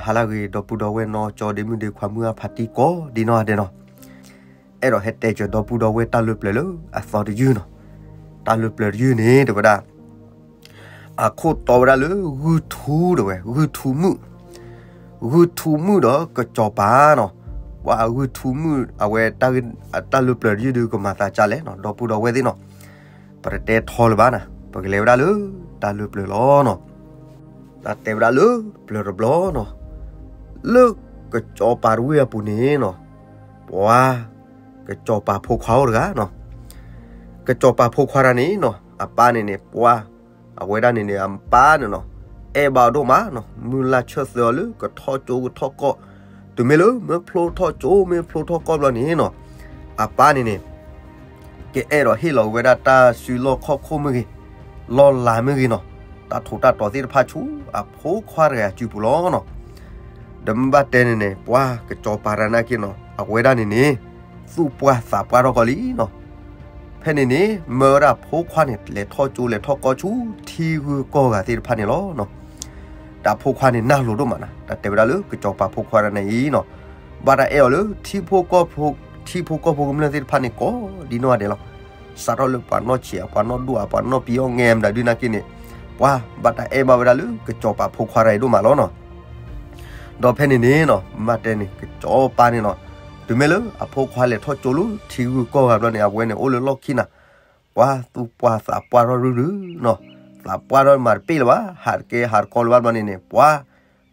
ဟါလၢအဂ့ၤ ဒီပုၢ်ဒီဝဲၢ်နီၢ်ကၠီဒ့မုၣ်ဒ့ခွါမုၢ်အဖးတံၢ်ကိးဒ်နီၢ်ဂၤဒဲးနီၤ, အဲၣ်ဒိးဟဲတဲစၢၤဒီပုၢ်ဒီဝဲၢ်တၢ်လၢပျၢၤလၢအသီတယုၢ်နီၤ, တၢ်လၢပျၢၤတယုၢ်န့ၣ် တဲဝဲဒၣ် အခိၣ်တီဝဲဒၣ်လၢဂုၢ်ထူတဲဝဲ ဂုၢ်ထူမုၣ်, ဂုၢ်ထူမုၣ်ဒီးကစီၤပၤနီၤ, ပှၤဂုၢ်ထူမုၣ် အဝဲ တၢ်လၢပျၢၤတယုၢ်ဒုးကမၤသးကၢ်လဲၣ်နီၤ ဒီပုၢ်ဒီဝဲၢ်သ့ၣ်နီၤ, ပတတဲထီလၢၤဘၣ်နၤ ပကလဲၤဝဲဒၣ်လၢတၢ်လၢပျၢၤလီၤနီၤ. တၢ်တဲဝဲဒၣ်လၢပျၢၤတဘျီနီၤ, လၢကစီၤပၤတဝ့ၢ်အပူၤန့ၣ်နီၤ, ပှၤ ကစီၤပၤဖိခွါအိၣ်တဂၤနီၤ, ကစီၤပၤဖိခွါတဂၤန့ၣ်နီၤ အပၢ်န့ၣ်န့ၣ် ပှၤ အဝဲဒၣ်န့ၣ်န့ၣ် အပၢ်န့ၣ်နီၤ အဲၣ်ဘၣ်အီၤဒိၣ်မးနီၤ, မုၢ်လၢ်ဆၢသၢအီၤလၢကထီၣ်ကၠိကထီၣ်ကီၢ်, တုၤမ့ၢ်လၢမ့ၢ်ဖျိထီၣ်ကၠိ မ့ၢ်ဖျိထီၣ်ကီၢ်ဘျီန့ၣ်နီၤ, အပၢ်န့ၣ်န့ၣ် ကအဲၣ်ဒိးဟ့ၣ်လီၤဝဲဒၣ်တၢ်စုလီၢ်ခီၣ်ခိၣ်မ့ၢ်ဂ့ၤ, လီၢ်လၤမ့ၢ်ဂ့ၤနီၤ, တၢ်ထူးတၢ်တီၤသ့ၣ်တဖၣ်ဆူအဖိခွါတဂၤအစုပူၤလီၤနီၤ. ဒီးမ့ၢ်ဘၣ်တဲန့ၣ်န့ၣ် ပှၤကစီၤပၤတဂၤန့ၣ်က့နီၤ အဝဲဒၣ်န့ၣ်န့ၣ် သူၣ်ပှၢ်သးပှၢ်ထီၣ်ကီးလံနီၤ. ဖဲန့ၣ်န့ၣ် မၢဝဲဒၣ်ဖိခွါန့ၣ် လဲၤထီၣ်ကၠိလဲၤထီၣ်ကီၢ်ဆူထံဂုၤကီၢ်ဂၤသ့ၣ်တဖၣ်န့ၣ်လီၤနီၤ. ဒီးဖိခွါန့ၣ်နၢ်လိၤဒိၣ်မးနီၤ, တၢ်တဲဝဲဒၣ်လၢကစီၤပၤဖိခွါတဂၤန့ၣ်အံၤနီၤ, ဘၣ်တၢ်အဲၣ်အီၤလၢ ထံဖိကီၢ်ဖိ, ထံဖိကီၢ်ဖိကမျၢၢ်သ့ၣ်တဖၣ်န့ၣ် ကိးဒ်နီၢ်ဂၤဒဲးလီၤ. စးထီၣ်လၢပှၤနီၢ်ဆံး ပှၤနီၢ်ဒိၣ် ပှၤနီၢ်ပံၤအီၣ်ငဲမတၤဒုးနာ်က့န့ၣ်, ပှၤဘၣ်တၢ်အဲၣ်ဘၣ်ဝဲဒၣ်လၢကစီၤပၤဖိခွါတဂၤအံၤဒိၣ်မးလီၤနီၤ. ဒီးဖဲန့ၣ်န့ၣ်နီၤ မ့ၢ်တဲန့ၣ် ကစီၤပၤန့ၣ်နီၤ, တုၤမ့ၢ်လၢအဖိခွါလဲၤထီၣ်ကၠိလၢထံဂုၤကီၢ်ဂၤဘျီန့ၣ် အဝဲန့ၣ်အိၣ်လၢလီၢ်ခံနၤ, ပှၤသူၣ်ပှၢ်သးပှၢ်ထီၣ်ရုၢ်ရုၢ်နီၤ, သးပှၢ်ထီၣ်မၤတပ့ၢ်လၢၤဘၣ်, ဟးတကဲဟးတကီလၢၤဘၣ်ဘျီန့ၣ်န့ၣ် ပှၤ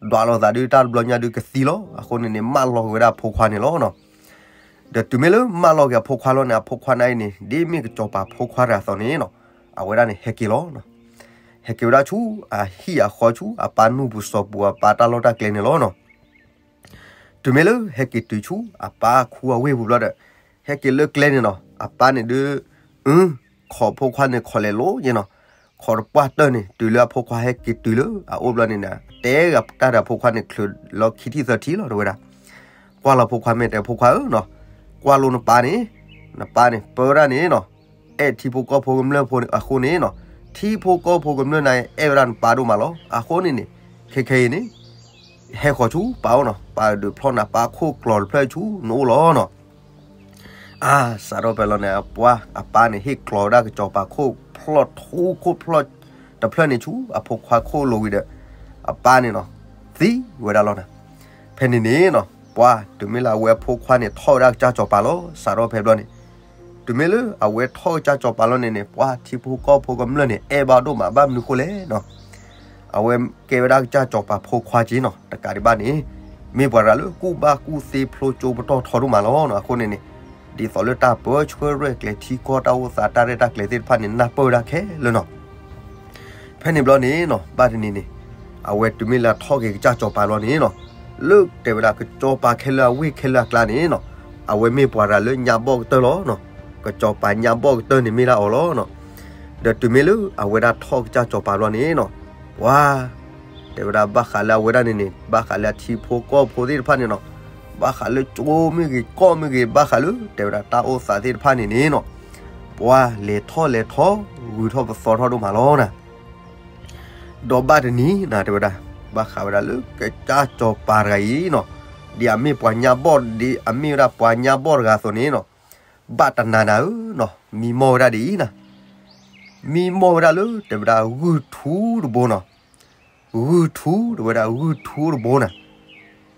ဒွးလိာ်သးဒုးတၢ်တဘျီညါဒုးကသံလီၤ. အဃိန့ၣ်န့ၣ် မၢလီၤက့ၤဝဲဒၣ်အဖိခွါန့ၣ်လီၤနီၤ. ဒီးတုၤမ့ၢ်လၢမၢလီၤက့ၤအဖိခွါလီၤန့ၣ် အဖိခွါန့ၣ်အံၤန့ၣ် ဒ်မ့ၢ်ကစီၤပၤဖိခွါတဂၤအသိးန့ၣ်နီၤ, အဝဲဒၣ်န့ၣ်ဟဲက့ၤလီၤနီၤ. ဟဲက့ၤဝဲဒၣ်ဆူအဟံၣ်အဃီဆူအပၢ်နူၢ်ပူၤစီၤပူၤ အပၢ်တၢ်လီၢ်တၢ်ကျဲန့ၣ်လီၤနီၤ. တုၤမ့ၢ်လၢဟဲက့ၤတုၤဆူအပၢ်ခူအဝ့ၢ်ပူၤဘျီဒီး, ဟဲက့ၤလၢကျဲန့ၣ်နီၤ အပၢ်န့ၣ်ဒုး အ ခိးဖိခွါန့ၣ်ခိးလဲၤလိၤက့ၤနီၤ, ခိးတပှၢ်တၢၢ်န့ၣ် တုၤလၢအဖိခွါဟဲက့ၤတုၤလၢအအိၣ်ဘျီန့ၣ်န့ၣ် တဲဂၤတၢ်ဒီးအဖိခွါန့ၣ်ချုးလီၤခံထံၣ်သၢထံၣ်လီၤ တဲဝဲဒၣ်. ကွၢ်လီၤဖိခွါမ့ၢ်တဲဖိခွါဧၢနီၤ, ကွၢ်လိနပၢ်န့ၣ်, နပၢ်န့ၣ် ပၢဝဲဒၣ်န့ၣ်နီၤ, အဲၣ်ထံဖိကီၢ်ဖိကမျၢၢ်ဖိအဃိန့ၣ်နီၤ, ထံဖိကီၢ်ဖိကမျၢၢ်န့ၣ် အဲၣ်ဝဲဒၣ်နပၢ်ဒိၣ်မးလီၤ. အဃိန့ၣ်န့ၣ် ခဲခဲအံၤန့ၣ် ဟဲဃီၤဆူပၢ်အိၣ်နီၤ, ပၢ်ဒုးဖျီၣ်နၤပၢ်ခိၣ်ကျီၤတဖျၢၣ်ဆူနအိၣ်လီၤနီၤ. အါ စးထီၣ်ဖဲလီၤန့ၣ် အပၢ်န့ၣ် ဟ့ၣ်ကျီၤဝဲဒၣ်ကစီၤပၤခိၣ်ဖျီၣ်ထူခိၣ်ဖျီၣ်တဖျၢၣ်န့ၣ်ဆူအဖိခွါခိၣ်လိၤဝံၤဒီး အပၢ်န့ၣ်နီၤ သံဝဲဒၣ်လီၤနၤ. ဖဲန့ၣ်န့ၣ်နီၤ ပှၤတုၤမ့ၢ်လၢအဝဲအဖိခွါန့ၣ် ထီၣ်ဝဲဒၣ်ကစၢ်စီၤပၤလီၤ. စးထီၣ်ဖဲဘျီန့ၣ် တုၤမ့ၢ်လၢအဝဲထီၣ်ကစၢ်စီၤပၤလီၤန့ၣ်န့ၣ် ပှၤထံဖိကီၢ်ဖိကမျၢၢ်န့ၣ် အဲၣ်ဘၣ်ဒိၣ်မး ဘၣ်မနုၤဃိလဲၣ်နီၤ. အဝဲကဲဝဲဒၣ်ကစၢ်စီၤပၤဖိခွါက့နီၤ တကးဒံးဘၣ်န့ၣ် မ့ၢ်ပှၤတဂၤလၢကူၣ်ဘၣ်ကူၣ်သ့ဖျိကၠိပတီၢ်ထီဒိၣ်မးလီၤနီၤ. အဃိန့ၣ်န့ၣ် ဒ်သိးလၢတၢ်ပၢဆှၢရဲၣ်ကျဲၤထံကီၢ်တၢ်အိၣ်သးတၢ်ရဲၣ်တၢ်ကျဲၤသ့ၣ်တဖၣ်န့ၣ် နၢ်ပၢၢ်ဝဲဒၣ်ခဲလၢာ်နီၤ. ဖဲန့ၣ်ဘျီန့ၣ်နီၤ ဘၣ်တနံၤန့ၣ် အဝဲတုၤမ့ၢ်လၢအထီၣ်က့ၤကစၢ်စီၤပၤဘျီန့ၣ်နီၤ လၢတဲဝဲဒၣ်ကစီၤပၤခဲလၢာ်အဝ့ၢ်ခဲလၢာ်အကျါန့ၣ်နီၤ အဝဲမ့ၢ်ပှၤတဂၤလၢညါဘီၣ်ကတၢၢ်လီၤနီၤ. ကစီၤပၤညါဘီၣ်ကတၢၢ်န့ၣ်မ့ၢ်ဒၣ်အီၤလီၤနီၤ. ဒီးတုၤမ့ၢ်လၢအဝဲဒၣ်ထီၣ်ကစၢ်စီၤပၤဘျီန့ၣ်နီၤ ပှၤ တဲဝဲဒၣ်ဘၣ်ဃးလၢအဝဲဒၣ်န့ၣ်န့ၣ် ဘၣ်ဃးလၢအထံဖိကီၢ်ဖိသ့ၣ်တဖၣ်န့ၣ်နီၤ ဘၣ်ဃးလၢကၠိမ့ၢ်ဂ့ၤကီၢ်မ့ၢ်ဂ့ၤ ဘၣ်ဃးလၢတဲဝဲဒၣ်တၢ်အိၣ်သးသ့ၣ်တဖၣ်န့ၣ်န့ၣ်နီၤ ပှၤလဲၤထီၣ်လဲၤထီ ဂုၤထီၣ်ပသီထီၣ်ဒိၣ်မးလီၤနၤ. ဒီးဘၣ်တနံၤနၤတဲဝဲဒၣ် ဘၣ်ဃးဝဲဒၣ်လၢကစၢ်စီၤပၤတဂၤအံၤနီၤ ဒ်အမ့ၢ်ပှၤညါဘီၣ် ဒ်အမ့ၢ်ဝဲဒၣ်ပှၤညါဘီၣ်တဂၤအသိးန့ၣ်နီၤ ဘၣ်တနၤနၤဧၢနီၤ မံမီၢ်ဝဲဒၣ်ဒ်အံၤနၤ မံမီၢ်ဝဲဒၣ်လၢတဲဝဲဒၣ်ဂုၢ်ထူတဘိနီၤ. ဂုၢ်ထူတဝဲဒၣ်ဂုၢ်ထူတဘိနၤ.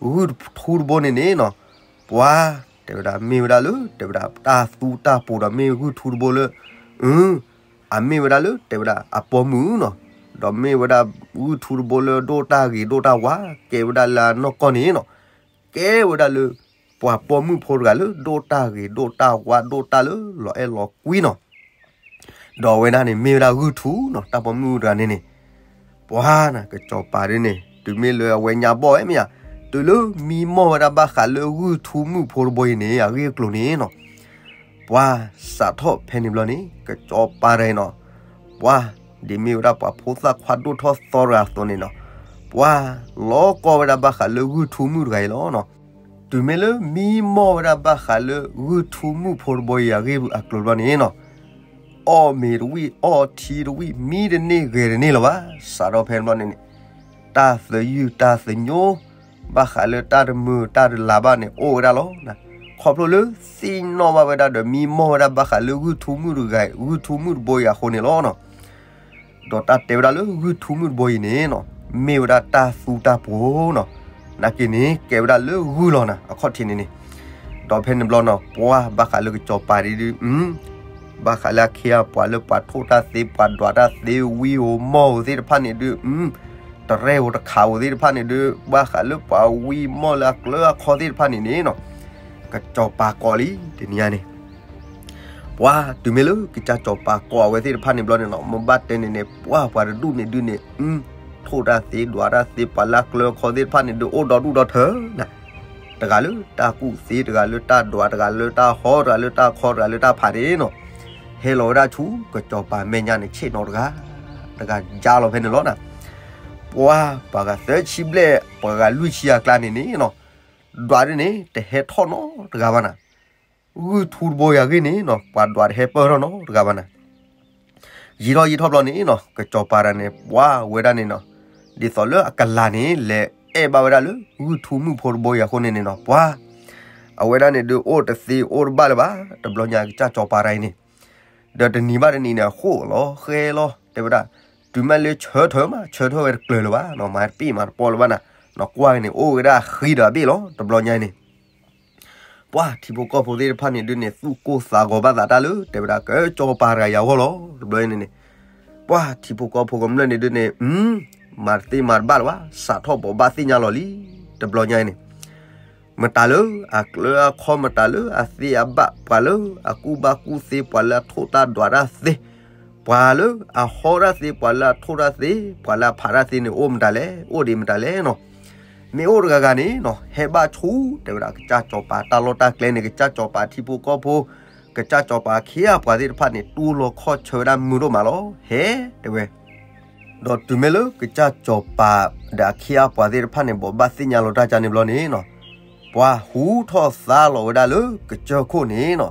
ဂုၢ်ထူတဘိန့ၣ်န့ၣ်နီၤ ပှၤ တဲဝဲဒၣ်မ့ၢ်ဝဲဒၣ်လၢ တဲဝဲဒၣ်တၢ်သူတၢ်ပူၤဒီးမ့ၢ်ဂုၢ်ထူတဘိလၢ အ အမ့ၢ်ဝဲဒၣ်လၢတဲဝဲဒၣ်အပိာ်မုၣ်နီၤ. ဒီးမ့ၢ်ဝဲဒၣ်ဂုၢ်ထူတဘိလၢဒိၣ်တၢ်ဂ့ၤဒိၣ်တၢ်ဝါ ကဲဝဲဒၣ်လၢအနီၢ်ကီၢ်န့ၣ်နီၤ ကဲဝဲဒၣ်လၢ ပှၤပိာ်မုၣ်ဖိတဂၤလၢဒိၣ်တၢ်ဂ့ၤဒိၣ်တၢ်ဝါဒိၣ်တၢ်လၢလီၤအဲၣ်လီၤကွံနီၤ. ဒီးအဝဲဒၣ်န့ၣ်မ့ၢ်ဝဲဒၣ်ဂုၢ်ထူနီၤ တၢ်ပိာ်မုၣ်တဂၤန့ၣ်န့ၣ် ပှၤနၤ ကစီၤပၤဒ်န့ၣ် တုၤမ့ၢ်လၢအဝဲညါဘီၣ်ဝဲမ့ၢ်ဧါ, တုၤလၢမံမီၢ်ဝဲဒၣ်ဘၣ်ဃးလၢဂုၢ်ထူမုၣ်ဖိတဘိအံၤန့ၣ် အဂ့ၢ်အကျိၤန့ၣ်နီၤ ပှၤစးထီၣ်ဖဲန့ၣ်ဘျီန့ၣ် ကစီၤပၤတဂၤအံၤနီၤ ပှၤ ဒ်မ့ၢ်ဝဲဒၣ်ပှၤဖိသၣ်ခွါဒိၣ်ထီၣ်သီတဂၤအသိးန့ၣ်နီၤ ပှၤလီၤကီဝဲဒၣ်ဘၣ်ဃးလၢဂုၢ်ထူမုၣ်တဂၤအံၤလီၤနီၤ. တုၤမ့ၢ်လၢမံမီၢ်ဝဲဒၣ်ဘၣ်ဃးလၢဂုၢ်ထူမုၣ်ဖိတဘိအံၤအဂ့ၢ်အကျိၤဘျီန့ၣ်နီၤ အီၣ်မ့ၤတဝံၣ် အီၣ်ထံတဝံၣ် မံတန့ၢ်ဂဲၤတန့ၢ်လၢၤဘၣ်. စးထီၣ်ဖဲန့ၣ်ဘျီန့ၣ်န့ၣ် တၢ်သယုၢ်တၢ်သညိ ဘၣ်ဃးလၢတၢ်တမုာ်တၢ်တလၤဘၣ်န့ၣ် အိၣ်ဝဲဒၣ်လီၤ. ခီဖျိလၢသ့ၣ်နီၣ်ဘၣ်ဝဲဒၣ်ဒီးမံမီၢ်ဝဲဒၣ်ဘၣ်ဃးလၢဂုၢ်ထူမုၣ်တဂၤ ဂုၢ်ထူမုၣ်တဘိအံၤအဃိန့ၣ်လီၤ. ဒီးတၢ်တဲဝဲဒၣ်လၢဂုၢ်ထူမုၣ်တဘိအံၤန့ၣ်နီၤ မ့ၢ်ဝဲဒၣ်တၢ်သူတၢ်ပှိၤနီၤ, နာ်က့န့ၣ် ကဲဝဲဒၣ်လၢဂုၢ်လီၤနၤ အခီၣ်ထံးန့ၣ်န့ၣ်, ဒီးဖဲန့ၣ်ဘျီနီၤ ပှၤဘၣ်ဃးလၢကစီၤပၤဒ်ဒုး ဘၣ်ဃးလၢအခ့အပှၤလၢပှၤထိၣ်တၢ်သ့ ပှၤဒွးတၢ်သ့ ဝံဧိၤမီၢ်ဧိၤသ့ၣ်တဖၣ်န့ၣ်ဒုး တရဲၣ်ဧိၤတခးဧိၤသ့ၣ်တဖၣ်န့ၣ်ဒုး ဘၣ်ဃးလၢပှၤဝံမီၢ်လၢအကျၢၤအခီသ့ၣ်တဖၣ်န့ၣ်န့ၣ်နီၤ, ကစီၤပၤကိးလံတနံၤညါန့ၣ် ပှၤတုၤမ့ၢ်လၢကစၢ်စီၤပၤကိးအဝဲသ့ၣ်တဖၣ်န့ၣ်ဘျီန့ၣ်နီၤ မ့ၢ်ဘၣ်တဲန့ၣ်န့ၣ် ပှၤပှၤတဒူၣ်န့ၣ်ဒုးန့ၣ် ထိၣ်တၢ်သ့ဒွးတၢ်သ့ ပှၤလၢအကျၢၤအခီသ့ၣ်တဖၣ်န့ၣ်ဒုး အိၣ်ဒီဒူၣ်ဒီထၢနၤ, တဂၤလၢတၢ်ကူၣ်သ့ တဂၤလၢတၢ်ဒွး တဂၤလၢတၢ်ဟီ တဂၤလၢတၢ်ခီ တဂၤလၢတၢ်ဖးန့ၣ်နီၤ, ဟဲလီၤဝဲဒၣ်ဆူကစီၤပၤမဲာ်ညါန့ၣ် ဆ့ၣ်နီၤတဂၤ တဂၤယါလီၤဖဲန့ၣ်လီၤနၤ, ပှၤပှၤဂၤသၢဆံဘျဲၣ် ပှၤဂၤလွံၢ်ဆံအကျါန့ၣ်န့ၣ်နီၤ ဒွးဒ်န့ၣ် တဟဲထီၣ်နီတဂၤဘၣ်နၤ, ဂုၢ်ထူတဘိယၤဂ့ၢ်န့ၣ်နီၤ ပှၤဒွးတဟဲပၢၢ်ထီၣ်နီတဂၤဘၣ်နၤ, ယံာ်ထီၣ်ယံာ်ထီၣ်ဘျီန့ၣ်နီၤ ကစီၤပၤတဂၤန့ၣ် ပှၤဝဲဒၣ်န့ၣ်နီၤ ဒ်သိးလၢအကလၤန့ၣ် လဲၤအဲၣ်ဘၣ်ဝဲဒၣ်လၢ ဂုၢ်ထူမုၣ်ဖိတဘိယၤအဃိန့ၣ်န့ၣ်နီၤ ပှၤ အဝဲဒၣ်န့ၣ်ဒုးအိၣ်တသ့အိၣ်တဘၣ်လၢၤဘၣ် တဘျီညါကစၢ်စီၤပၤတဂၤအံၤန့ၣ် ဒီးတနံၤဘၣ်တနံၤန့ၣ် အဃိၣ်လီၤဃဲလီၤ တဲဝဲဒၣ် တုၤမ့ၢ်လၢဆၢထၢၣ်မး ဆၢထၢၣ်ဝဲတကျၢၤလၢၤဘၣ်နီၤ မၤတပ့ၢ်မၤတပီလၢၤဘၣ်နၤ, နီၢ်ကွၢ်န့ၣ် အိၣ်ဝဲဒၣ်ဃံဒီးအဘ့ၣ်လီၤ တဘျီညါအံၤန့ၣ် ပှၤထံဖိကီၢ်ဖိသ့ၣ်တဖၣ်န့ၣ်ဒုးန့ၣ် သူၣ်ကိၢ်သးဂီၤဘၣ်သးတၢ်လၢ တဲဝဲဒၣ် ကစီၤပၤတဂၤအံၤအဂီၢ်လီၤ တဘျီအံၤန့ၣ်န့ၣ်, ပှၤထံဖိကီၢ်ဖိကမျၢၢ်န့ၣ်ဒုးန့ၣ် မၤတသ့မၤတဘၣ်လၢၤဘၣ် စးထီၣ်ဘိးဘၣ်သ့ၣ်ညါလီၤလံ တဘျီညါအံၤန့ၣ် မတၤလၢအကျၢၤအခီ မတၤလၢအသ့အဘၣ် ပှၤလၢအကူၣ်ဘၣ်ကူၣ်သ့ ပှၤလၢအထိၣ်တၢ်ဒွးတၢ်သ့, ပှၤလၢအဟီတၢ်သ့ ပှၤလၢအထိၣ်တၢ်သ့ ပှၤလၢအဖးတၢ်သ့န့ၣ် အိၣ်မတၤလဲၣ် အိၣ်ဒံးမတၤလဲၣ်နီၤ, မ့ၢ်အိၣ်တဂၤဂၤန့ၣ်နီၤ ဟဲဘၣ်ဆူ တဲဝဲဒၣ် ကစၢ်စီၤပၤတၢ်လီၢ်တၢ်ကျဲန့ၣ် ကစၢ်စီၤပၤထံဖိကီၢ်ဖိ ကစၢ်စီၤပၤအခ့အပှၤသ့ၣ်တဖၣ်န့ၣ် တူၢ်လိာ်ခီၣ်ဆၢဝဲဒၣ်မုာ်ဒိၣ်မးလီၤ ဟဲ တဲဝဲ ဒီးတုၤမ့ၢ်လၢကစၢ်စီၤပၤဒီးအခ့အပှၤသ့ၣ်တဖၣ်န့ၣ် ဘိးဘၣ်သ့ၣ်ညါလီၤတၢ်ကါန့ၣ်ဘျီန့ၣ်နီၤ, ပှၤဟူထီၣ်သါလီၤဝဲဒၣ်လၢကစၢၢ်ခိၣ်န့ၣ်နီၤ,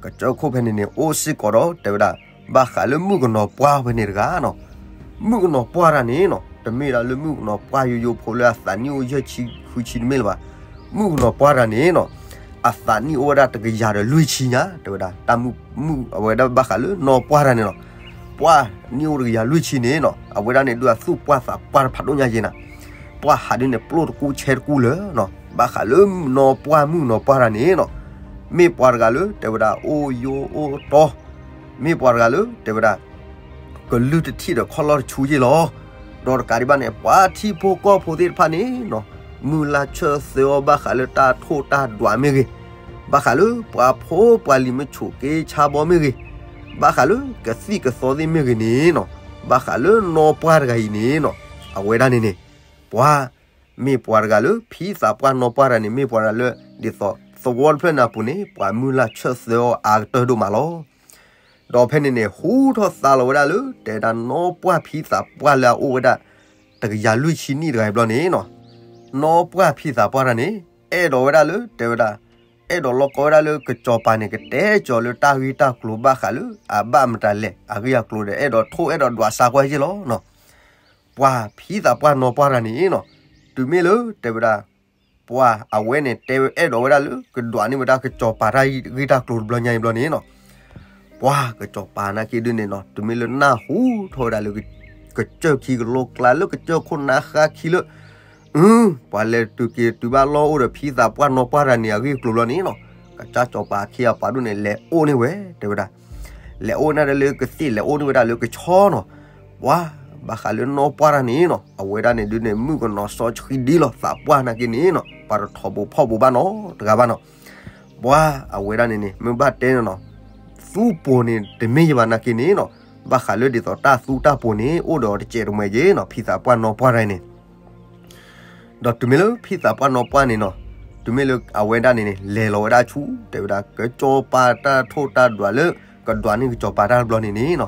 ကစၢၢ်ခိၣ်ဖဲန့ၣ်န့ၣ် အိၣ်စ့ၢ်ကီးဒီးတဲဝဲဒၣ် ဘၣ်ဃးလၢမုၣ်ကနီၤပှၢ်ဖဲန့ၣ်တဂၤနီၤ, မုၣ်ကနီၤပှၢ်တဂၤန့ၣ်နီၤ တမ့ၢ်ဒၣ်လၢမုၣ်ကနီၤပှၢ်ယိယိဖိလၢအသးနံၣ်အိၣ်ယဲၢ်ဆံဃုဆံတမ့ၢ်လၢၤဘၣ်, မုၣ်ကနီၤပှၢ်တဂၤန့ၣ်နီၤ အသးနံၣ်အိၣ်ဝဲဒၣ်တကယၤဒီးလွံၢ်ဆံညါ တဲဝဲဒၣ် တၢ်မုၣ်မုၣ်အဝဲဒၣ်ဘၣ်ဃးလၢနီၤပှၢ်တဂၤန့ၣ်လီၤ, ပှၢ်နံၣ်အိၣ်တကယၤလွံၢ်ဆံန့ၣ်နီၤ အဝဲဒၣ်န့ၣ်ဒုးအသူၣ်ပှၢ်သးပှၢ်တဖးဒိၣ်ညါယဲၢ်နၤ, ပှၢ်ဟးဒုးန့ၣ် ပျိၢ်တကူဆဲတကူလၢာ်နီၤ, ဘၣ်ဃးလၢနီၤပှၢ်မုၣ်နီၤပှၢ်တဂၤန့ၣ်နီၤ, မ့ၢ်ပှၤတဂၤလၢ တဲဝဲဒၣ် အိၣ်ယိအိၣ်တီ, မ့ၢ်ပှၤတဂၤလၢ တဲဝဲဒၣ် ကလုၢ်တထံၣ်ဒီးခီၣ်လီၢ်တဆူယဲၢ်လီၤ, ဒီးတကးဒံးဘၣ်န့ၣ် ပှၤထံဖိကီၢ်ဖိသ့ၣ်တဖၣ်န့ၣ်နီၤ, မုၢ်လၢ်ဆၢသၢအီၤဘၣ်ဃးလၢတၢ်ထိၣ်တၢ်ဒွးမ့ၢ်ဂ့ၤ, ဘၣ်ဃးလၢပှၤဖိပှၤလံၤမ့ၢ်ဆိးက့ဆါဘီမ့ၢ်ဂ့ၤ, ဘၣ်ဃးလၢကသံၣ်ကသီသ့ၣ်မ့ၢ်ဂ့ၤန့ၣ်နီၤ, ဘၣ်ဃးလၢနီၢ်ပှၢ်တဂၤအံၤန့ၣ်နီၤ, အဝဲဒၣ်န့ၣ်န့ၣ်, ပှၤ, မ့ၢ်ပှၤတဂၤလၢ ဖံသးပှၢ်နီၢ်ပှၢ်တဂၤန့ၣ် မ့ၢ်ပှၤတဂၤလၢ ဒ်သိး သဝီတဖျၢၣ်န့ၣ်အပူၤန့ၣ် ပှၤမုၢ်လၢ်ဆၢသၢအီၤအါကတၢၢ်ဒိၣ်မးလီၤ. ဒီးဖဲန့ၣ်န့ၣ် ဟူထီၣ်သါလီၤဝဲဒၣ်လၢ တဲဒၣ်နီၢ်ပှၢ်ဖံသးပှၢ်လၢအအိၣ်ဝဲဒၣ် တကယၤလွံၢ်ဆံနံၣ်တဂၤအံၤဘျီန့ၣ်နီၤ, နီၢ်ပှၢ်ဖံသးပှၢ်တဂၤန့ၣ် အဲၣ်ဒိးဝဲဒၣ်လၢ တဲဝဲဒၣ်, အဲၣ်ဒိးလီၢ်ကီဝဲဒၣ်လၢကစီၤပၤန့ၣ် ကတဲကၠီၤလၢတၢ်ဂ့ၢ်တၢ်ကျိၤဘၣ်ဃးလၢ အဘၣ်မတၤလဲၣ် အဂ့ၢ်အကျိၤဒီး အဲၣ်ဒိးထိၣ်အဲၣ်ဒိးဒွးစါကွၢ်ယဲၢ်လီၤနီၤ. ပှၤဖံသးပှၢ်နီၢ်ပှၢ်တဂၤန့ၣ်နီၤ, တုၤမ့ၢ်လၢ တဲဝဲဒၣ် ပှၤအဝဲန့ၣ် တဲဝဲအဲၣ်ဒိးဝဲဒၣ်လၢ ကဒွးန့ၢ်ဝဲဒၣ်ကစီၤပၤတၢ်ဂ့ၢ်တၢ်ကျိၤတဘျီညါအံၤဘျီန့ၣ်နီၤ, ပှၤကစီၤပၤနာ်က့ဒုးန့ၣ်နီၤ တုၤမ့ၢ်လၢနၢ်ဟူထီၣ်ဝဲဒၣ်လၢ ကစၢၢ်ခံကလိကျါလၢကစၢၢ်ခိၣ်နါဃါခံလၢ အု ပှၤလဲၤတုၤက့ၤတုၤဘၣ်လီၢ်အိၣ်ဒီးဖံသးပှၢ်နီၢ်ပှၢ်တဂၤန့ၣ် အဂ့ၢ်အကျိၤဘျီန့ၣ်နီၤ, ကစၢ်စီၤပၤအခ့အပှၤဒိၣ်န့ၣ် လဲၤအိၣ်န့ၢ်ဝဲ တဲဝဲဒၣ် လဲၤအိၣ်န့ၢ်ဒၣ်လၢကသ့ၣ် လဲၤအိၣ်န့ၢ်ဝဲဒၣ်လၢကဆီနီၤ. ပှၤ ဘၣ်ဃးလၢနီၢ်ပှၢ်တဂၤန့ၣ်နီၤ အဝဲဒၣ်န့ၣ်ဒုးန့ၣ် မုၣ်ကနီၤစီဆှံဒ်လီၤ သးပှၢ်နာ်က့န့ၣ်နီၤ ပှၤတထီၣ်ဘိဖီၣ်ဘိဘၣ်နီတဂၤဘၣ်နီၤ. ပှၤ အဝဲဒၣ်န့ၣ်န့ၣ် မ့ၢ်ဘၣ်တဲန့ၣ်နီၤ သူပိၤန့ၣ် တမ့ၢ်ယဘၣ်နာ်က့န့ၣ်နီၤ, ဘၣ်ဃးလၢဒ်သိးတၢ်သူတၢ်ပိၤန့ၣ် အိၣ်ဒီးတစဲးတမှဲၤက့နီၤ ဖံသးပှၢ်နီၢ်ပှၢ်တဂၤန့ၣ် ဒီးတုၤမ့ၢ်လၢဖံသးပှၢ်နီၢ်ပှၢ်န့ၣ်နီၤ, တုၤမ့ၢ်လၢအဝဲဒၣ်န့ၣ်န့ၣ် လဲၤလီၤဝဲဒၣ်ဆူ တဲဝဲဒၣ် ကစီၤပၤတၢ်ထိၣ်တၢ်ဒွးလၢ ကဒွးန့ၢ်ကစီၤပၤတၢ်တဘျီန့ၣ်န့ၣ်နီၤ,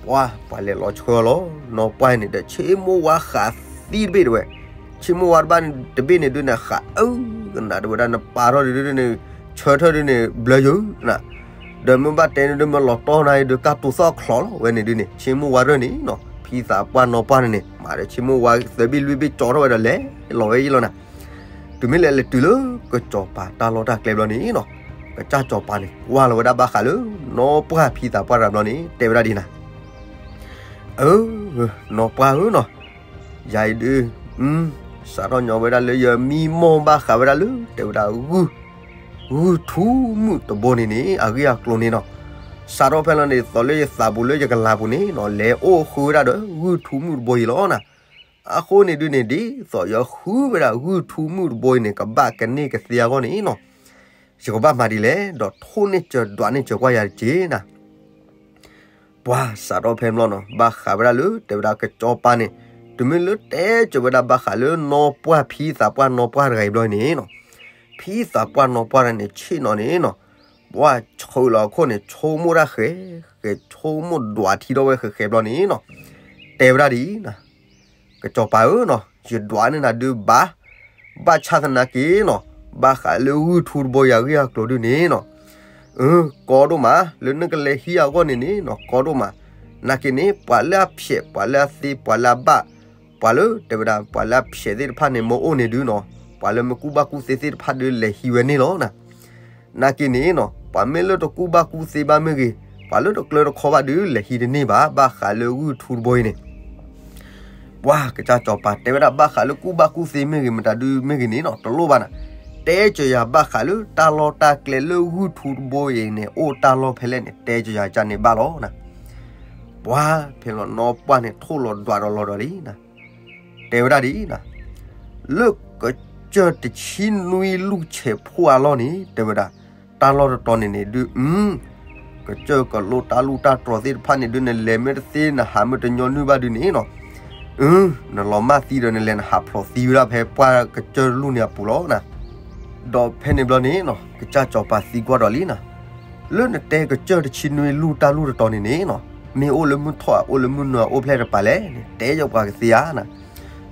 ပှၤ ပှၤလဲၤလီၤဆှၢလီၤ နီၢ်ပှၢ်န့ၣ်ဒီး ဆ့မိၢ်ဝါဃးသံတဘ့ၣ်တဝဲ, ဆ့မိၢ်ဝါတဘ့ၣ်န့ၣ်ဒုးန့ၣ် ဃးအၢကနၣ်တဝဲဒၣ် နပာ်ထီၣ်ဒုးန့ၣ် ဆၢထၢၣ်ဒုးန့ၣ် ဘျၢယိၤနၤ ဒီးမ့ၢ်ဘၣ်တဲန့ၣ်ဒုး မ့ၢ်လီၤတီၢ်နၤအံၤဒုး ကၢ်တိၤသီၣ်ချီလီၤဝဲန့ၣ်ဒုးန့ၣ် ဆ့မိၢ်ဝါရၢၢ်န့ၣ်နီၤ ဖံသးပှၢ်နီၢ်ပှၢ်န့ၣ်န့ၣ် မၤဒီးဆ့မိၢ်ဝါသၢဘ့ၣ်လွံၢ်ဘ့ၣ်ကၠီထီၣ်ဝဲဒီးလဲၤလီၤဝဲယံၤလီၤနၤ. တုၤမ့ၢ်လၢလဲၤတုၤလၢကစီၤပၤတၢ်လီၢ်တၢ်ကျဲဘျီန့ၣ်နီၤ, ကစၢ်စီၤပၤန့ၣ် ကွၢ်လီၤဝဲဒၣ်ဘၣ်ဃးလၢ နီၢ်ပှၢ်ဖံသးပှၢ်တဂၤဘျီန့ၣ် တဲဝဲဒၣ်ဒ်နၤ, အၢ, နီၢ်ပှၢ်ဧၢနီၤ, ယၤအံၤဒုး စးထီၣ်ညီဝဲဒၣ်လၢယမံမီၢ်ဘၣ်ဃးဝဲဒၣ်လၢ တဲဝဲဒၣ် ဂုၢ်ထူမုၣ်တဘိန့ၣ်န့ၣ် အဂ့ၢ်အကျိၤန့ၣ်နီၤ, စးထီၣ်ဖဲလီၤန့ၣ် သိးလၢယသးပူၤလၢယကလၤပူၤန့ၣ်နီၤ လဲၤအိၣ်ဃုဝဲဒၣ်ဒီး ဂုၢ်ထူမုၣ်တဘိအံၤလီၤနၤ. အဃိန့ၣ်ဒုးန့ၣ် ဒ်သိးယဃုဝဲဒၣ် ဂုၢ်ထူမုၣ်တဘိအံၤန့ၣ် ကဘၣ်ကန့ၢ်ကသ့အဂီၢ်န့ၣ်နီၤ, ယကဘၣ်မၤဒ်လဲၣ်, ဒီးထိၣ်န့ၢ်စၢၤဒွးန့ၢ်စၢၤကွၢ်ယၤတက့ၢ်နၤ. ပှၤစးထီၣ်ဖဲန့ၣ်ဘျီနီၤ ဘၣ်ဃးဝဲဒၣ်လၢ တဲဝဲဒၣ်ကစီၤပၤန့ၣ် တုၤမ့ၢ်လၢတဲစၢၤဝဲဒၣ်ဘၣ်ဃးလၢ နီၢ်ပှၢ်ဖံသးပှၢ်နီၢ်ပှၢ်တဂၤအံၤဘျီန့ၣ်နီၤ, ဖံသးပှၢ်နီၢ်ပှၢ်တဂၤန့ၣ် ဆ့ၣ်နီၤန့ၣ်နီၤ, ပှၤဆှၢလီၤအခိၣ်န့ၣ် ဆိကမိၣ်တၢ်ဃဲၤဃဲၤ ဆိကမိၣ်ဒွးထံထီၣ်ဝဲဃဲၤဃဲၤဘျီန့ၣ်နီၤ, တဲဝဲဒၣ်ဒ်အံၤနၤ, ကစီၤပၤဧၢနီၤ, ယဒွးန့ၢ်နၤဒုးဘၣ်, ဘၣ်ဆၣ်သနာ်က့နီၤ, ဘၣ်ဃးလၢဂုၢ်ထူတဘိအံၤအဂ့ၢ်အကျိၤဒုးန့ၣ်နီၤ, အၢ, ကီဒိၣ်မး လၢနကလဲၤဟံးအဂီၢ်န့ၣ်န့ၣ်နီၤ ကီဒိၣ်မး, နာ်က့န့ၣ် ပှၤလၢအဖျဲး ပှၤလၢအသ့ ပှၤလၢအဘၣ်, ပှၤလၢ တဲဝဲဒၣ် ပှၤလၢအဖျဲးသ့ၣ်တဖၣ်န့ၣ် မ့ၢ်အိၣ်န့ၣ်ဒုးနီၤ, ပှၤလၢမ့ၢ်ကူၣ်ဘၣ်ကူၣ်သ့သ့ၣ်တဖၣ်ဒုးလဲၤဟံးဝဲန့ၣ်လီၤနၤ. နာ်က့န့ၣ်နီၤ ပှၤမ့ၢ်လၢတကူၣ်ဘၣ်ကူၣ်သ့ဘၣ်မ့ၢ်ဂ့ၤ, ပှၤလၢတကျၢတခီဘၣ်ဒုးလဲၤဟံးတန့ၢ်ဘၣ် ဘၣ်ဃးလၢဂုၢ်ထူတဘိအံၤန့ၣ် ပှၤကစၢ်စီၤပၤတဲဝဲဒၣ်ဘၣ်ဃးလၢကူၣ်ဘၣ်ကူၣ်သ့မ့ၢ်ဂ့ၤ မတၤဒုမ့ၢ်ဂ့ၤန့ၣ်နီၤ တလိၣ်ဘၣ်နၤ, တဲစၢၤယၤဘၣ်ဃးလၢတၢ်လီၢ်တၢ်ကျဲလၢဂုၢ်ထူတဘိအံၤန့ၣ် အိၣ်တၢ်လီၢ်ဖဲလဲၣ်န့ၣ် တဲစၢၤယၤကန့ၣ်ဘၣ်လီၤနၤ. ပှၤဖဲလီၤနီၢ်ပှၢ်န့ၣ် ထိၣ်လီၤဒွးဒီးလီၤဒီးလံနၤ, တဲဝဲဒၣ်ဒ်အံၤနၤ, လၢကစၢၢ်တဆံနွံလူၢ်ဆဲးဖိအလီၢ်န့ၣ် တဲဝဲဒၣ်, တၢ်လီၢ်တတီၤန့ၣ်န့ၣ်ဒုး အု, ကစၢၢ်ကလိတၢ်လူၢ်တၢ်တြီၤသ့ၣ်တဖၣ်န့ၣ်ဒုး နလဲၤမ့ၢ်တသ့ နဟးမ့ၢ်တညီနုၢ်ဘၣ်ဒုးန့ၣ်နီၤ, အု, နလီၤမၢ်သံဒီးနလဲၤနဟးဖျိးသံဝဲဒၣ်ဖဲပှၢ်ကစၢၢ်လူၢ်န့ၣ်အပူၤလီၤနၤ. ဒီးဖဲန့ၣ်ဘျီန့ၣ်နီၤ ကစၢ်စီၤပၤသံကွၢ်ဒီးလံနၤ, လၢနတဲကစၢၢ်တဆံနွံလူၢ်တၢ်လူၢ်တတီၤန့ၣ်န့ၣ်နီၤ, မ့ၢ်အိၣ်လၢမုၢ်ထီၣ် အိၣ်လၢမုၢ်နွၤအိၣ်ဖျဲၣ်တပၤလဲၣ်န့ၣ် တဲယီၤပှၤကသ့ဧါနၤ.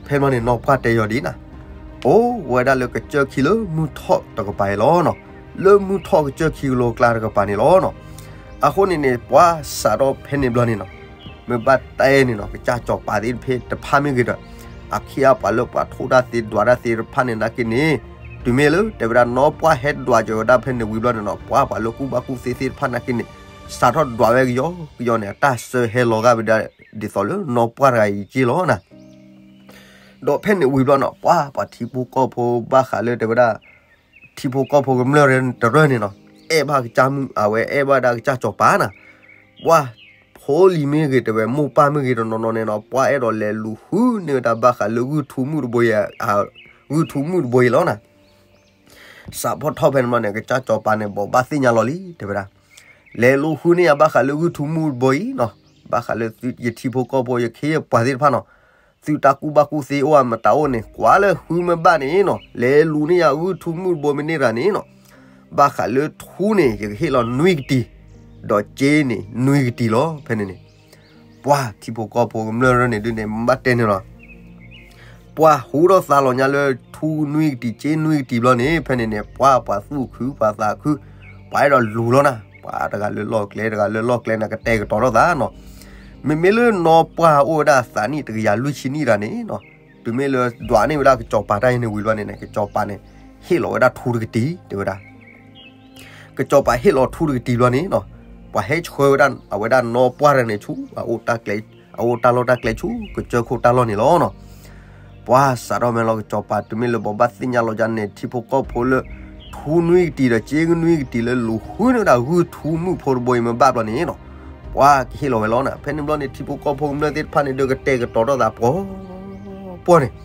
ဖဲန့ၣ်ဘျီန့ၣ် နီၢ်ပှၢ်တဲယီၤဒ်နၤ, အိၣ်ဝဲဒၣ်လၢကစၢၢ်ခံလၢမုၢ်ထီၣ်တကပၤအံၤလီၤနီၤ, လၢမုၢ်ထီၣ်ကစၢၢ်ခံကလိကျါတကပၤန့ၣ်လီၤနီၤ. အဃိန့ၣ်န့ၣ် ပှၤစးထီၣ်ဖဲန့ၣ်ဘျီန့ၣ်နီၤ, မ့ၢ်ဘၣ်တဲန့ၣ်နီၤ ကစၢ်စီၤပၤသ့ၣ်တဖၣ်မ့ၢ်ဂ့ၤဒီး အခ့အပှၤလၢပှၤထိၣ်တၢ်သ့ဒွးတၢ်သ့တဖၣ်န့ၣ် နာ်က့န့ၣ် တုၤမ့ၢ်လၢတဲဝဲဒၣ်နီၢ်ပှၢ်ဟဲဒွးစၢၤဝဲဒၣ်ဖဲန့ၣ်ဝံၤဘျီန့ၣ်နီၤ ပှၤပှၤလၢကူၣ်ဘၣ်ကူၣ်သ့သ့ၣ်တဖၣ်နာ်က့န့ၣ် စးထီၣ်ဒွးဝဲကယီကယီန့ၣ် အတၢ်ဆၢဟဲလီၤဂာ်ဝဲဒၣ် ဒ်သိးလၢနီၢ်ပှၢ်တဂၤအံၤက့လီၤနၤ. ဒီးဖဲန့ၣ်ဝံၤဘျီနီၤ ပှၤပှၤထံဖိကီၢ်ဖိဘၣ်ဃးလၢတဲဝဲဒၣ် ထံဖိကီၢ်ဖိကမျၢၢ်တရၢန့ၣ်နီၤ အဲၣ်ဘၣ်ကစၢ်မုၣ် အဝဲအဲၣ်ဘၣ်ဒၣ်ကစၢ်စီၤပၤနၤ. ပှၤဖိလံၤမ့ၢ်ဂ့ၤ တဲဝဲမိၢ်ပၢ်မ့ၢ်ဂ့ၤတနီၤနီၤန့ၣ်နီၤ ပှၤအဲၣ်ဒိးလဲၤလူၤဃုန့ၢ်ဝဲဒၣ်ဘၣ်ဃးလၢဂုၢ်ထူမုၣ်တဘိအံၤ ဂုၢ်ထူမုၣ်တဘိအံၤလီၤနၤ. စးဖီၣ်ထီၣ်ဖဲန့ၣ်ဘျီန့ၣ် ကစၢ်စီၤပၤန့ၣ် ဘိးဘၣ်သ့ၣ်ညါလီၤလံ တဲဝဲဒၣ် လဲၤလူၤဃုန့ၢ်ယၤဘၣ်ဃးလၢဂုၢ်ထူမုၣ်တဘိအံၤနီၤ ဘၣ်ဃးလၢယထံဖိကီၢ်ဖိ ယခ့ယပှၤသ့ၣ်တဖၣ်နီၤ သုတၢ်ကူၣ်ဘၣ်ကူၣ်သ့အိၣ်ဧါ မတၤအိၣ်န့ၣ် ကွၢ်လၢဃုမ့ၢ်ဘၣ်န့ၣ်နီၤ လဲၤလူၤန့ၢ်ယၤဂုၢ်ထူမုၣ်တဘိမ့ၢ်န့ၢ်တဂၤန့ၣ်နီၤ ဘၣ်ဃးလၢထူန့ၣ် ယကဟ့ၣ်လီၤနွံကတံၤ ဒီးစ့န့ၣ်နွံကတံၤလီၤ ဖဲန့ၣ်န့ၣ် ပှၤထံဖိကီၢ်ဖိကမျၢၢ်ရၢန့ၣ်ဒုးန့ၣ် ဘၣ်တဲန့ၣ်လီၤ ပှၤဟူထီၣ်သါလီၤညါလၢထူနွံကတံၤ စ့နွံကတံၤဘျီန့ၣ် ဖဲန့ၣ်န့ၣ် ပှၤပှၤသူၣ်ခုပှၤသးခု ပှၤအဲၣ်ဒိးလူၤလီၤနၤ ပှၤတဂၤလၢလီၢ်ကျဲ တဂၤလၢလီၢ်ကျဲန့ၣ် ကတဲာ်ကတီၤထီၣ်သးနီၤ မ့မ့ၢ်လၢနီၢ်ပှၢ်အိၣ်ဝဲဒၣ်သးနံၣ်တကယၤလွံၢ်ဆံနံၣ်တဂၤန့ၣ်နီၤ တုၤမ့ၢ်လၢဒွးန့ၢ်ဝဲဒၣ်ကစီၤပၤတၢ်အံၤန့ၣ်ဝံၤဘျီန့ၣ်န့ၣ် ကစီၤပၤန့ၣ် ဟ့ၣ်လီၤဝဲဒၣ်ထူတကတံၤ တဲဝဲဒၣ် ကစီၤပၤဟ့ၣ်လီၤထူတကတံၤဘျီန့ၣ်နီၤ ပှၤဟဲဆှၢဝဲဒၣ် အဝဲဒၣ်နီၢ်ပှၢ်တဂၤန့ၣ်ဆူ အအိၣ်တၢ်ကျဲ အအိၣ်တၢ်လီၢ်တၢ်ကျဲဆူ ကစၢၢ်ခိၣ်တၢ်လီၢ်န့ၣ်လီၤနီၤ ပှၤစးထီၣ်မဲာ်လီၤ ကစီၤပၤတုၤမ့ၢ်လၢဘိးဘၣ်သ့ၣ်ညါလီၤဒ်န့ၣ် ထံဖိကီၢ်ဖိလၢ ထူနွံကတံၤဒီးစ့နွံကတံၤလၢလူၤဃုန့ၢ်ဝဲဒၣ်ဂုၢ်ထူမုၣ်ဖိတဘိအံၤမ့ၢ်ဘၣ်ဘျီန့ၣ်နီၤ ပှၤကဟ့ၣ်လီၤဝဲလီၤနၤ ဖဲန့ၣ်ဘျီန့ၣ် ထံဖိကီၢ်ဖိကမျၢၢ်သ့ၣ်တဖၣ်န့ၣ်ဒုးကတဲာ်ကတီၤထီၣ်သးပှီၤပှီၤန့ၣ်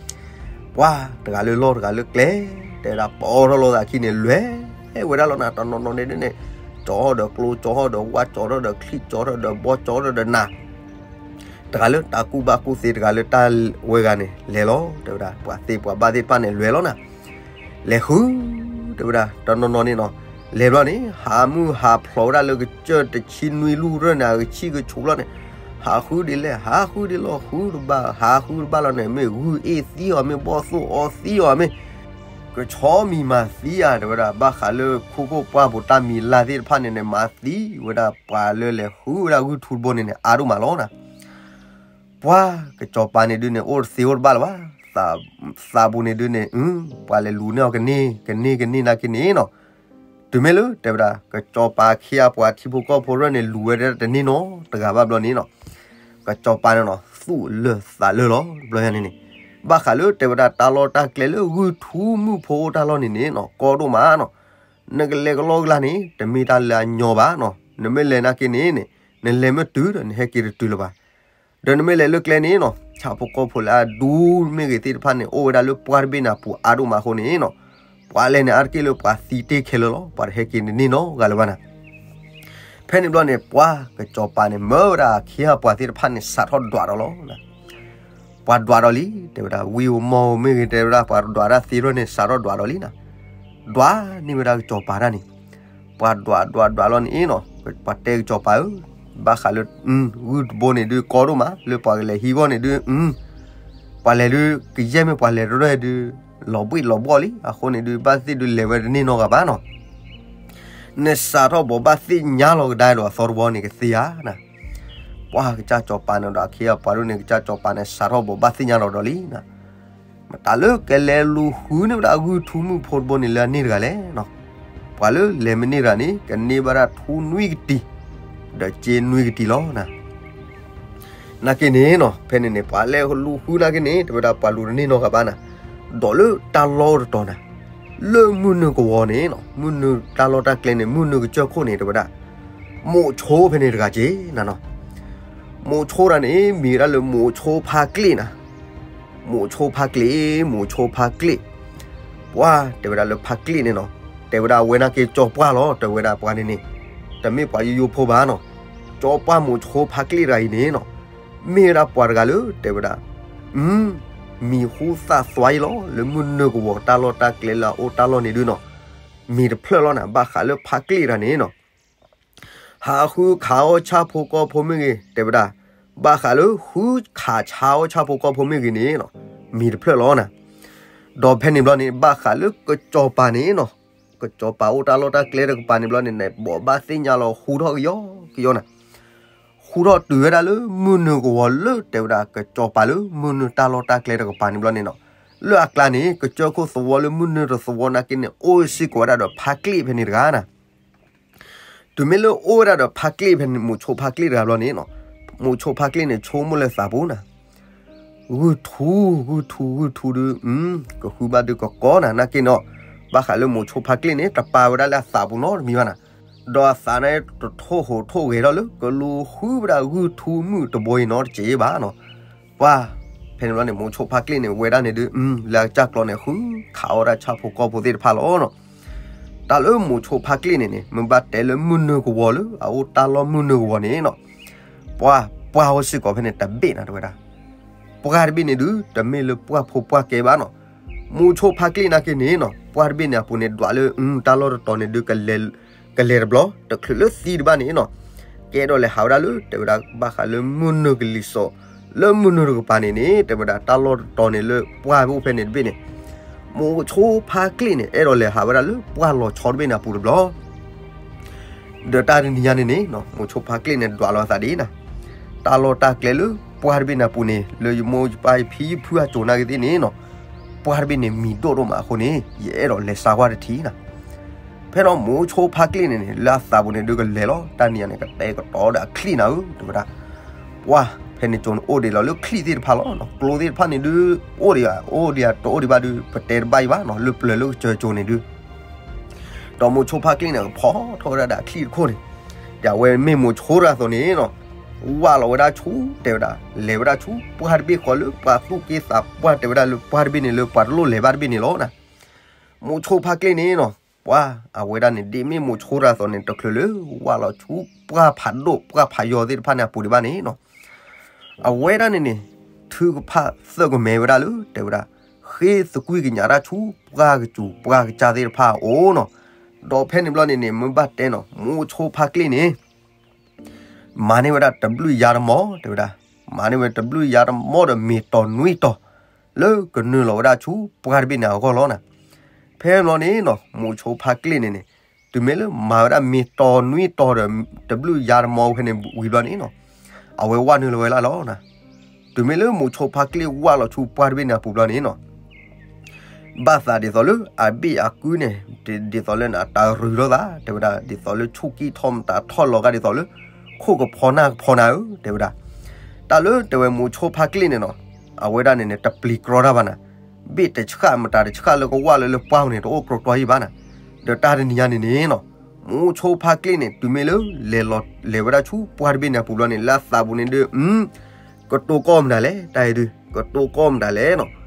ပှၤတဂၤလၢလီၢ်တဂၤလၢကျဲ တဲဝဲဒၣ်ပီထီၣ်လိာ်သးခံန့ၣ် လဲၤဝဲဒၣ်လီၤနၤ တနီၤနီၤန့ၣ်ဒုးန့ၣ် ကၠီထီၣ်ဒီးကျိ ကၠီထီၣ်ဒီးဝၣ် ကၠီထီၣ်ဒီးချံၣ် ကၠီထီၣ်ဒီးဘီ ကၠီထီၣ်ဒီးနၢ် တဂၤလၢတၢ်ကူၣ်ဘၣ်ကူၣ်သ့တဂၤလၢတၢ်ဝဲဂၤန့ၣ် လဲၤလီၤ တဲဝဲဒၣ် ပှၤသ့ပှၤဘၣ်သ့ၣ်တဖၣ်န့ၣ် လဲၤလီၤနၤ လဲၤဃု တဲဝဲဒၣ် တနီၤနီၤန့ၣ်နီၤ လဲၤဘျီန့ၣ် ဟးမုၢ်ဟးဖျိးဝဲဒၣ်လၢကစၢၢ်တဆံနွံလူၢ်ရၢၢ်န့ၣ် အကဆံၣ်ကဆူးဘျီန့ၣ် ဟးဃုဒ်လဲၣ် ဟးဃုဒ်လီၤ ဃုတဘၣ် ဟးဃုတဘၣ်လီၤန့ၣ် မ့ၢ်ဂုၢ်အ့ၣ်သံအီၤ မ့ၢ်ဘီၣ်သိၣ်အီသံအီၤ မ့ၢ် ကဆီမံၤမၤသံဧါ တဲဝဲဒၣ် ဘၣ်ဃးလၢခိခိၣ်ပှၢ်ပူၤတၢ်မံၤလၢ်သ့ၣ်တဖၣ်န့ၣ်န့ၣ် မၤသံဝဲဒၣ်ပှၤလၢလဲၤဃုဝဲဒၣ်ဂုၢ်ထူတဘိန့ၣ်န့ၣ် အါဒိၣ်မးလီၤနၤ ပှၤကစီၤပၤန့ၣ်ဒုးန့ၣ် အိၣ်တသ့အိၣ်တဘၣ်လၢၤဘၣ် သးပူၤန့ၣ်ဒုးန့ၣ် ပှၤလဲၤလူၤန့ၢ်အီၤကန့ၢ် ကန့ၢ်ကန့ၢ်နာ်က့န့ၣ်နီၤ, တုၤမ့ၢ်လၢတဲဝဲဒၣ် ကစီၤပၤခ့အပှၤထံဖိကီၢ်ဖိရၢၢ်န့ၣ် လူၤဝဲဒၣ်တန့ၢ်နီတဂၤဘၣ်ဘျီန့ၣ်နီၤ, ကစီၤပၤန့ၣ်နီၤ သူၣ်လၢာ်သးလၢာ်လီၤ ဘျီယၤန့ၣ်န့ၣ်, ဘၣ်ဃးလၢတဲဝဲဒၣ်တၢ်လီၢ်တၢ်ကျဲလၢဂုၢ်ထူမုၢ်ဖိအိၣ်တၢ်လီၢ်န့ၣ်န့ၣ်နီၤ ကီဒိၣ်မးနီၤ, နကလဲၤကလီကလီန့ၣ် တမ့ၢ်တၢ်လၢအညီဘၣ်နီၤ, နမ့ၢ်လဲၤနာ်က့န့ၣ်န့ၣ် နလဲၤမ့ၢ်တုၤဒီး နဟဲက့ၤတတုၤလၢၤဘၣ် ဒီးနမ့ၢ်လဲၤလၢကျဲန့ၣ်နီၤ ဆၣ်ဖိကီၢ်ဖိလၢအဒူမ့ၢ်ဂ့ၤသ့ၣ်တဖၣ်န့ၣ် အိၣ်ဝဲဒၣ်လၢပှၢ်တဘ့ၣ်န့ၣ်အပူၤအါဒိၣ်မးအဃိန့ၣ်နီၤ, ပှၤလဲၤန့ၣ်အါတက့ၢ်လၢပှၤသံတ့ၢ်ခဲလၢာ်လီၤ, ပှၤတဟဲက့ၤတန့ၢ်နီတဂၤလၢၤဘၣ်နၤ. ဖဲန့ၣ်ဘျီန့ၣ် ပှၤကစီၤပၤန့ၣ် မၢဝဲဒၣ်ခ့အပှၤသ့ၣ်တဖၣ်န့ၣ် စးထီၣ်ဒွးဒီးလီၤ ပှၤဒွးဒီးလံ တဲဝဲဒၣ် ဝံဧိၤမီၢ်ဧိၤမ့ၢ်ဂ့ၤ တဲဝဲဒၣ် ပှၤဒွးတၢ်သ့ထီၣ်န့ၣ် စးထီၣ်ဒွးဒီးလံနၤ, ဒွးန့ၢ်ဝဲဒၣ်ကစီၤပၤတၢ်န့ၣ်, ပှၤဒွးဒွးဒွးလီၤန့ၣ်နီၤ, ပှၤတဲကစီၤပၤဧၢ, ဘၣ်ဃးလၢ ဂုၢ်တဘိန့ၣ်ဒုးကီဒိၣ်မး လၢပှၤကလဲၤဟံးဂီၢ်န့ၣ်ဒုး ပှၤလဲၤဒုး ကယဲၢ်မ့ၢ်ပှၤလဲၤတရၢၢ်ဒုး လီၤဘှံးလီၤဘှီၣ်လံ, အဃိန့ၣ်ဒုး ဘၣ်သ့ၣ်ဒုးလဲၤဝဲတန့ၢ်နီတဂၤဘၣ်နီၤ. နစးထီၣ်ဘိးဘၣ်သ့ၣ်ညါလီၤကဒါဒီးအသီတဘိန့ၣ်ကသ့ဧါနၤ. ပှၤကစၢ်စီၤပၤန့ၣ်ဒီးအခ့အပှၤဒ်န့ၣ် ကစၢ်စီၤပၤန့ၣ် စးထီၣ်ဘိးဘၣ်သ့ၣ်ညါလီၤဒီးလံနၤ. မတၤလၢကလဲၤလူၤဃုန့ၢ်ဝဲဒၣ်ဂုၢ်ထူမုၢ်ဖိတဘိန့ၣ်လၢအန့ၢ်တဂၤလဲၣ်နီၤ. ပှၤလၢလဲၤမ့ၢ်န့ၢ်တဂၤန့ၣ် ကန့ၢ်ဘၣ်ဒၣ်ထူနွံကတံၤ ဒီးစ့နွံကတံၤလီၤနၤ. နာ်က့န့ၣ်နီၤ ဖဲန့ၣ်န့ၣ် ပှၤလဲၤလူၤဃုနာ်က့န့ၣ် တဲဝဲဒၣ်ပှၤလူၤတန့ၢ်နီတဂၤဘၣ်နၤ, ဒီးလၢတၢ်လီၢ်တတီၤနၤ, လၢမုၢ်နုာ်ကဝီၤန့ၣ်နီၤ မုၢ်နုာ်တၢ်လီၢ်တၢ်ကျဲန့ၣ် မုၢ်နုာ်ကစၢၢ်ခိၣ်န့ၣ် တဲဝဲဒၣ် မိၤဆိဖဲန့ၣ်တဂၤက့ၤနၤနီၤ. မိၤဆိတၢ်န့ၣ် မံၤဝဲဒၣ်လၢမိၤဆိဖါကျ့ၣ်နၤ. မိၤဆိဖါကျ့ၣ် မိၤဆိဖါကျ့ၣ်, ပှၤတဲဝဲဒၣ်လၢဖါကျ့ၣ်န့ၣ်နီၤ, တဲဝဲဒၣ်အဝဲနာ်က့ကၠီပှၢ်လီၤ တဲဝဲဒၣ်ပှၤန့ၣ်န့ၣ်, တမ့ၢ်ပှၤယိယိဖိဘၣ်နီၤ, ကၠီပှၢ်မိၤဆိဖါကျ့ၣ်တဂၤအံၤန့ၣ်နီၤ, မ့ၢ်ဝဲဒၣ်ပှၤတဂၤလၢ တဲဝဲဒၣ် မံၤဟူသၣ်သွါအံၤလီၤ လၢမုၢ်နုာ်ကဝီၤတၢ်လီၢ်တၢ်ကျဲလၢအအိၣ်တၢ်လီၢ်န့ၣ်ဒုးနီၤ, မံၤတဖျၢၣ်လီၤနၤ ဘၣ်ဃးလၢဖါကျ့ၣ်တဂၤန့ၣ်နီၤ ဟးဃုခးအီၣ်ဆၣ်ဖိကီၢ်ဖိမ့ၢ်ဂ့ၤ တဲဝဲဒၣ်, ဘၣ်ဃးလၢဃုခးဆါအီၣ်ဆၣ်ဖိကီၢ်ဖိမ့ၢ်ဂ့ၤန့ၣ်နီၤ, မံၤတဖျၢၣ်လီၤနၤ. ဒီးဖဲန့ၣ်ဘျီန့ၣ် ဘၣ်ဃးလၢကစီၤပၤန့ၣ်နီၤ, ကစီၤပၤအိၣ်တၢ်လီၢ်တၢ်ကျဲတကပၤန့ၣ်ဘျီန့ၣ်န့ၣ် ဘိးဘၣ်သ့ၣ်ညါလီၤဃူထီၣ်ကယီကယီနၤ, ဃူထီၣ်တုၤဝဲဒၣ်လၢမုၢ်နုာ်ကဝီၤလၢ တဲဝဲဒၣ်ကစီၤပၤလၢမုၢ်နုာ်တၢ်လီၢ်တၢ်ကျဲတကပၤန့ၣ်ဘျီန့ၣ်နီၤ, လၢအကျါန့ၣ် ကစၢၢ်ခိၣ်သဝီလၢမုၢ်နုာ်တသဝီနာ်က့န့ၣ် အိၣ်စ့ၢ်ကီးဝဲဒၣ်ဒီးဖါကျ့ၣ်ဖဲန့ၣ်တဂၤနၤ. တုၤမ့ၢ်လၢအိၣ်ဝဲဒၣ်ဒီးဖါကျ့ၣ်ဖဲန့ၣ် မိၤဆိဖါကျ့ၣ်တဂၤဘျီန့ၣ်နီၤ, မိၤဆိဖါကျ့ၣ်န့ၣ် ဆိကမိၣ်လၢသးပူၤနၤ, ဂုၢ်ထူ ဂုၢ်ထူ ဂုၢ်ထူဒုး ကဃုဘၣ်ဒုးကကီနၤ နာ်က့နီၤ, ဘၣ်ဃးလၢမိၤဆိဖါကျ့ၣ်န့ၣ် တပာ်ဝဲဒၣ်လၢအသးပူၤနီတမံၤဘၣ်နၤ, ဒီးအသးန့ၣ်တထိၣ်ဟိးထိၣ်ဂဲၤထီၣ်လၢ ကလူၤဃုဝဲဒၣ်ဂုၢ်ထူမုၢ်တဘိအံၤနီတစဲးဘၣ်နီၤ. ပှၤ ဖဲန့ၣ်ဘျီန့ၣ် မိၤဆိဖါကျ့ၣ်န့ၣ် ဝဲဒၣ်န့ၣ်ဒုး လၢအကစၢ်ကျီန့ၣ် ဃုခးအီၣ်ဒၣ်ဆၣ်ဖိကီၢ်ဖိသ့ၣ်တဖၣ်လီၤနီၤ. တၢ်လၢမိၤဆိဖါကျ့ၣ်န့ၣ်န့ၣ် မ့ၢ်ဘၣ်တဲလၢမုၢ်နုာ်ကဝီၤလၢအအိၣ်တၢ်လီၢ်မုၢ်နုာ်ကဝီၤန့ၣ်နီၤ, ပှၤ ပှၢ်အိၣ်စ့ၢ်ကီးဖဲန့ၣ်တဘ့ၣ်နၤ တဲဝဲဒၣ်, ပှၢ်တဘ့ၣ်န့ၣ်ဒုး တမ့ၢ်လၢပှၢ်ဖိပှၢ်ကဲဘၣ်နီၤ. မိၤဆိဖါကျ့ၣ်နာ်က့န့ၣ်နီၤ ပှၢ်တဘ့ၣ်န့ၣ်အပူၤန့ၣ် ဒွးလၢ တၢ်လီၢ်တတီၤန့ၣ်ဒုး ကလဲၤတဘျီ တချုးလၢသံတဘၣ်န့ၣ်နီၤ, ကအဲၣ်ဒိးလဲၤဟးဝဲဒၣ်လၢ တဲဝဲဒၣ် ဘၣ်ဃးလၢမုၢ်နုာ်ကလံၤစိး လၢမုၢ်နုာ်တကပၤန့ၣ်န့ၣ် တဲဝဲဒၣ် တၢ်လီၢ်တတီၤန့ၣ်လၢပှၢ်အိၣ်ဖဲန့ၣ်တဘ့ၣ်န့ၣ်, မိၤဆိဖါကျ့ၣ်န့ၣ် အဲၣ်ဒိးလဲၤဟးဝဲဒၣ်လၢပှၢ်လီၤဆီတဘ့ၣ်န့ၣ်အပူၤတဘျီ ဒီးတၢ်တနံၤညါန့ၣ်န့ၣ် မိၤဆိဖါကျ့ၣ်န့ၣ် ဒွးလီၤအသးဒ်နၤ, တၢ်လီၢ်တၢ်ကျဲလၢပှၢ်တဘ့ၣ်န့ၣ်အပူၤန့ၣ် လၢယမိၢ်ယပၢ်ယဖံယဖုအစိၤနာ်က့သ့ၣ်န့ၣ်နီၤ, ပှၢ်တဘ့ၣ်န့ၣ်မံၤဒိၣ်ဒိၣ်မးအဃိန့ၣ် ယအဲၣ်ဒိးလဲၤစါကွၢ်တထံၣ်နၤ. ဖဲဒီးမိၤဆိဖါကျ့ၣ်န့ၣ်န့ၣ် လၢအသးပူၤန့ၣ်ဒုးကလဲၤလီၤ တၢ်နံၤညါန့ၣ် ကတဲာ်ကတီၤဒီးအချံၣ်နၤဧၢ တဲဝဲဒၣ်, ပှၢ် ဖဲန့ၣ်ကၠိန့ၣ်အိၣ်ဒံးလီၤလၢချံၣ်သ့ၣ်တဖၣ်လီၤ, ကျိသ့ၣ်တဖၣ်န့ၣ်ဒုး အိၣ်ဒံးဧါ အိၣ်ဒံးဧါ တအိၣ်ဒံးဘၣ်ဒုး ပတဲတဘၣ်အံၤဘၣ်နီၤ လၢပျၢၤလၢကစၢၢ်ကၠိန့ၣ်ဒုး ဒီးမိၤဆိဖါကျ့ၣ်န့ၣ် ကဖီထီၣ်ဝဲဒၣ်ဒီးအချံၣ်တခိၣ်န့ၣ်, ဒီးအဝဲမ့ၢ်မိၤဆိတဂၤအသိးန့ၣ်နီၤ, ဝၢ်လီၤဝဲဒၣ်ဆူ တဲဝဲဒၣ် လဲၤဝဲဒၣ်ဆူ ပှၢ်တဘ့ၣ်ဃီလၢပှၤသူၣ်က့သးပှၢ် တဲဝဲဒၣ်လၢပှၢ်တဘ့ၣ်န့ၣ်လၢပှၤတလိၣ်လဲၤဘၣ်တဘ့ၣ်န့ၣ်လီၤနၤ. မိၤဆိဖါကျ့ၣ်န့ၣ်နီၤ ပှၢ် အဝဲဒၣ်န့ၣ် ဒ်မ့ၢ်မိၤဆိတဂၤအသိးန့ၣ် တချုးလၢဝၢ်လီၤဆူ ပှၢ်ဖးဒိၣ် ပှၢ်ဖးယီၤသ့ၣ်တဖၣ်န့ၣ်အပူၤဒံးဘၣ်န့ၣ်နီၤ, အဝဲဒၣ်န့ၣ်န့ၣ် ထုကဖၣ်သၢကမဲဝဲဒၣ်လၢ တဲဝဲဒၣ် ဃ့သကွံၢ်ကညးတၢ်ဆူ ပှၢ်ကစူၤပှၢ်ကစၢ်သ့ၣ်တဖၣ်အအိၣ်နီၤ. ဒီးဖဲန့ၣ်ဘျီန့ၣ်န့ၣ် မ့ၢ်ဘၣ်တဲနီၤ မိၤဆိဖါကျ့ၣ်န့ၣ် မၤန့ၢ်ဝဲဒၣ်တဘျုးယါတမီၤ တဲဝဲဒၣ်, မၤန့ၢ်ဝဲတဘျုးယါတမီၤဒီးမ့ၤတီၤနွံတီၤ လၢကနုာ်လီၤဝဲဒၣ်ဆူပှၢ်တဘ့ၣ်န့ၣ်အဂီၢ်လီၤနၤ. ဖဲန့ၣ်ဘျီန့ၣ်နီၤ မိၤဆိဖါကျ့ၣ်န့ၣ်န့ၣ် တုၤမ့ၢ်လၢမၤဝဲဒၣ်မ့ၤတီၤနွံတီၤဒီး တဘျုးယါတမီၤဖဲန့ၣ်ဝံၤဘျီန့ၣ်နီၤ အဝဲဝဲနုာ်လီၤဝဲလၢ်လီၤနၤ. တုၤမ့ၢ်လၢမိၤဆိဖါကျ့ၣ်ဝၢ်လီၤဆူပှၢ်တဘ့ၣ်န့ၣ်အပူၤဘျီန့ၣ်နီၤ ဘၣ်သးဒ်သိးလၢအဘ့ၣ်အကုန့ၣ် ဒ်သိးလၢနတၢ်ရူၤထီၣ်သး တဲဝဲဒၣ် ဒ်သိးလၢဆူၣ်ကံၢ်ထီၣ်မတၤထီၣ်လီၤဂာ်ဒ်သိးလၢ ခိၣ်ကဖီနၢ်ကဖီနၤဧၢ တဲဝဲဒၣ်. တၢ်လၢတဲဝဲမိၤဆိဖါကျ့ၣ်န့ၣ်နီၤ အဝဲဒၣ်န့ၣ်န့ၣ် တပျံၤကြီတၢ်ဘၣ်နၤ, ဘ့ၣ်တဆှၣ်မတၤတဆှၣ်လၢကဝၢ်လၢလၢပှၢ်ပူၤန့ၣ် တအိၣ်ကြီကြီယံၤဘၣ်နၤ. ဒီးတၢ်တနံၤညါန့ၣ်န့ၣ်နီၤ မိၤဆိဖါကျ့ၣ်န့ၣ် တုၤမ့ၢ်လၢ လဲၤလီၤလဲၤဝဲဒၣ်ဆူပှၢ်တဘ့ၣ်န့ၣ်အပူၤဘျီန့ၣ် လၢအသးပူၤန့ၣ်ဒီး ကတိၤကီၢ်မတၤလဲၣ် တၢ်အံၤဒုး ကတိၤကီၢ်မတၤလဲၣ်နီၤ.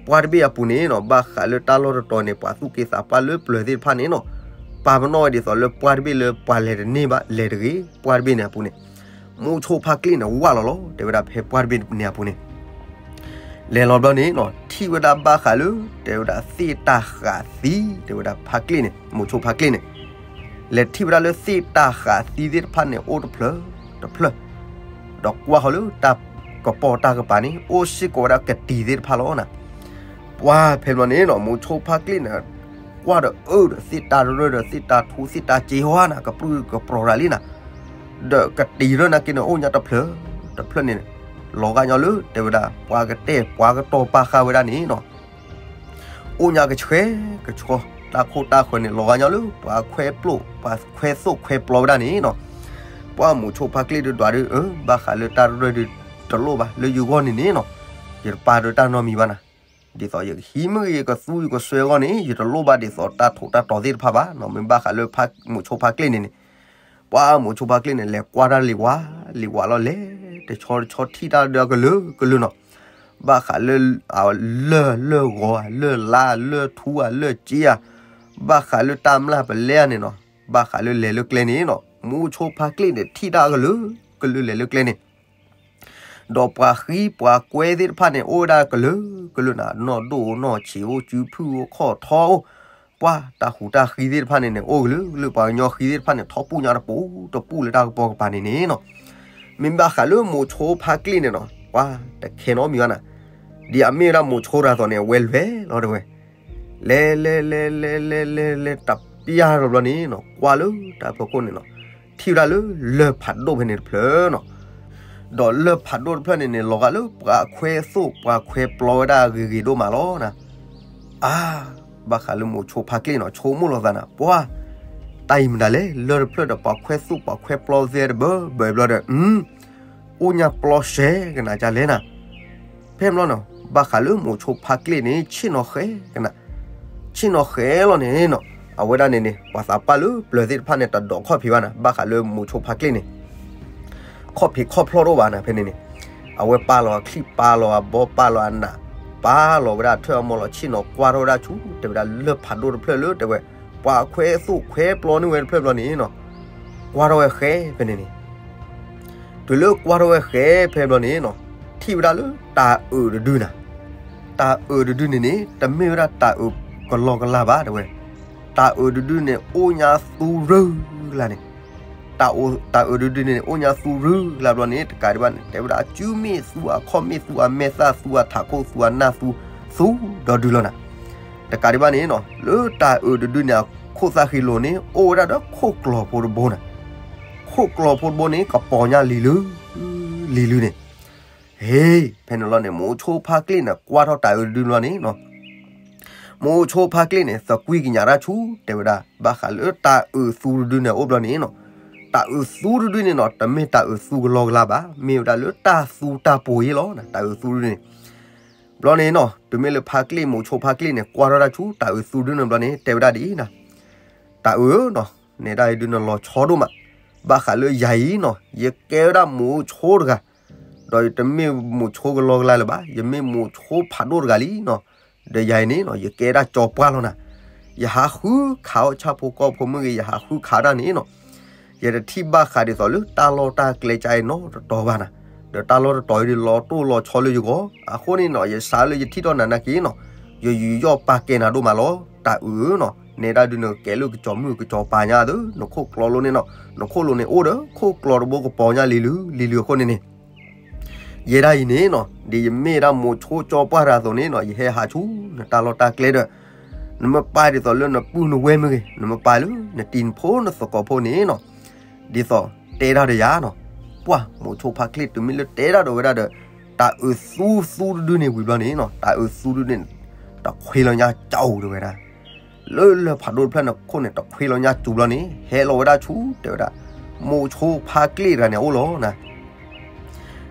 ပှၢ်တဘ့ၣ်အပူၤန့ၣ်နီၤ ဘၣ်ဃးလၢတၢ်လီၢ်တတီၤန့ၣ် ပှၤသူၣ်က့သးပှၢ်လၢပျၢၤသ့ၣ်တဖၣ်န့ၣ်နီၤ ပာ်ပနီၣ်ဝဲဒ်သိးလၢပှၢ်တဘ့ၣ်လၢပှၤလဲၤတန့ၢ်ဘၣ် လဲၤတဂ့ၤ ပှၢ်တဘ့ၣ်န့ၣ်အပူၤန့ၣ် မိၤဆိဖါကျ့ၣ်န့ၣ် ဝၢ်လီၤလီၤ တဲဝဲဒၣ်ဖဲပှၢ်တဘ့ၣ်န့ၣ်အပူၤန့ၣ် လဲၤလီၤဘျီန့ၣ်နီၤ ထံၣ်ဝဲဒၣ်ဘၣ်ဃးလၢ တဲဝဲဒၣ်သ့ၣ်တၢ်ဃးသံ တဲဝဲဒၣ်ဖါကျ့ၣ်န့ၣ် မိၤဆိဖါကျ့ၣ်န့ၣ် လဲၤထံၣ်ဝဲဒၣ်လၢသ့ၣ်တၢ်ဃးသံသ့ၣ်တဖၣ်န့ၣ် အိၣ်တဖျၢၣ်တဖျၢၣ် ဒီးကွၢ်ဃီၤလၢတၢ်ကပီၤတၢ်ကပၤန့ၣ် အိၣ်စ့ၢ်ကီးဝဲဒၣ်ကတံၤသ့ၣ်တဖၣ်လီၤနၤ. ပှၢ်ဖဲဘျီန့ၣ်နီၤ မိၤဆိဖါကျ့ၣ်န့ၣ် ကွၢ်ဒီးအၢဒီးသ့ၣ်တၢ်ရၢၢ်ဒီးသ့ၣ်တၢ်ထူသ့ၣ်တၢ်စ့ဟီနၤ ကပြုၢ်ကပြီၤတၢ်လံနၤ ဒီးကတံၤရၢၢ်နာ်က့န့ၣ် အိၣ်ညါတဖျၢၣ်တဖျၢၣ်န့ၣ် လီၤဂာ်ညီလၢ တဲဝဲဒၣ် ပှၤကတဲာ်ပှၤကတီၤပာ်ဃာ်ဝဲဒၣ်န့ၣ်နီၤ အိၣ်ညါကဆှဲကဆှီ တၢ်ခိၣ်တၢ်ဃၢၤန့ၣ် လီၤဂာ်ညီလၢ ပှၤခွဲပျိၣ် ပှၤခွဲသိၣ်ခွဲပျီဝဲဒၣ်န့ၣ်နီၤ ပှၢ်မိၤဆိဖါကျ့ၣ်ဒုးဒွးဒုး အၢ ဘၣ်ဃးလၢတၢ်ရၢၢ်ဒုး တလိၣ်ဘၣ် လၢယဂီၢ်န့ၣ်န့ၣ်နီၤ ယတပာ်ဒီးတၢ်နီတမံၤဘၣ်နၤ ဒ်သိးယကဟံးမ့ၢ်ဂ့ၤ ယကသူယကစွဲအဂီၢ်န့ၣ် ယတလိၣ်ဘၣ်ဒ်သိးတၢ်ထိးတၢ်တီၤသ့ၣ်တဖၣ်ဘၣ်နီၤ မ့ၢ်ဘၣ်ဃးလၢမိၤဆိဖါကျ့ၣ်န့ၣ်န့ၣ် ပှၢ်မိၤဆိဖါကျ့ၣ်န့ၣ် လဲၤကွၢ်တၢ်လံၤဝါ လံၤဝါလီၤလဲၤ တဆီတဆီထံၣ်တၢ်ဒီးကလုာ်ကလုာ်နီၤ ဘၣ်ဃးလၢ လၢၢ်လၢၢ်ဂီၤ လၢၢ်လါ လၢၢ်ထူဧါ လၢၢ်စ့ဧါ ဘၣ်ဃးလၢတၢ်မျၢ်ပလဲၢ်န့ၣ်နီၤ ဘၣ်ဃးလၢလဲၤလၢကျဲန့ၣ်နီၤ မိၤဆိဖါကျ့ၣ်န့ၣ် ထံၣ်တၢ်ကလုာ်ကလုာ်လဲၤလၢကျဲန့ၣ် ဒီးပှၤဃံပှၤကွဲသ့ၣ်တဖၣ်န့ၣ် အိၣ်ဝဲဒၣ်ကလုာ်ကလုာ်နၤ နီၢ်ဒိၣ်အိၣ်နီၢ်ဆံးအိၣ် စုဖုၣ်အိၣ်ခီၣ်ထီအိၣ် ပှၢ်တၢ်ဟူးတၢ်ဃံသ့ၣ်တဖၣ်န့ၣ်န့ၣ် အိၣ်ကလုာ်ကလုာ် ပှၤကညီဃံသ့ၣ်တဖၣ်န့ၣ် ထီၣ်ပူၣ်ညါတပူၤတပူၤလၢတၢ်ကပီၤကပၤန့ၣ်န့ၣ်နီၤ မ့ၢ်ဘၣ်ဃးလၢမိၤဆိဖါကျ့ၣ်န့ၣ်နီၤ ပှၢ်တခဲနီတမံၤဘၣ်နၤ ဒ်အမ့ၢ်ဝဲဒၣ်မိၤဆိတဂၤအသိးန့ၣ် အဝဲလဲၤလီၤတဲဝဲ လဲၤလဲၤလဲၤလဲၤလဲၤလဲၤလဲၤ တပျၢ်လီၤဘျီန့ၣ်နီၤ ကွၢ်လၢတၢ်ဖီခိၣ်န့ၣ်နီၤ ထံၣ်ဝဲဒၣ်လၢလၢၢ်ဖးဒိၣ်ဖဲန့ၣ်တဖျၢၣ်နီၤ ဒီးလၢၢ်ဖးဒိၣ်တဖျၢၣ်န့ၣ်န့ၣ် လီၤဂာ်လၢပှၤခွဲသိၣ်ပှၤခွဲပျီဝဲဒၣ်ဂ့ၤဂ့ၤဒိၣ်မးလီၤနၤ အါ ဘၣ်ဃးလၢမိၤဆိဖါကျ့ၣ်နီၤ ဆိကမိၣ်လီၤသးနၤ ပှၢ် တၢ်အံၤမတၤလဲၣ် လၢၢ်တဖျၢၣ်ဒီးပှၤခွဲသိၣ်ပှၤခွဲပျီသ့တဘၢဘၢဘျီဒီး အိၣ်ညါပျီစဲကနၤကလဲၣ်နၤ ဖဲဘျီနီၤ ဘၣ်ဃးလၢမိၤဆိဖါကျ့ၣ်န့ၣ် ဆ့ၣ်နီၤဃဲကနၤ ဆ့ၣ်နီၤဃဲလီၤန့ၣ်နီၤ အဝဲဒၣ်န့ၣ်န့ၣ် ပှၤသးပှၢ်လၢပျၢၤသ့ၣ်တဖၣ်န့ၣ် တဒိးခီၣ်ဖံးဘၣ်နၤ ဘၣ်ဃးလၢမိၤဆိဖါကျ့ၣ်န့ၣ် ခီၣ်ဖံးခီၣ်ဖျီၣ်တအိၣ်ဘၣ်နၤ ဖဲန့ၣ်န့ၣ် အဝဲပာ်လီၤအချံၣ် ပာ်လီၤအဘီ ပာ်လီၤအနး ပာ်လီၤဝဲဒၣ်အထၢၣ်အမီၤလီၤ ဆ့ၣ်နီၤကွၢ်ထီၣ်ဝဲဒၣ်ဆူ တဲဝဲဒၣ်လၢၢ်ဖးဒိၣ်တဖျၢၣ်လၢ တဲဝဲ ပှၤခွဲသိၣ်ခွဲပျီန့ၢ်ဝဲတဖျၢၣ်ဘျီန့ၣ်နီၤ ကွၢ်ထီၣ်ဝဲဃဲဖဲန့ၣ်န့ၣ် တုၤလၢကွၢ်ထီၣ်ဝဲဃဲဖဲဘျီန့ၣ်နီၤ ထံၣ်ဝဲဒၣ်လၢတၢ်အုးတဒုနၤ တၢ်အုးတဒုန့ၣ်န့ၣ် တမ့ၢ်ဝဲဒၣ်တၢ်အုးကလီကလီဘၣ်တဲဝဲ တၢ်အုးတဒုန့ၣ် အိၣ်ညါသူရုၢ်ကလါန့ၣ် တၢ်အုးတဒုန့ၣ်န့ၣ် အိၣ်ညါသူရုၢ်ကလါဘျီန့ၣ် တကးဒံးဘၣ်န့ၣ် တဲဝဲဒၣ် အစုမ့ၢ်သူ အခီၣ်မ့ၢ်သူ အမဲာ်သၣ်သူ အထးခိၣ်သူ အနၢ်သူ သူဒီးဒုလီၤနၤ တကးဒံးဘၣ်န့ၣ်နီၤ လၢတၢ်အုးတဒုန့ၣ် အခိၣ်သၣ်ဃံလိၤန့ၣ် အိၣ်ဝဲဒၣ်ဒီးခိၣ်ကျီၤဖိတဘိနၤ ခိၣ်ကျီၤဖိတဘိန့ၣ် ကပီၤညါလံၤလုာ် လံၤလုာ်န့ၣ် ဟ့ ဖဲန့ၣ်လီၤန့ၣ် မိၤဆိဖါကျ့ၣ်န့ၣ် ကွၢ်ထီၣ်တၢ်အုးတဒုလီၤန့ၣ်နီၤ မိၤဆိဖါကျ့ၣ်န့ၣ် သကွံာ်ကညးတၢ်ဆူ တဲဝဲဒၣ် ဘၣ်ဃးလၢတၢ်အုးသူတဒုန့ၣ်အိၣ်ဘျီန့ၣ်နီၤ တၢ်အုးသူတဒုန့ၣ်နီၤ တမ့ၢ်တၢ်အုးသူကလီကလါဘၣ် မ့ၢ်ဝဲဒၣ်လၢတၢ်သူတၢ်ပှီၤအံၤလီၤ တၢ်အုးသူတဒုန့ၣ် ဘျီန့ၣ်နီၤ တုၤမ့ၢ်လၢဖါကျ့ၣ် မိၤဆိဖါကျ့ၣ်န့ၣ် ကွၢ်ထီၣ်တၢ်ဆူ တၢ်အုးသူတဒုန့ၣ်ဘျီန့ၣ် တဲဝဲဒၣ်ဒ်အံၤနၤ တၢ်အုးနီၤ နဲဒၣ်အံၤဒုးနလီၤဆီဒိၣ်မး ဘၣ်ဃးလၢယၤအံၤနီၤ ယကဲဝဲဒၣ်မိၤဆိတဂၤ ဒီးယတမ့ၢ်မိၤဆိကလီကလါလၢၤဘၣ် ယမ့ၢ်မိၤဆိဖးဒိၣ်တဂၤလံနီၤ ဒီးယၤအံၤန့ၣ်နီၤ ယကဲဒၣ်ကၠီပှၢ်လီၤနၤ ယဟးဃုခးအီၣ်ဆၣ်ဖိကီၢ်ဖိမ့ၢ်ဂ့ၤ ယဟးဃုခးတၢ်န့ၣ်နီၤ ယတထံၣ်ဘၣ်ဃးဒ်သိးလၢတၢ်လီၢ်တၢ်ကျဲကါအံၤနီတတီၤဘၣ်နၤ ဒီးတၢ်လီၢ်တတီၤအံၤဒုးလီၤတိၢ်လီၤဆီလၢယဂီၢ် အဃိန့ၣ်နီၤ ယစးလၢယထံၣ်ထီၣ်နၤနာ်က့နီၤ ယယူးယီၣ်ပာ်ကဲနၤဒိၣ်မးလီၤ တၢ်အုးနီၤ နဲဒၣ်ဒုးနကဲလၢကစီၤမုၣ်ကစီၤပၤညါသ့ နခိၣ်ကျီလိၤန့ၣ်နီၤ နခိၣ်လိၤန့ၣ်အိၣ်ဒီး ခိၣ်ကျီတဘိကပီၤညါလံၤလုာ် လံၤလုာ်အဃိန့ၣ်န့ၣ် ယဲဒၣ်အံၤန့ၣ်နီၤ ဒ်ယမ့ၢ်ဒၣ်မိၤဆိကၠီပှၢ်တဂၤအသိးန့ၣ်နီၤ ယဟဲဟးဆူ နတၢ်လီၢ်တၢ်ကျဲဒီး နမ့ၢ်ပာ်ဒ်သိးလၢနပုၢ်နဝဲၢ်မ့ၢ်ဂ့ၤ နမ့ၢ်ပာ်လၢ နတံၤနဖိနသကိးဖိန့ၣ်နီၤ ဒ်သိးတဲတၢ်ဒီးယၤနီၤ ပှၢ်မိၤဆိဖါကျ့ၣ်တုၤမ့ၢ်လၢတဲတၢ်ဒီးဝဲဒၣ်ဒီး တၢ်အုးသူသူတဒုန့ၣ်ဝံၤဘျီန့ၣ်နီၤ တၢ်အုးသူဒုန့ၣ် တခွ့လီၤညါကၠိၤတဲဝဲဒၣ်, လၢလၢၢ်ဖးဒိၣ်တဖျၢၣ်န့ၣ်ခိၣ်န့ၣ် တခွ့လီၤညါကၠိၤဘျီန့ၣ် ဟဲလီၤဝဲဒၣ်ဆူတဲဝဲဒၣ် မိၤဆိဖါကျ့ၣ်တဂၤန့ၣ်အအိၣ်လီၤနၤ.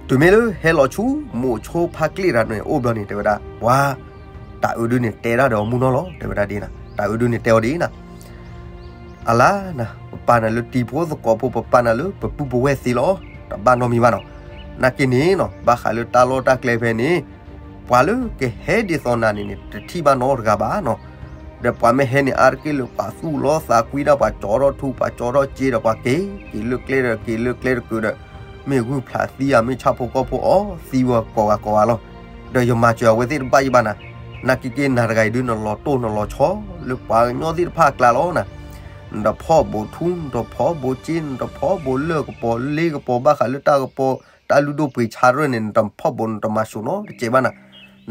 တုၤမ့ၢ်လၢဟဲလီၤဆူ မိၤဆိဖါကျ့ၣ်တဂၤန့ၣ်အိၣ်ဘျီန့ၣ် တဲဝဲဒၣ် ပှၤ တၢ်အုးဒုန့ၣ်တဲဒၣ်ဒီးအမူနီၤလီၤ တဲဝဲဒၣ်ဒ်နၤ တၢ်အုးဒုန့ၣ်တဲအီၤဒ်နၤ အလါနၤ ပပာ်နၤလၢတံၤဖိသကိးဖိ ပပာ်နၤလၢပပုၢ်ပဝဲၢ်သ့လီၤ, တဘၣ်နီတမံၤဘၣ်နီၤ. နာ်က့န့ၣ်နီၤ ဘၣ်ဃးလၢတၢ်လီၢ်တၢ်ကျဲဖဲန့ၣ် ပှၤလၢကဟဲဒ်သိးနၤန့ၣ်န့ၣ် တထံၣ်ဘၣ်နီတဂၤဘၣ်နီၤ. ဒီးပှၤမ့ၢ်ဟဲန့ၣ် အါတက့ၢ်လၢပှၤသူၣ်လီသးကွံဒၣ် ပှၤကၠီထီၣ်ထူ ပှၤကၠီထီၣ်စ့ဒီး ပှၤက့ၤက့ၤလၢကျဲဒီး က့ၤလၢကျဲတကုာ်ဒီး မ့ၢ်ဂုၢ်ဖျးသံဧါ မ့ၢ်ဆၣ်ဖိကီၢ်ဖိအီသံဝဲကိးဂၤကိးဂၤလီၤ. ဒီးယမၤစၢၤအဝဲသ့ၣ်တဘၣ်ယဘၣ်နၤ. နာ်က့က့ၤနၤတဂၤအံၤဒု နလီၤတိၢ်နလီၤဆီ လၢပှၤကညီသ့ၣ်တဖၣ်အကျါလီၤနၤ. နတဖီၣ်ဘိးထူ နတဖီၣ်ဘိးစ့ နတဖီၣ်ဘိးလၢၢ်ကပီၤလ့ကပီၤ ဘၣ်ဃးလၢတၢ်ကပီၤ တၢ်လုၢ်ဒိၣ်ပှ့ၤဆါရဲၣ်န့ၣ် နတဖီၣ်ဘိး နတမၤစိာ်နီတစဲးဘၣ်နၤ.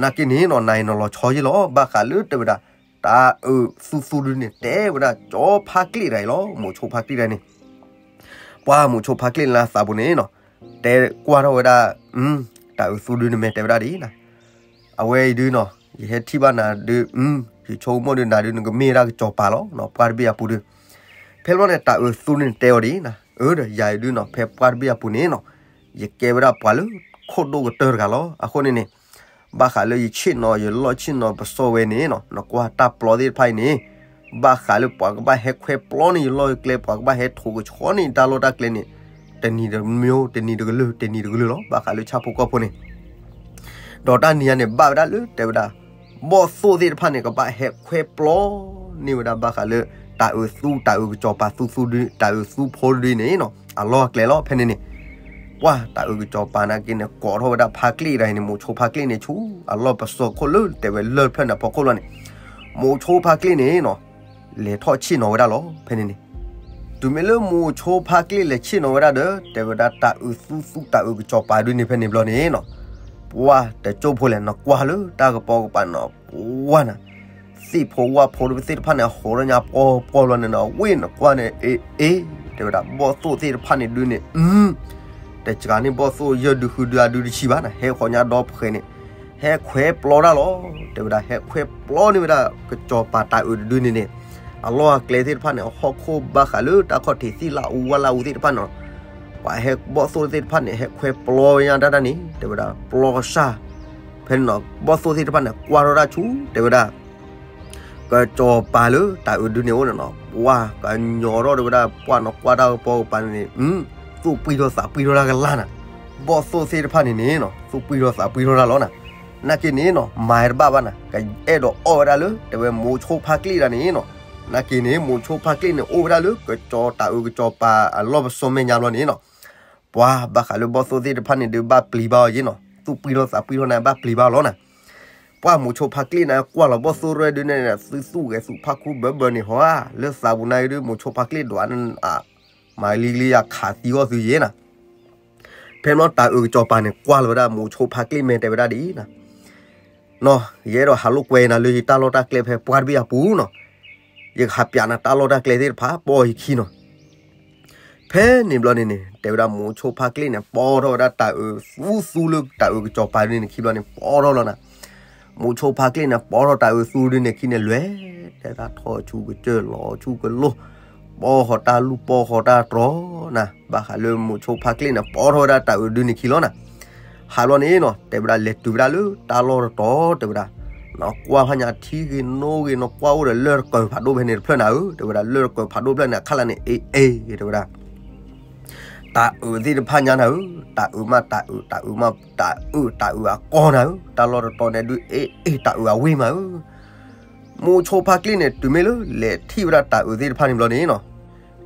နာ်က့န့ၣ်နီၤ နၤအံၤနလီၤဆီယ့ၣ်လီၤ ဘၣ်ဃးလၢတဲဝဲဒၣ် တၢ်အုးသူသူဒုန့ၣ် တဲဝဲဒၣ်ကၠီဖါကျ့ၣ်တဂၤအံၤလီၤ မိၤဆိဖါကျ့ၣ်တဂၤန့ၣ် ပှၤမိၤဆိဖါကျ့ၣ်န့ၣ်လၢသးပူၤန့ၣ်နီၤ တဲကွၢ်ထီၣ်ဝဲဒၣ် တၢ်အုးသူဒုန့ၣ်မ့ၢ်တဲဝဲဒၣ်ဒ်နၤ အဝဲအံၤဒုနီၤ ယဟဲထံၣ်ဘၣ်နၤဒု ယဆိကမိၣ်ဒုနၤဒု နကမ့ၢ်ဝဲဒၣ်ကစီၤပၤလီၤ ပှၢ်တဘ့ၣ်အပူၤဒု. ဖဲဘျီန့ၣ် တၢ်အုးသူန့ၣ်တဲအီၤဒ်နၤ အၢ ဒီးယၤအံၤဒုနီၤ ဖဲပှၢ်တဘ့ၣ်အပူၤန့ၣ်နီၤ ယကဲဝဲဒၣ်ပှၤလၢခိၣ်ဒိၣ်ကတၢၢ်တဂၤလီၤ. အဃိန့ၣ်န့ၣ် ဘၣ်ဃးလၢယဆ့ၣ်နီၤ ယလီၢ်ဆ့ၣ်နီၤပစီဝဲန့ၣ်နီၤ နကွၢ်တၢ်ပျီသ့ၣ်တဖၣ်အံၤန့ၣ် ဘၣ်ဃးလၢပှၤကဘၣ်ဟဲခွဲပျီန့ၢ်ယလီၢ်ယကျဲ ပှၤကဘၣ်ဟဲထိးကဆီန့ၢ်တၢ်လီၢ်တၢ်ကျဲန့ၣ် တနံၤတမံၤ တနံၤတကလုာ် တနံၤတကလုာ်လီၤ ဘၣ်ဃးလၢဆၣ်ဖိကီၢ်ဖိန့ၣ် ဒီးတၢ်နံၤညါန့ၣ် ဘၣ်ဝဲဒၣ်လၢတဲဝဲဒၣ် ဘီၣ်သိၣ်သ့ၣ်တဖၣ်န့ၣ် ကဘၣ်ဟဲခွဲပျီန့ၢ်ဝဲဒၣ်ဘၣ်ဃးလၢ တၢ်အုးသူ တၢ်အုးကစီၤပၤသူသူဒု တၢ်အုးသူဖိဒုန့ၣ်နီၤ အလီၢ်အကျဲလီၤ ဖဲန့ၣ်န့ၣ် ပှၢ်တၢ်အုးကစီၤပၤနာ်က့န့ၣ် ကိးထီၣ်ဝဲဒၣ်ဖါကျ့ၣ်တဂၤအံၤန့ၣ် မိၤဆိဖါကျ့ၣ်န့ၣ်ဆူ အလီၢ်ပစီခိၣ်လၢတဲဝဲလၢၢ်ဖျၢၣ်န့ၣ်ဖီခိၣ်လီၤန့ၣ် မိၤဆိဖါကျ့ၣ်န့ၣ်နီၤ လဲၤထီၣ်ဆ့ၣ်နီၤဝဲဒၣ်လီၤ ဖဲန့ၣ်န့ၣ် တုၤမ့ၢ်လၢမိၤဆိဖါကျ့ၣ်လဲၤဆ့ၣ်နီၤဝဲဒၣ်ဒီး တဲဝဲဒၣ်တၢ်အုးသူသူတၢ်အုးကစီၤပၤဒုန့ၣ် ဖဲန့ၣ်ဘျီန့ၣ်နီၤ ပှၢ်တကၠိဖိလဲၣ် နကွၢ်လၢတၢ်ကပီၤကပၤနီၤ ပှၢ်နၤ သ့ၣ်ဖိဝၣ်ဖိသ့ၣ်တဖၣ်န့ၣ် အဟိးထီၣ်ညါပှီၢ်ပှီၢ်လီၤန့ၣ်နီၤ ဝ့ၢ်နကွၢ်န့ၣ် အ့ အ့ တဲဝဲဒၣ် ဘီၣ်သိၣ်သ့ၣ်တဖၣ်န့ၣ်ဒုန့ၣ် တစှၤန့ၢ်ဘီၣ်သိၣ်ယဲၢ်ဒုဃုဒုအဒုတဆံဘၣ်နၤ ဟဲဃီၤညါဒီဖှဲးန့ၣ် ဟဲခွဲပျီတၢ်လီၤ တဲဝဲဒၣ် ဟဲခွဲပျီန့ၢ်ဝဲဒၣ် ကစီၤပၤတၢ်အုးတဒုန့ၣ်န့ၣ် အလီၢ်အကျဲသ့ၣ်တဖၣ်န့ၣ် အဟီၣ်ခိၣ်ဘၣ်ဃးလၢတၢ်ခီၣ်ထံးသ့ၣ်လၢအူဝဲလၢအူသ့ၣ်တဖၣ်န့ၣ် ပှၤဟဲဘီၣ်သိၣ်သ့ၣ်တဖၣ်န့ၣ် ဟဲခွဲပျီညါတၢ်တၢ်န့ၣ် တဲဝဲဒၣ် ပျီကစၢ် ဖဲန့ၣ်နီၤ ဘီၣ်သိၣ်သ့ၣ်တဖၣ်န့ၣ် ကွၢ်ထီၣ်တၢ်ဆူ တဲဝဲဒၣ် ကစီၤပၤလၢတၢ်အုးဒုန့ၣ်အိၣ်န့ၣ်နီၤ ပှၢ်ကညီထီၣ်တဲဝဲဒၣ် ပှၢ်နကွၢ်တၢ်ကပီၤကပၤန့ၣ်န့ၣ် သူၣ်ပှံၢ်ထီၣ်သးပှံၢ်ထီၣ်တၢ်ကလါနၤ ဘီၣ်သိၣ်သ့ၣ်တဖၣ်န့ၣ်န့ၣ်နီၤ သူၣ်ပှံၢ်ထီၣ်သးပှံၢ်ထီၣ်တၢ်လီၤနၤ နာ်က့န့ၣ်နီၤ မၤတဘၣ်ဘၣ်နၤ ကအဲၣ်ဒိးအီၣ်ဝဲဒၣ်လၢ တဲဝဲမိၤဆိဖါကျ့ၣ်တၢ်န့ၣ်နီၤ နာ်က့န့ၣ် မိၤဆိဖါကျ့ၣ်န့ၣ် အိၣ်ဝဲဒၣ်လၢ ကစီၤတၢ်အုးကစီၤပၤအလီၢ်ပစီမဲာ်ညါဘျီန့ၣ်နီၤ ပှၢ်ဘၣ်ဃးလၢဘီၣ်သိၣ်သ့ၣ်တဖၣ်န့ၣ်ဒုးဘၣ်ပျံၤဘၣ်အီၤယ့ၣ်နီၤ သူၣ်ပှံၢ်ထီၣ်သးပှံၢ်ထီၣ်န့ၣ် ဘၣ်ပျံၤဘၣ်အီၤလီၤနၤ ပှၢ်မိၤဆိဖါကျ့ၣ်န့ၣ် ကွၢ်လီၤဘီၣ်သိၣ်ရဲၣ်ဒုန့ၣ် သုသူၣ်ဂဲၤသူၣ်ဖးခူဘၢဘၢန့ၣ်ဟီဧါ လၢသးပူၤနၤဒုး မိၤဆိဖါကျ့ၣ်ဒွးန့ၣ် မၤလံလံယၤခးသံဂီၢ်သုယ့ၣ်နၤ ဖဲဘျီတၢ်အုးကစီၤပၤန့ၣ် ကွၢ်လီၤဝဲဒၣ်မိၤဆိဖါကျ့ၣ်မ့ၢ်တဲဝဲဒၣ်ဒ်အံၤနၤ နီၤ ယအဲၣ်ဒိးဟးလိာ်ကွဲနၤလၢယတၢ်လီၢ်တၢ်ကျဲဖဲပှၢ်တဘ့ၣ်အပူၤနီၤ ယကဟးပၠးနၤတၢ်လီၢ်တၢ်ကျဲသ့ၣ်တဖၣ် ပအီၣ်ယခံနီၤ ဖဲန့ၣ်ဘျီန့ၣ်န့ၣ် တဲဝဲဒၣ်မိၤဆိဖါကျ့ၣ်န့ၣ် ပီထီၣ်ဝဲဒၣ်တၢ်အုးသူသူလၢတၢ်အုးကစီၤပၤဒုန့ၣ်ခံဘျီန့ၣ် ပီထီၣ်လီၤနၤ မိၤဆိဖါကျ့ၣ်န့ၣ် ပီထီၣ်တၢ်အုးသူဒုန့ၣ်ခံန့ၣ် လဲၤတဲတၢ်ထီၣ်ဆူကစၢၢ်လီၤဆူကလိၢ် ပီဃီၤတၢ်လူၢ်ပီဃီၤတၢ်တြီနၤ ဘၣ်ဃးလၢမိၤဆိဖါကျ့ၣ်န့ၣ် ပီထီၣ်ဝဲဒၣ်တၢ်အုးဒုန့ၣ်ခံလီၤနၤ ဟးဘျီန့ၣ်နီၤ တဲဝဲဒၣ်လဲၤတုၤဝဲဒၣ်လၢတၢ်လီၢ်တတီၤ တဲဝဲဒၣ် နကွၢ်ဖးညါထံဂ့ၤနိဂ့ၤ နကွၢ်အိၣ်ဒီးလၢၢ်တကၢၤဖးဒိၣ်ဖဲန့ၣ်တဖျၢၣ်နၤဧၢ တဲဝဲဒၣ် လၢၢ်တကၢၤဖးဒိၣ်ဖျၢၣ်န့ၣ် အခါလၢ်န့ၣ် အ့ အ့ တဲဝဲဒၣ် တၢ်အုးသ့ၣ်တဖၣ်ညါနၤဧၢ တၢ်အုးမး တၢ်အုး တၢ်အုးမး တၢ်အုး တၢ်အုးအကီနၤဧၢ တၢ်လီၢ်တတီၤန့ၣ်ဒုး အ့ အ့ တၢ်အုးအဝ့ၢ်မးဧၢ မိၤဆိဖါကျ့ၣ်န့ၣ် တုၤမ့ၢ်လၢလဲၤထံၣ်ဝဲဒၣ်တၢ်အုးသ့ၣ်တဖၣ်န့ၣ်ဘျီန့ၣ်နီၤ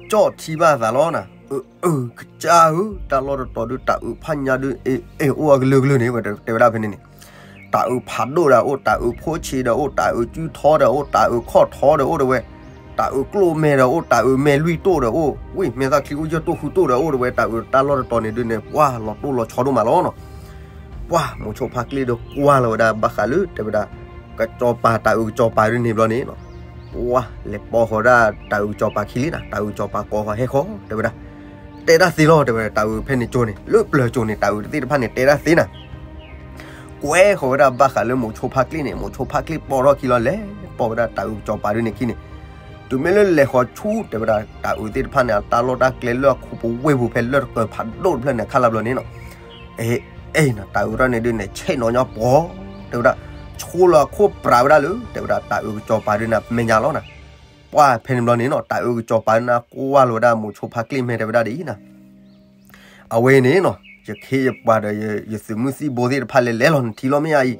ကၠီၣ်ထံဘၣ်သးလီၤနၤ အုး အုး ကစၢ်ဧၢ တၢ်လီၢ်တတီၤဒုး တၢ်အုးဖးညါဒုး အ့ အ့ အိၣ်အကလုာ်ကလုာ်န့ၣ် တဲဝဲဒၣ်ဖဲန့ၣ်န့ၣ် တၢ်အုးဖးဒိၣ်ဒီးအိၣ် တၢ်အုးဖိဆံးဒီးအိၣ် တၢ်အုးစုထီဒီးအိၣ် တၢ်အုးခီၣ်ထီဒီးအိၣ်တဲဝဲ တၢ်အုးကျိၣ်မဲဒီးအိၣ် တၢ်အုးမဲာ်လွံၢ်တိၣ်ဒီးအိၣ် ဝ့ၢ် မဲာ်သၣ်ချံအိၣ်ယဲၢ်တိၣ်ဃုတိၣ်ဒီးအိၣ်တဲဝဲ တၢ်အုးတၢ်လီၢ်တတီၤန့ၣ်ဒုးန့ၣ် ပှၢ်လီၤတိၢ်လီၤဆီဒိၣ်မးလီၤနီၤ ပှၢ်မိၤဆိဖါကျ့ၣ်ဒီးကွၢ်လီၤဝဲဒၣ်ဘၣ်ဃးလၢတဲဝဲဒၣ် ကစီၤပၤတၢ်အုးကစီၤပၤဒုန့ၣ်ဘျီန့ၣ်နီၤ ပှၢ်လဲၤပိာ်ဃီၤဒၣ်တၢ်အုးကစီၤပၤခံလံနၤ တၢ်အုးကစီၤပၤကိးဃီၤဟဲဃီၤတဲဝဲဒၣ် တဲဒၣ်သ့လီၤတဲဝဲ တၢ်အုးဖဲန့ၣ်ကၠိန့ၣ် လၢပျၢၤကၠိန့ၣ် တၢ်အုးသ့ၣ်တဖၣ်န့ၣ် တဲဒၣ်သ့နၤ ကွဲဃီၤဝဲဒၣ်ဘၣ်ဃးလၢမိၤဆိဖါကျ့ၣ်န့ၣ် မိၤဆိဖါကျ့ၣ်ပိာ်ထီၣ်ခံလီၤ လဲၤပိာ်ဝဲဒၣ်တၤအုးကစီၤပၤဒုန့ၣ်ခံန့ၣ်, တုၤမ့ၢ်လၢလဲၤဃီၤဆူတဲဝဲဒၣ်တၤအုးသ့ၣ်တဖၣ်န့ၣ် အတၢ်လီၢ်တၢ်ကျဲလၢအခိၣ်ပဝဲၢ်ပူၤဖဲလၢၢ်တကၢၤဖးဒိၣ်တဖျၢၣ်န့ၣ် ခါလၢဘျီန့ၣ်နီၤ, အဲ အဲ တၤအုးထီၣ်န့ၣ်ဒုန့ၣ် ဆဲးနီၤညီပိာ် တဲဝဲဒၣ်, ဆိလီၤအခိၣ်ပြးဝဲဒၣ်လၢ တဲဝဲဒၣ်တၤအုးကစီၤပၤဒုန့ၣ် မဲာ်ညါလီၤနီၤ. ပှၢ်ဖဲန့ၣ်ဘျီန့ၣ်နီၤ တၤအုးကစီၤပၤဒုန့ၣ် ကွၢ်လီၤဝဲဒၣ်မိၤဆိဖါကျ့ၣ် မ့ၢ်တဲဝဲဒၣ်ဒ်အံၤနီၤ, အဝဲန့ၣ်နီၤ ယခ့ယပှၤဒီး ယသုးမုၢ်သံၣ်ဘိသ့ၣ်တဖၣ်လဲၤလဲၤလီၤ နထံၣ်လီၤမ့ၢ်ဧါအံၤ.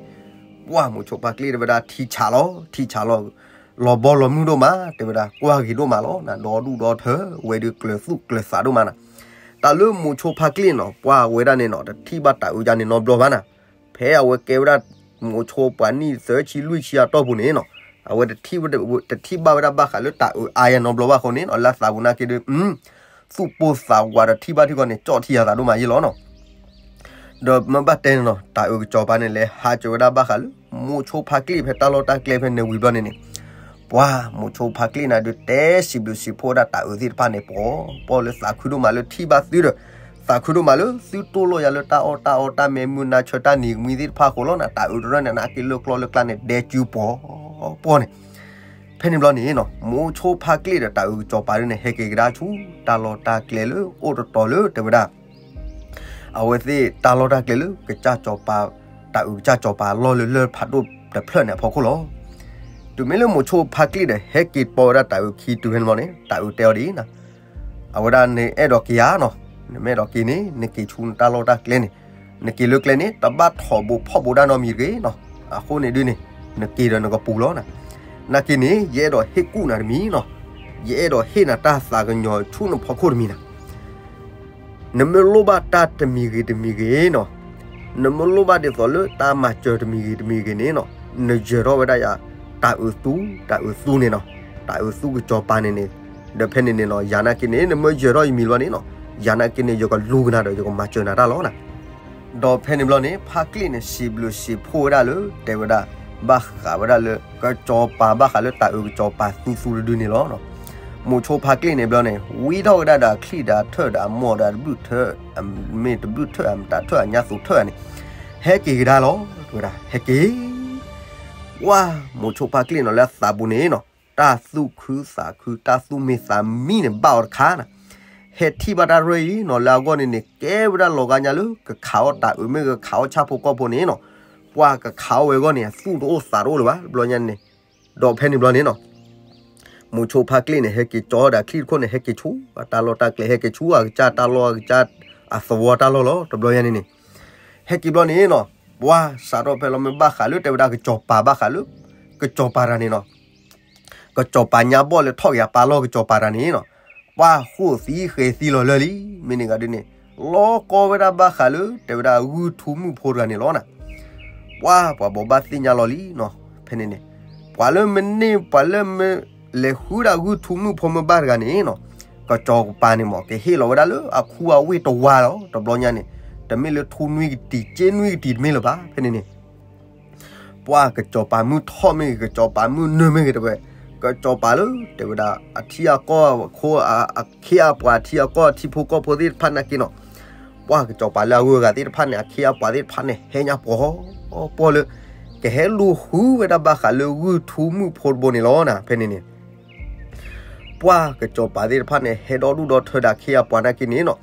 ပှၢ်မိၤဆိဖါကျ့ၣ်တဲဝဲဒၣ် ထံဆးလီၤ ထံဆးလီၤ, လီၤဘီလီၤမုၢ်ဒိၣ်မး တဲဝဲဒၣ် ကွၢ်ဂ့ၤဒိၣ်မးလီၤနၤ ဒီဒူၣ်ဒီထၢ ဝဲဒုးကျၢၤသူၣ်ကျၢၤသးဒိၣ်မးနၤ. တၢ်လၢမိၤဆိဖါကျ့ၣ်နီၤ ပှၢ်ဝဲဒၣ်န့ၣ်နီၤ တထံၣ်ဘၣ်တၤအုးယါန့ၣ်နီတဘျီဘၣ်နၤ. ဖဲအဝဲကဲဝဲဒၣ် မိၤဆိပှၤနံၣ်သၢဆံလွံၢ်ဆံအတီၢ်ပူၤန့ၣ်နီၤ, အဝဲ တထံၣ်ဘၣ်ဝဲဒၣ်ဘၣ်ဃးလၢတၤအုးအါယါနီတဘျီဘၣ်အဃိန့ၣ်နီၤ လၢအသးပူၤနာ်က့ဒုး သူၣ်ပိၢ်သးဝးဒီးထံၣ်ဘၣ်ထံကီၢ်န့ၣ် ကၠီၣ်ထံယၤသးဒိၣ်မးယဲလီၤနီၤ. ဒီးမ့ၢ်ဘၣ်တဲန့ၣ်နီၤ တၤအုးကစီၤပၤန့ၣ် လဲၤဟးစၢၤဝဲဒၣ်ဘၣ်ဃးလၢ မိၤဆိဖါကျ့ၣ်ဖဲတၢ်လီၢ်တၢ်ကျဲဖဲန့ၣ်ဝံၤဘျီန့ၣ်န့ၣ်, ပှၢ်မိၤဆိဖါကျ့ၣ်နၤဒုး တဲစံးဘျုးစံးဖှိၣ်ဝဲဒၣ်တၤအုးသ့ၣ်တဖၣ်န့ၣ် ပိာ်ပိာ်လၢ သးခုဒိၣ်မးလၢထံၣ်ဘၣ်သုဒီး သးခုဒိၣ်မးလၢသုတိၢ်လိာ်ယၤလၢတၢ်အီၣ်တၢ်အီ တၢ်မဲာ်မုာ်နါဆၢ တၢ်နံၤကမှံသ့ၣ်တဖၣ်အဃိလီၤနၤ. တၤအုးတရၢၣ်န့ၣ် နာ်က့လၢကျီလၢကျါန့ၣ် ဒဲကၠူပိာ်ပိာ်န့ၣ်. ဖဲန့ၣ်ဘျီန့ၣ်နီၤ မိၤဆိဖါကျ့ၣ်ဒီးတၤအုးကစီၤပၤဒုန့ၣ် ဟဲက့ၤကဒါဆူ တၢ်လီၢ်တၢ်ကျဲလၢအိၣ်တတီၤလၢတဲဝဲဒၣ် အဝဲသ့ၣ်တၢ်လီၢ်တၢ်ကျဲလၢ ကစၢ်စီၤပၤ တၤအုးကစၢ်စီၤပၤလီၢ်လၢလၢၢ်ဖးဒိၣ်တဖျၢၣ်န့ၣ်အဖီခိၣ်လီၤ. တုၤမ့ၢ်လၢမိၤဆိဖါကျ့ၣ်ဒီး ဟဲက့ၤပိာ်ဝဲဒၣ်တၤအုးခံတုၤဖဲန့ၣ်ဘျီန့ၣ် တၤအုးတဲအီၤဒ်အံၤနီၤ, အဝဲဒၣ်နအဲၣ်ဒိးက့ၤဧါနီၤ, နမ့ၢ်အဲၣ်ဒိးက့ၤန့ၣ် နက့ၤဆူနတၢ်လီၢ်တၢ်ကျဲန့ၣ်, နက့ၤလၢကျဲန့ၣ် တဘၣ်ထိးဘိဖီၣ်ဘိဒၣ်နီတမံၤတဂ့ၤနီၤ, အဃိန့ၣ်ဒုန့ၣ် နက့ၤဒီးနကပူၤလီၤနၤ. နာ်က့န့ၣ် ယအဲၣ်ဒိးဟ့ၣ်ကူၣ်နၤတမံၤနီၤ, ယအဲၣ်ဒိးဟ့ၣ်နၤတၢ်သးကညီၤဆူနဖီခိၣ်တမံၤနၤ. နမ့ၢ်လိၣ်ဘၣ်တၢ်တမံၤဂ့ၤတမံၤဂ့ၤနီၤ, နမ့ၢ်လိၣ်ဘၣ်ဒ်သိးလၢတၢ်မၤစၢၤတမံၤဂ့ၤတမံၤဂ့ၤန့ၣ်နီၤ, နယၢၤထီၣ်ဝဲဒၣ်ယၤ တၤအုးသူ, တၤအုးသူန့ၣ်နီၤ, တၤအုးသူကစီၤပၤန့ၣ်န့ၣ်, ဒီးဖဲန့ၣ်န့ၣ်နီၤ ယၤနာ်က့န့ၣ် နမ့ၢ်ယၢၤထီၣ်ယမံၤလီၤန့ၣ်နီၤ, ယၤနာ်က့န့ၣ် ယကလူၤကနၤဒီး ယကမၤစၢၤနၤတၢ်လီၤနၤ. ဒီးဖဲန့ၣ်ဘျီန့ၣ် ဖါကျ့ၣ်န့ၣ် စံးဘျုးစံးဖှိၣ်ဝဲဒၣ်လၢ တဲဝဲဒၣ် ဘၣ်ဃးဝဲဒၣ်လၢ ကစီၤပၤ ဘၣ်ဃးလၢတၤအုးကစီၤပၤသူသူတဒုန့ၣ်လီၤ. မိၤဆိဖါကျ့ၣ်န့ၣ်ဘျီန့ၣ် ဝံထီၣ်ဝဲဒၣ်ဒီးအချံၣ်ဒီးအထၢၣ်ဒီးအမိၢ်ဒီးအတဘျုးထၢၣ်, မ့ၢ်တဘျုးထၢၣ် အမတၤထၢၣ် အညါသူထၢၣ်န့ၣ် ဟဲက့ၤကဒါလီၤ တဲဝဲဒၣ် ဟဲက့ၤ ဝါ မိၤဆိဖါကျ့ၣ်နီၤ လၢအသးပူၤန့ၣ်နီၤ တၢ်သူၣ်ခုသးခု တၢ်သူၣ်မံသးမံန့ၣ် ဘၣ်အီၤတခါနၤ, ဟဲထံၣ်ဘၣ်တၢ်ရၢၢ်အံၤနီၤ လၢအဂီၢ်န့ၣ်န့ၣ် ကဲဝဲဒၣ်လီၤဂာ်ညါလၢ ကခးအီၣ်တၤအုး မ့ၢ်ကခးအီၣ်ဆၣ်ဖိကီၢ်ဖိန့ၣ်နီၤ, ပှၤကခးအီၣ်ဝဲအဂီၢ်န့ၣ် အသူၣ်တအိၣ်သးတအိၣ်လၢၤဘၣ် တဘျီညါန့ၣ်, ဒီးဖဲန့ၣ်ဘျီန့ၣ်နီၤ မိၤဆိဖါကျ့ၣ်န့ၣ် ဟဲက့ၤကၠီဒီးအချံၣ်တခိၣ်န့ၣ် ဟဲက့ၤဆူ အတၢ်လီၢ်တၢ်ကျဲ ဟဲက့ၤဆူအကစၢ်တၢ်လီၢ် အကစၢ်အသဝီတၢ်လီၢ်လီၤ တဘျီညါန့ၣ်န့ၣ်, ဟဲက့ၤဘျီန့ၣ်နီၤ ပှၤစးထီၣ်ဖဲလီၤမ့ၢ်ဘၣ်ဃးလၢ တဲဝဲဒၣ်ကစီၤပၤ ဘၣ်ဃးလၢ ကစီၤပၤတဂၤန့ၣ်နီၤ ကစီၤပၤညါဘီၣ်လၢထီၣ်က့ၤအပၢ်လီၢ်ကစီၤပၤတဂၤန့ၣ်နီၤ, ပှၤဃိၣ်သံဃဲၤသံလီၤလၢာ်လံ မ့ၢ်န့ၣ်ဂၤဒ်န့ၣ်, လီၤကီဝဲဒၣ်ဘၣ်ဃးလၢ တဲဝဲဒၣ်ဂုၢ်ထူမုၣ်ဖိတဂၤန့ၣ်လီၤနၤ, ပှၤပှၤဘိးဘၣ်သ့ၣ်ညါလီၤလံနီၤ, ဖဲန့ၣ်န့ၣ်, ပှၤလၢမ့ၢ်န့ၢ် ပှၤလၢမ့ၢ်လဲၤဃုဒၣ်ဂုၢ်ထူမုၣ်ဖိမ့ၢ်ဘၣ်တဂၤန့ၣ်နီၤ, ကစီၤပၤန့ၣ်မ့ၢ် ကဟ့ၣ်လီၤဝဲဒၣ်လၢအခူအဝ့ၢ်တဝါလီၤ တဘျီညါန့ၣ်, တမ့ၢ်လၢထူနွံကတံၤ စ့နွံကတံၤတမ့ၢ်လၢၤဘၣ် ဖဲန့ၣ်န့ၣ် ပှၤကစီၤပၤမုၢ်ထီၣ်မ့ၢ်ဂ့ၤ ကစီၤပၤမုၢ်နုာ်မ့ၢ်ဂ့ၤတဲဝဲ, ကစီၤပၤလၢ တဲဝဲဒၣ် အထံအကီၢ်အခိၣ် အခ့အပှၤ အထံအကီၢ်အထံဖိကီၢ်ဖိသ့ၣ်တဖၣ်နာ်က့နီၤ, ပှၤကစီၤပၤလၢအဂုၤအဂၤသ့ၣ်တဖၣ်န့ၣ် အခ့အပှၤသ့ၣ်တဖၣ်န့ၣ် ဟဲညါပှီၤပှီၤလၢ ကဟဲလူၤဃုဝဲဒၣ်ဘၣ်ဃးလၢဂုၢ်ထူမုၣ်ဖိတဘိန့ၣ်လီၤနၤ ဖဲန့ၣ်န့ၣ် ပှၤကစီၤပၤသ့ၣ်တဖၣ်န့ၣ် ဟဲဒီဒူၣ်ဒီထၢဒီးအခ့အပှၤနာ်က့န့ၣ်နီၤ,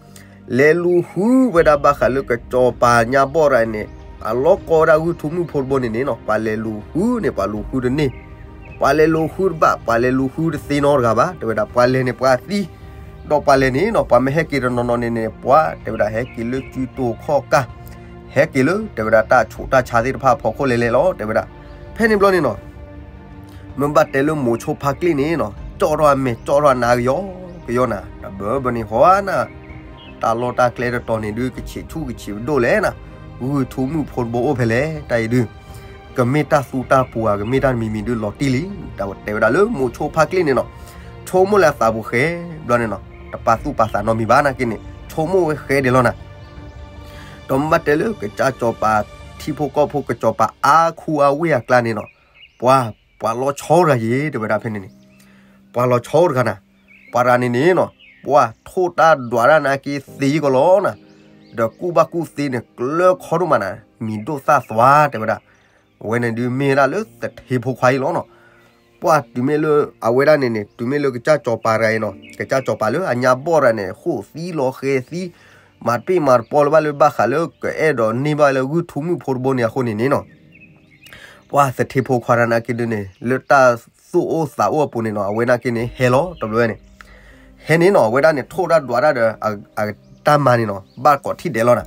လဲၤလူၤဃုဝဲဒၣ်ဘၣ်ဃးလၢကစီၤပၤညါဘီၣ်တဂၤန့ၣ်, အလီၤကီဝဲဒၣ်ဂုၢ်ထူမုၣ်ဖိတဘိန့ၣ်န့ၣ်နီၤ, ပှၤလဲၤလူၤဃုန့ၣ် ပှၤလူၤဃုတန့ၢ်, ပှၤလဲၤလူၤဃုတဘၣ် ပှၤလဲၤလူၤဃုတသ့နီတဂၤဘၣ် တဲဝဲဒၣ် ပှၤလဲၤန့ၣ်ပှၤသံ, ဒီးပှၤလဲၤန့ၣ်နီၤ ပှၤမ့ၢ်ဟဲက့ၤတနီၤနီၤန့ၣ်န့ၣ် ပှၤတဲဝဲဒၣ်ဟဲက့ၤလၢစုတိၤခီၣ်ကၢ်, ဟဲက့ၤလၢ တဲဝဲဒၣ်တၢ်ဆူးတၢ်ဆါသ့ၣ်တဖၣ်အဖီခိၣ်လဲၤလဲၤလီၤ တဲဝဲဒၣ်, ဖဲန့ၣ်ဘျီန့ၣ်နီၤ မ့ၢ်ဘၣ်တဲလၢမိၤဆိဖါကျ့ၣ်န့ၣ်နီၤ ကၠီၣ်ထီၣ်အမဲာ်ကၠီၣ်ထီၣ်အနါကယီကယီနၤ, တဘၢဘၢန့ၣ်ဟီနၤ, တၢ်လီၢ်တၢ်ကျဲတတီၤန့ၣ်ဒုး ကဆံးဆူၣ်ကဆံးပဒိၣ်လဲၣ်နၤ, ဂုၢ်ထူမုၣ်ဖိတဘိအိၣ်ဖဲလဲၣ် တၢ်အံၤဒုး, ကမ့ၢ်တၢ်သူတၢ်ပှၤ ကမ့ၢ်တၢ်တမံၤမံၤဒုးလီၤတံၢ်လံ, တၢ်တဲဝဲဒၣ်လၢမိၤဆိဖါကျ့ၣ်န့ၣ်နီၤ, ဆိကမိၣ်လၢအသးပူၤဃဲၤဘျီန့ၣ်နီၤ တပာ်သူၣ်ပာ်သးနီတမံၤဘၣ်နာ်က့န့ၣ် ဆိကမိၣ်ဝဲဃဲၤဒဲးလီၤနၤ ဒီးမ့ၢ်ဘၣ်တဲလၢကစၢ်စီၤပၤထံဖိကီၢ်ဖိ ကစီၤပၤအါခူအါဝ့ၢ်အကျါန့ၣ်နီၤ, ပှၤ ပှၤလီၤဆီတဂၤယ့ၤ တဲဝဲဒၣ်ဖဲန့ၣ်န့ၣ်, ပှၤလီၤဆီတဂၤနၤ, ပှၤတဂၤန့ၣ်န့ၣ်နီၤ ပှၤထိၣ်တၢ်ဒွးတၢ်နာ်က့သ့ကီးလီၤနၤ, ဒီးကူၣ်ဘၣ်ကူၣ်သ့န့ၣ် ကျၢခီဒိၣ်မးနၤ, မံၤဒိၣ်သၣ်သွါ တဲဝဲဒၣ်. အဝဲန့ၣ်ဒုးမ့ၢ်ဝဲဒၣ်လၢသထ့ဖိခွါအံၤလီၤနီၤ. ပှၢ်တုၤမ့ၢ်လၢအဝဲဒၣ်န့ၣ်န့ၣ် တုၤမ့ၢ်လၢကစၢ်စီၤပၤတဂၤအံၤနီၤ ကစၢ်စီၤပၤလၢအညါဘီၣ်တဂၤန့ၣ် ဃိၣ်သံလီၤဃဲၤသံ မၤတပ့ၢ်မၤတပီလၢၤဘၣ်လၢဘၣ်ဃးလၢကအဲၣ်ဒိးန့ၢ်ဘၣ်လၢဂုၢ်ထူမုၣ်ဖိတဘိန့ၣ်အဃိန့ၣ်န့ၣ်နီၤ ပှၢ်သထ့ဖိခွါတဂၤနာ်က့ဒုးန့ၣ် လၢတၢ်သူၣ်အိၣ်သးအိၣ်အပူၤန့ၣ်နီၤ အဝဲနာ်က့န့ၣ် ဟဲလီၤတဘျီန့ၣ် ဟဲန့ၣ်နီၤ အဝဲဒၣ်န့ၣ် ထိၣ်တၢ်ဒွးတၢ်ဒီး အတၢ်မၤန့ၣ်နီၤ ဘၣ်ကိးထံၣ်ဒဲးလီၤနၤ.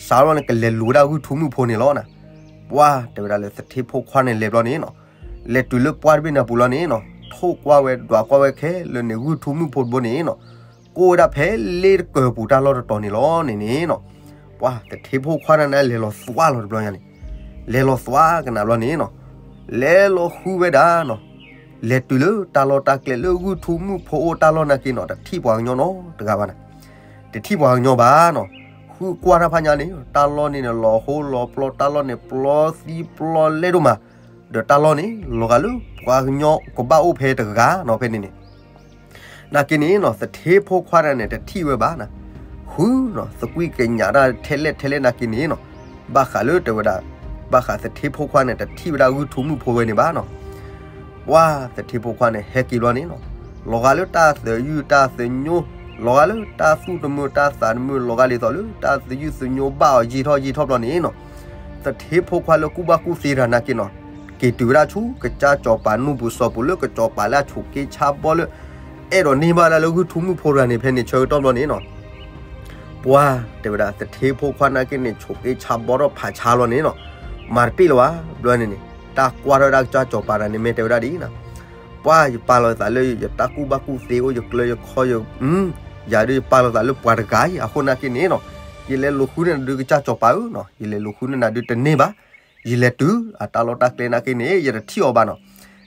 စးထီၣ်န့ၣ် ကလဲၤလူၤဝဲဒၣ်ဂုၢ်ထူမုၣ်ဖိန့ၣ်လီၤနၤ. ပှၢ်တဲဝဲဒၣ်လၢသထ့ဖိခွါန့ၣ်လဲၤဘျီန့ၣ်နီၤ လဲၤတုၤလၢပှၢ်တဘ့ၣ်န့ၣ်အပူၤလီၤန့ၣ်နီၤ ထိၣ်ကွၢ်ဝဲဒွးကွၢ်ဝဲခဲလၢာ်န့ၣ် ဂုၢ်ထူမုၣ်ဖိတဘိန့ၣ်နီၤ ကိၣ်ဝဲဒၣ်ဖဲလ့တကၢၢ်ပူၤတၢ်လီၢ်တတီၤန့ၣ်လီၤန့ၣ်န့ၣ်နီၤ. ပှၢ်သထ့ဖိခွါတဂၤန့ၣ် လဲၤလီၤသွါလီၤတဘျီညါန့ၣ် လဲၤလီၤသွါကနၣ်ဘျီန့ၣ်နီၤ လဲၤလီၤဃုဝဲဒၣ်နီၤ လဲၤတုၤလၢတၢ်လီၢ်တၢ်ကျဲလၢဂုၢ်ထူမုၣ်ဖိအိၣ်တၢ်လီၢ်နာ်က့နီၤ တထံၣ်ပှၤကညီနီတဂၤဘၣ်နၤ. တထံၣ်ပှၤကညီဘၣ်နီၤ ဃုကွၢ်တၢ်ဖးညါန့ၣ် တၢ်လီၢ်န့ၣ်န့ၣ် လီၤဟိလီၤပျီ တၢ်လီၢ်န့ၣ် ပျီသံပျီလဲဒိၣ်မး ဒီးတၢ်လီၢ်န့ၣ် လီၤဂာ်လၢပှၤကညီကဘၣ်အိၣ်ဖဲတဂၤနီၤ ဖဲန့ၣ်န့ၣ် နာ်က့န့ၣ်နီၤ သထ့ဖိခွါတဂၤန့ၣ် တထံၣ်ဝဲဘၣ်နၤ ဃုနီၤ သကွံၢ်ကညးတၢ်ထဲလဲၣ်ထဲလဲၣ်နာ်က့န့ၣ်နီၤ ဘၣ်ဃးလၢတဲဝဲဒၣ် ဘၣ်ဃးသထ့ဖိခွါန့ၣ် တထံၣ်ဝဲဒၣ်ဂုၢ်ထူမုၣ်ဖိဝဲန့ၣ်ဘၣ်နီၤ. ပှၢ်သထ့ဖိခွါန့ၣ် ဟဲက့ၤဘျီန့ၣ်နီၤ လီၤဂာ်လၢတၢ်သယုၢ်တၢ်သညိ လီၤဂာ်လၢတၢ်သူၣ်တမုာ်တၢ်သးတမုာ် လီၤဂာ်ဒ်သိးလၢတၢ်သယုၢ်သညိဘၣ်အီၤယံာ်ထီၣ်ယံာ်ထီၣ်ဘျီန့ၣ်နီၤ သထ့ဖိခွါလၢကူၣ်ဘၣ်ကူၣ်သ့တဂၤနာ်က့နီၤ က့ၤတုၤဝဲဒၣ်ဆူကစၢ်စီၤပၤနူၢ်ပူၤစီၤပူၤလၢကစီၤပၤလၢအဆိးက့ဆါဘီလၢ အဲၣ်ဒိးန့ၢ်ဘၣ်ဒၣ်လၢဂုၢ်ထူမုၣ်ဖိတဂၤန့ၣ် ဖဲန့ၣ်ဆၢကတီၢ်ဘျီန့ၣ်နီၤ ပှၢ်တဲဝဲဒၣ် သထ့ဖိခွါနာ်က့န့ၣ် ဆိးက့ဆါဘီထီၣ်ဖးဆါလီၤန့ၣ်နီၤ မၤတပ့ၢ်လၢၤဘၣ် ဘျီန့ၣ်န့ၣ် တၢ်ကွၢ်ထီၣ်ဝဲဒၣ်ကစၢ်စီၤပၤတဂၤန့ၣ် မ့ၢ်တဲဝဲဒၣ်ဒ်အံၤနီၤ ပှၢ်ယပာ်လီၤသးလၢယတၢ်ကူၣ်ဘၣ်ကူၣ်သ့အိၣ် ယကျၢၤယခီယ ယၤဒုးယပာ်လီၤသးလၢပှၤတဂၤအံၤ အဃိနာ်က့န့ၣ်နီၤ ယလဲၤလိာ်ဃုန့ၢ်နၤဒုးကစၢ်စီၤပၤဧၢနီၤ ယလဲၤလိာ်ဃုန့ၢ်နၤဒုးတန့ၢ်ဘၣ် ယလဲၤတုၤအတၢ်လီၢ်တၢ်ကျဲနာ်က့န့ၣ် ယတထံၣ်အီၤဘၣ်နီၤ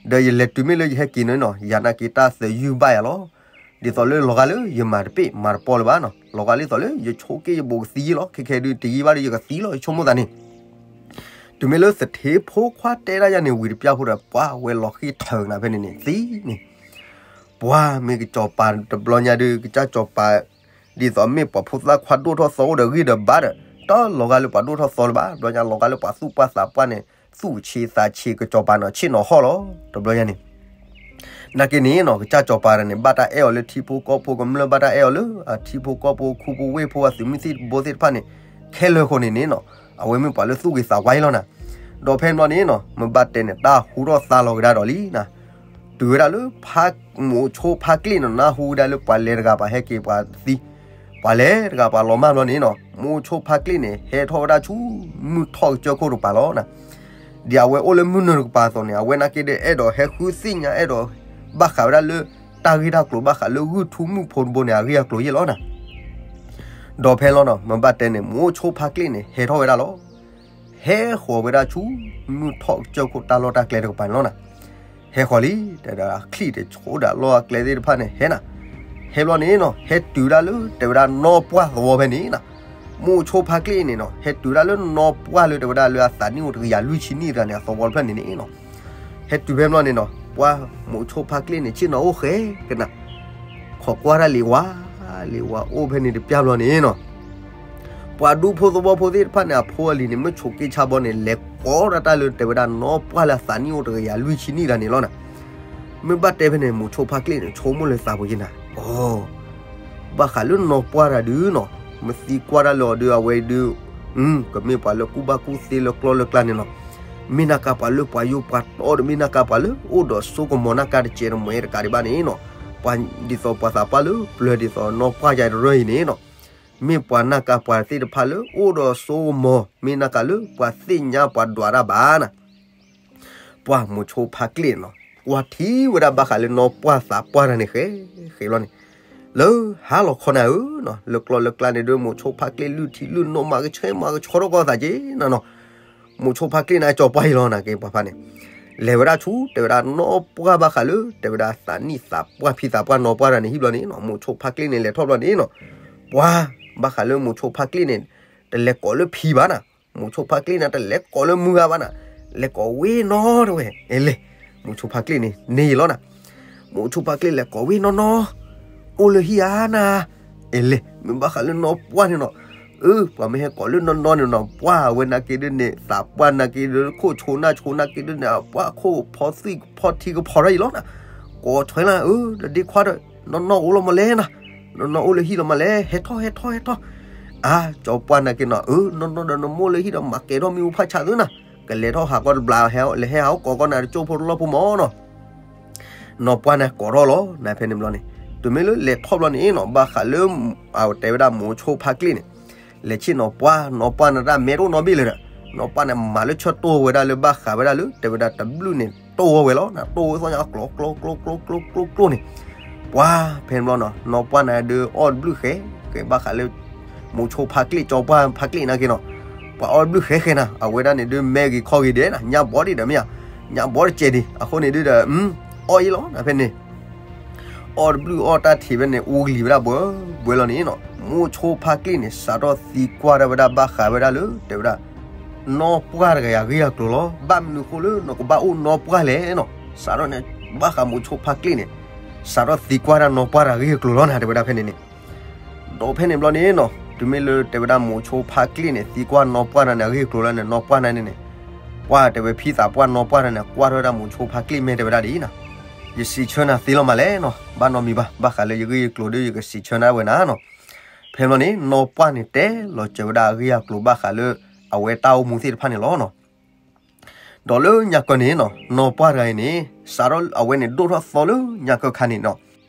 ဒီးယလဲၤတုၤမ့ၢ်လၢယဟဲက့ၤန့ၣ်နီၤ ယၤနာ်က့တၢ်သယုၢ်ဘၣ်ယၤလီၤ ဒ်သိးလၢလီၤဂာ်လၢယမၤတပ့ၢ်မၤတပီလၢၤဘၣ်နီၤ လီၤဂာ်ဒ်သိးလၢယဆိးက့ယဘိးကသံလီၤ ခဲခဲဒုးတယံာ်ဘၣ်ဒီးယကသံလီၤ ယဆိကမိၣ်သးန့ၣ် တုၤမ့ၢ်လၢသထ့ဖိခွါတဲဒၣ်ယၤန့ၣ် ဝံၤတပျၢ်ဖိဒီး ပှၢ်ဝဲလီၤဃံၣ်ထၢၣ်နၤဖဲန့ၣ်န့ၣ် သံန့ၣ် ပှၢ်မ့ၢ်ကစီၤပၤတဘျီညါဒုး ကစၢ်စီၤပၤ ဒ်သိးမ့ၢ်ပှၤဖိသၣ်ခွါဒိၣ်ထီၣ်သီအိၣ်ဒီးဂံၢ်ဒီးဘါဒီး တၢ်လီၤဂာ်လၢပှၤဒိၣ်ထီၣ်သီလၢၤဘၣ် ဘျီညါလီၤဂာ်လၢပှၤသူၣ်ပှၢ်သးပှၢ်န့ၣ် သူၣ်ဆံးသးဆံးကစီၤပၤနီၤ ဆ့ၣ်နီၤဟီၣ်လီၤ တဘျီညါန့ၣ် နာ်က့န့ၣ်နီၤ ကစၢ်စီၤပၤတဂၤန့ၣ် ဘၣ်တၢ်အဲၣ်အီၤလၢထံဖိကီၢ်ဖိကမျၢၢ် ဘၣ်တၢ်အဲၣ်အီၤလၢအထံဖိကီၢ်ဖိခူဖိဝ့ၢ်ဖိအသုးမုၢ်သံၣ်ဘိသ့ၣ်တဖၣ်န့ၣ် ခဲလၢာ်ဃီန့ၣ်န့ၣ်နီၤ အဝဲမ့ၢ်ပှၤလၢသူၣ်ဂ့ၤသးဝါအံၤလီၤနၤ ဒီးဖဲန့ၣ်ဘျီန့ၣ်နီၤ မ့ၢ်ဘၣ်တဲန့ၣ် တၢ်ဟူထီၣ်သါလီၤကဒါဒီးလံနၤ တုၤဝဲဒၣ်လၢ မိၤဆိဖါကျ့ၣ်နီၤ နၢ်ဟူဝဲဒၣ်လၢပှၤလဲၤတဂၤပှၤဟဲက့ၤပှၤသံ ပှၤလဲၤတဂၤပှၤလီၤမၢ်ဘျီန့ၣ်နီၤ မိၤဆိဖါကျ့ၣ်န့ၣ် ဟဲထီၣ်ဝဲဒၣ်ဆူ မုၢ်ထီၣ်ကစၢၢ်ခိၣ်တကပၤလီၤနၤ ဒ်အဝဲအိၣ်လၢမုၢ်နုာ်တကပၤအသိးန့ၣ် အဝဲနာ်က့ဒီးအဲၣ်ဒိးဟဲဃုသ့ၣ်ညါအဲၣ်ဒိး ဘၣ်ဃးဝဲဒၣ်လၢ တၢ်ဂ့ၢ်တၢ်ကျိၤဘၣ်ဃးလၢဂုၢ်ထူမုၣ်ဖိတဘိန့ၣ် အဂ့ၢ်အကျိၤယဲၢ်လီၤနၤ ဒီးဖဲလီၤနီၤ မ့ၢ်ဘၣ်တဲန့ၣ် မိၤဆိဖါကျ့ၣ်န့ၣ် ဟဲထီၣ်ဝဲဒၣ်လီၤ ဟဲဃီၤဝဲဒၣ်ဆူ မုၢ်ထီၣ်ကစၢၢ်ခိၣ်တၢ်လီၢ်တၢ်ကျဲတကပၤန့ၣ်လီၤနၤ ဟဲဃီၤလံ တဲဒၣ်ချံၣ်တဆိဒၣ်လီၢ်အကျဲသ့ၣ်တဖၣ်န့ၣ် ဟဲနၤ ဟဲဘျီန့ၣ်နီၤ ဟဲတုၤဒၣ်လၢ တဲဝဲဒၣ်နီၢ်ပှၢ်သဝီဖဲန့ၣ်နၤ မိၤဆိဖါကျ့ၣ်န့ၣ်နီၤ ဟဲတုၤဒၣ်လၢနီၢ်ပှၢ်လၢတဲဝဲဒၣ်လၢအသးနံၣ်အိၣ်တကယၤလွံၢ်ဆံနံၣ်တဂၤန့ၣ် အသဝီတဖျၢၣ်န့ၣ်န့ၣ်နီၤ ဟဲတုၤဖဲဘျီန့ၣ်နီၤ ပှၢ်မိၤဆိဖါကျ့ၣ်န့ၣ် ဆ့ၣ်နီၤအိၣ်ဃဲကနၤ ခိးကွၢ်တၢ်လံၤဝါ လံၤဝါအိၣ်ဖဲန့ၣ်တပျၢ်ဘျီန့ၣ်နီၤ ပှၤဒူဖိသဝီဖိသ့ၣ်တဖၣ်န့ၣ် အဖိအလံၤန့ၣ် မ့ၢ်ဆိးက့ဆါဘီန့ၣ် လဲၤကိးဒၣ်တၢ်လၢတဲဝဲဒၣ်နီၢ်ပှၢ်လၢအသးနံၣ်အိၣ်တကယၤလွံၢ်ဆံနံၣ်တဂၤန့ၣ်လီၤနၤ မ့ၢ်ဘၣ်တဲဖဲန့ၣ် မိၤဆိဖါကျ့ၣ်န့ၣ် ဆိကမိၣ်လၢသးပူၤယဲၢ်နၤ အိ ဘၣ်ဃးလၢနီၢ်ပှၢ်တဂၤဒုနီၤ မ့ၢ်သံကွၢ်တၢ်လၢအီၤဒု အဝဲဒု ကမ့ၢ်ပှၤလၢကူၣ်ဘၣ်ကူၣ်သ့လၢကျီလၢကျါန့ၣ်နီၤ မ့ၢ်နၢ်ကးပှၤလၢပှၤယိာ်ပှၤတီဒီး မ့ၢ်နၢ်ကးပှၤလၢအိၣ်ဒီးစိကမီၤနၢ်ကးတစဲးတမှဲးတကးဒံးဘၣ်န့ၣ်နီၤ ပှၤဒ်သိးပှၤသးပှၢ်လၢပျၢၤဒ်သိးနီၢ်ပှၢ်ယၤတရၢအံၤန့ၣ်နီၤ မ့ၢ်ပှၤနၢ်ကးပှၤသ့ၣ်တဖၣ်လၢအိၣ်ဒီးစိကမီၤ မ့ၢ်နၢ်ကးလၢပှၤသ့ၣ်ညါပှၤဒွးတၢ်ဘၣ်နၤ ပှၢ်မိၤဆိဖါကျ့ၣ်နီၤ ကွၢ်ထံဝဲဒၣ်ဘၣ်ဃးလၢနီၢ်ပှၢ်သးပှၢ်တဂၤန့ၣ်ဃဲ ဃဲလီၤန့ၣ် လၢဟါလီၤခီနၤဧၢနီၤ လၢကျီလၢကျါန့ၣ်ဒုး မိၤဆိဖါကျ့ၣ်လုၢ်ထံလုၢ်နိ မၤကဆှဲမၤကဆှီထီၣ်ကီၢ်သးက့နီၤနီၤ မိၤဆိဖါကျ့ၣ်န့ၣ် အကၠီၤပှၢ်အံၤလီၤနၤက့ပှၤဖါန့ၣ် လဲၤဝဲဒၣ်ဆူ တဲဝဲဒၣ်နီၢ်ပှၢ်ဘၣ်ဃးလၢ တဲဝဲဒၣ်သးနံၣ်သးပှၢ်ဖံသးပှၢ်နီၢ်ပှၢ်တဂၤန့ၣ်ဟံၣ်ဘျီန့ၣ်နီၤ မိၤဆိဖါကျ့ၣ်န့ၣ် လဲၤထီၣ်ဘျီန့ၣ်နီၤ ပှၢ် ဘၣ်ဃးလၢမိၤဆိဖါကျ့ၣ်န့ၣ် တလဲၤကိးလၢဖံဘၣ်နၤ မိၤဆိဖါကျ့ၣ်န့ၣ် တလဲၤကိးလၢမုၢ်ဂၤဘၣ်နၤ လဲၤကိးဝ့ၢ်နီတဝဲ အဲလဲၣ် မိၤဆိဖါကျ့ၣ်န့ၣ် န့ၢ်ယလီၤနၤ မိၤဆိဖါကျ့ၣ်လဲၤကိးဝ့ၢ်နီနီ အိၣ်လၢဟံၣ်ဧါနၤ အဲလဲၣ် မ့ၢ်ဘၣ်ဃးလၢနီၢ်ပှၢ်န့ၣ်နီၤ အၢ ပှၤမ့ၢ်ဟဲကိးလၢနီၢ်နီၢ်န့ၣ်နီၤ ပှၢ်ဝဲနာ်က့ဒ်န့ၣ် သးပှၢ်နာ်က့ဒ်ခိၣ်ဆိနၢ်ဆိနာ်က့ဒ်န့ၣ် ပှၢ်ခိၣ်ဖီသွံၣ်ဖီထံကဖီထီၣ်အံၤလီၤနၤ, ကိးထွဲလၢ အၢ ဒီးဒ့ခွါဒီး နီၢ်နီၢ်အိၣ်လီၤမးလဲၣ်နၤ, နီၢ်နီၢ်အိၣ်လၢဟံၣ်လီၤမးလဲၣ် ဟဲထီၣ်ဟဲထီၣ်ဟဲထီၣ်, အါ ကၠီပှၢ်နာ်က့နီၤ အၢ နီၢ်နီၢ်ဒီးနမိၢ်လၢဟံၣ်ဒီးမၤကဲၤထီၣ်မ့ၣ်အူဖးဆးသုနၤ, ကလဲၤထီၣ်ဟးကီတဘျီ လဲၤဟဲဟးအိၣ်ကိးကီနၤတကၠိဖိတလီၢ်ဖိမၢ်နီၤ နီၢ်ပှၢ်န့ၣ်ကိးထီၣ်လီၤ နဖဲန့ၣ်ဘျီန့ၣ်, တုၤမ့ၢ်လၢလဲၤထီၣ်ဘျီန့ၣ်နီၤ ဘၣ်ဃးလၢ အတဲဝဲဒၣ်မိၤဆိဖါကျ့ၣ်န့ၣ်, လဲၤဆ့ၣ်နီၤပှၢ် နီၢ်ပှၢ်န့ၣ်တၢ်မဲတအိၣ်နီတဘ့ၣ်လၢၤဒီး, နီၢ်ပှၢ်န့ၣ်မၤလၢဆၢတိၢ်ဝဲဒၣ်လၢဘၣ်ဃးဝဲဒၣ်လၢ တဲဝဲဒၣ်တဘျုးန့ၣ် တိၢ်ဝဲလီၤ တိၢ်ဝဲသီညါကျိၤကျိၤကျိၤကျိၤကျိၤကျိၤန့ၣ်, ပှၢ်ဖဲန့ၣ်ဘျီနီၤ နီၢ်ပှၢ်န့ၣ်ဒုးအီၣ်တဘျုးဃဲ, ကဲဘၣ်ဃးလၢ မိၤဆိဖါကျ့ၣ် ကၠီပှၢ်ဖါကျ့ၣ်နာ်က့နီၤ, ပှၤအီၣ်တဘျုးဃဲဃဲနၤ အဝဲဒၣ်န့ၣ်ဒုးမဲဂ့ၤခီဂ့ၤဒဲးနၤ ညါဘီဒံးဒီးမ့ၢ်ဧါ, ညါဘီတကဲးဒံး အဃိန့ၣ်ဒုးဒီး အီၣ်အံၤလီၤ နဖဲန့ၣ် အီၣ်တဘျုးအီၣ်တၢ်ထံးဖဲန့ၣ် အူကလံၤဝဲဒၣ်ဘှဲဘှဲလီၤန့ၣ်နီၤ မိၤဆိဖါကျ့ၣ်န့ၣ် စးထီၣ်သံကွၢ်တၢ်ဝဲဒၣ်ဘၣ်ဃးဝဲဒၣ်လၢ တဲဝဲဒၣ် နီၢ်ပှၢ်တဂၤအဂ့ၢ်အကျိၤလီၤ ဘၣ်မနုၤဃိလၢနကဘၣ်အိၣ်နီၢ်ပှၢ်လဲၣ်နီၤ, စးထီၣ်န့ၣ် ဘၣ်ဃးမိၤဆိဖါကျ့ၣ်န့ၣ် စးထီၣ်သံကွၢ်တၢ်နီၢ်ပှၢ်တဂၤအဂ့ၢ်အကျိၤလီၤနၤ တဲဝဲဒၣ်ဖဲန့ၣ်န့ၣ် ဒီးဖဲန့ၣ်ဘျီန့ၣ်နီၤ တုၤမ့ၢ်လၢတဲဝဲဒၣ်မိၤဆိဖါကျ့ၣ်န့ၣ် သံကွၢ်နီၢ်ပှၢ်တဂၤန့ၣ် အဂ့ၢ်အကျိၤလၢန့ၣ် နီၢ်ပှၢ်န့ၣ်န့ၣ် ပှၢ်တဲဝဲဖံသးပှၢ်နီၢ်ပှၢ်တဂၤန့ၣ် ကွၢ်ထီၣ်ဝဲဒၣ်မိၤဆိဖါကျ့ၣ်မ့ၢ်တဲဝဲဒၣ်ဒ်အံၤနီၤ, ယစံးဆၢနၤသ့လီၤမးလဲၣ်နီၤ ဘၣ်နီတမံၤဘၣ် ဘၣ်ဃးလၢယဂ့ၢ်ယကျိၤဒီး ယကစံးဆၢနၤဝဲနၤနီၤ, ဖဲန့ၣ်ဘျီန့ၣ် နီၢ်ပှၢ်န့ၣ်တဲလီၤစၢၤဝဲဒၣ်အဂ့ၢ်အကျိၤဘၣ်ဃးလၢ အဝဲတၢ်အိၣ်မူသ့ၣ်တဖၣ်န့ၣ်လီၤနီၤ ဒီးလၢညါကၢၢ်န့ၣ်နီၤ နီၢ်ပှၢ်တဂၤအံၤန့ၣ် စးထီၣ်အဝဲန့ၣ် ဒိၣ်ထီၣ်သီလၢညါကၢၢ်ခါန့ၣ်နီၤ,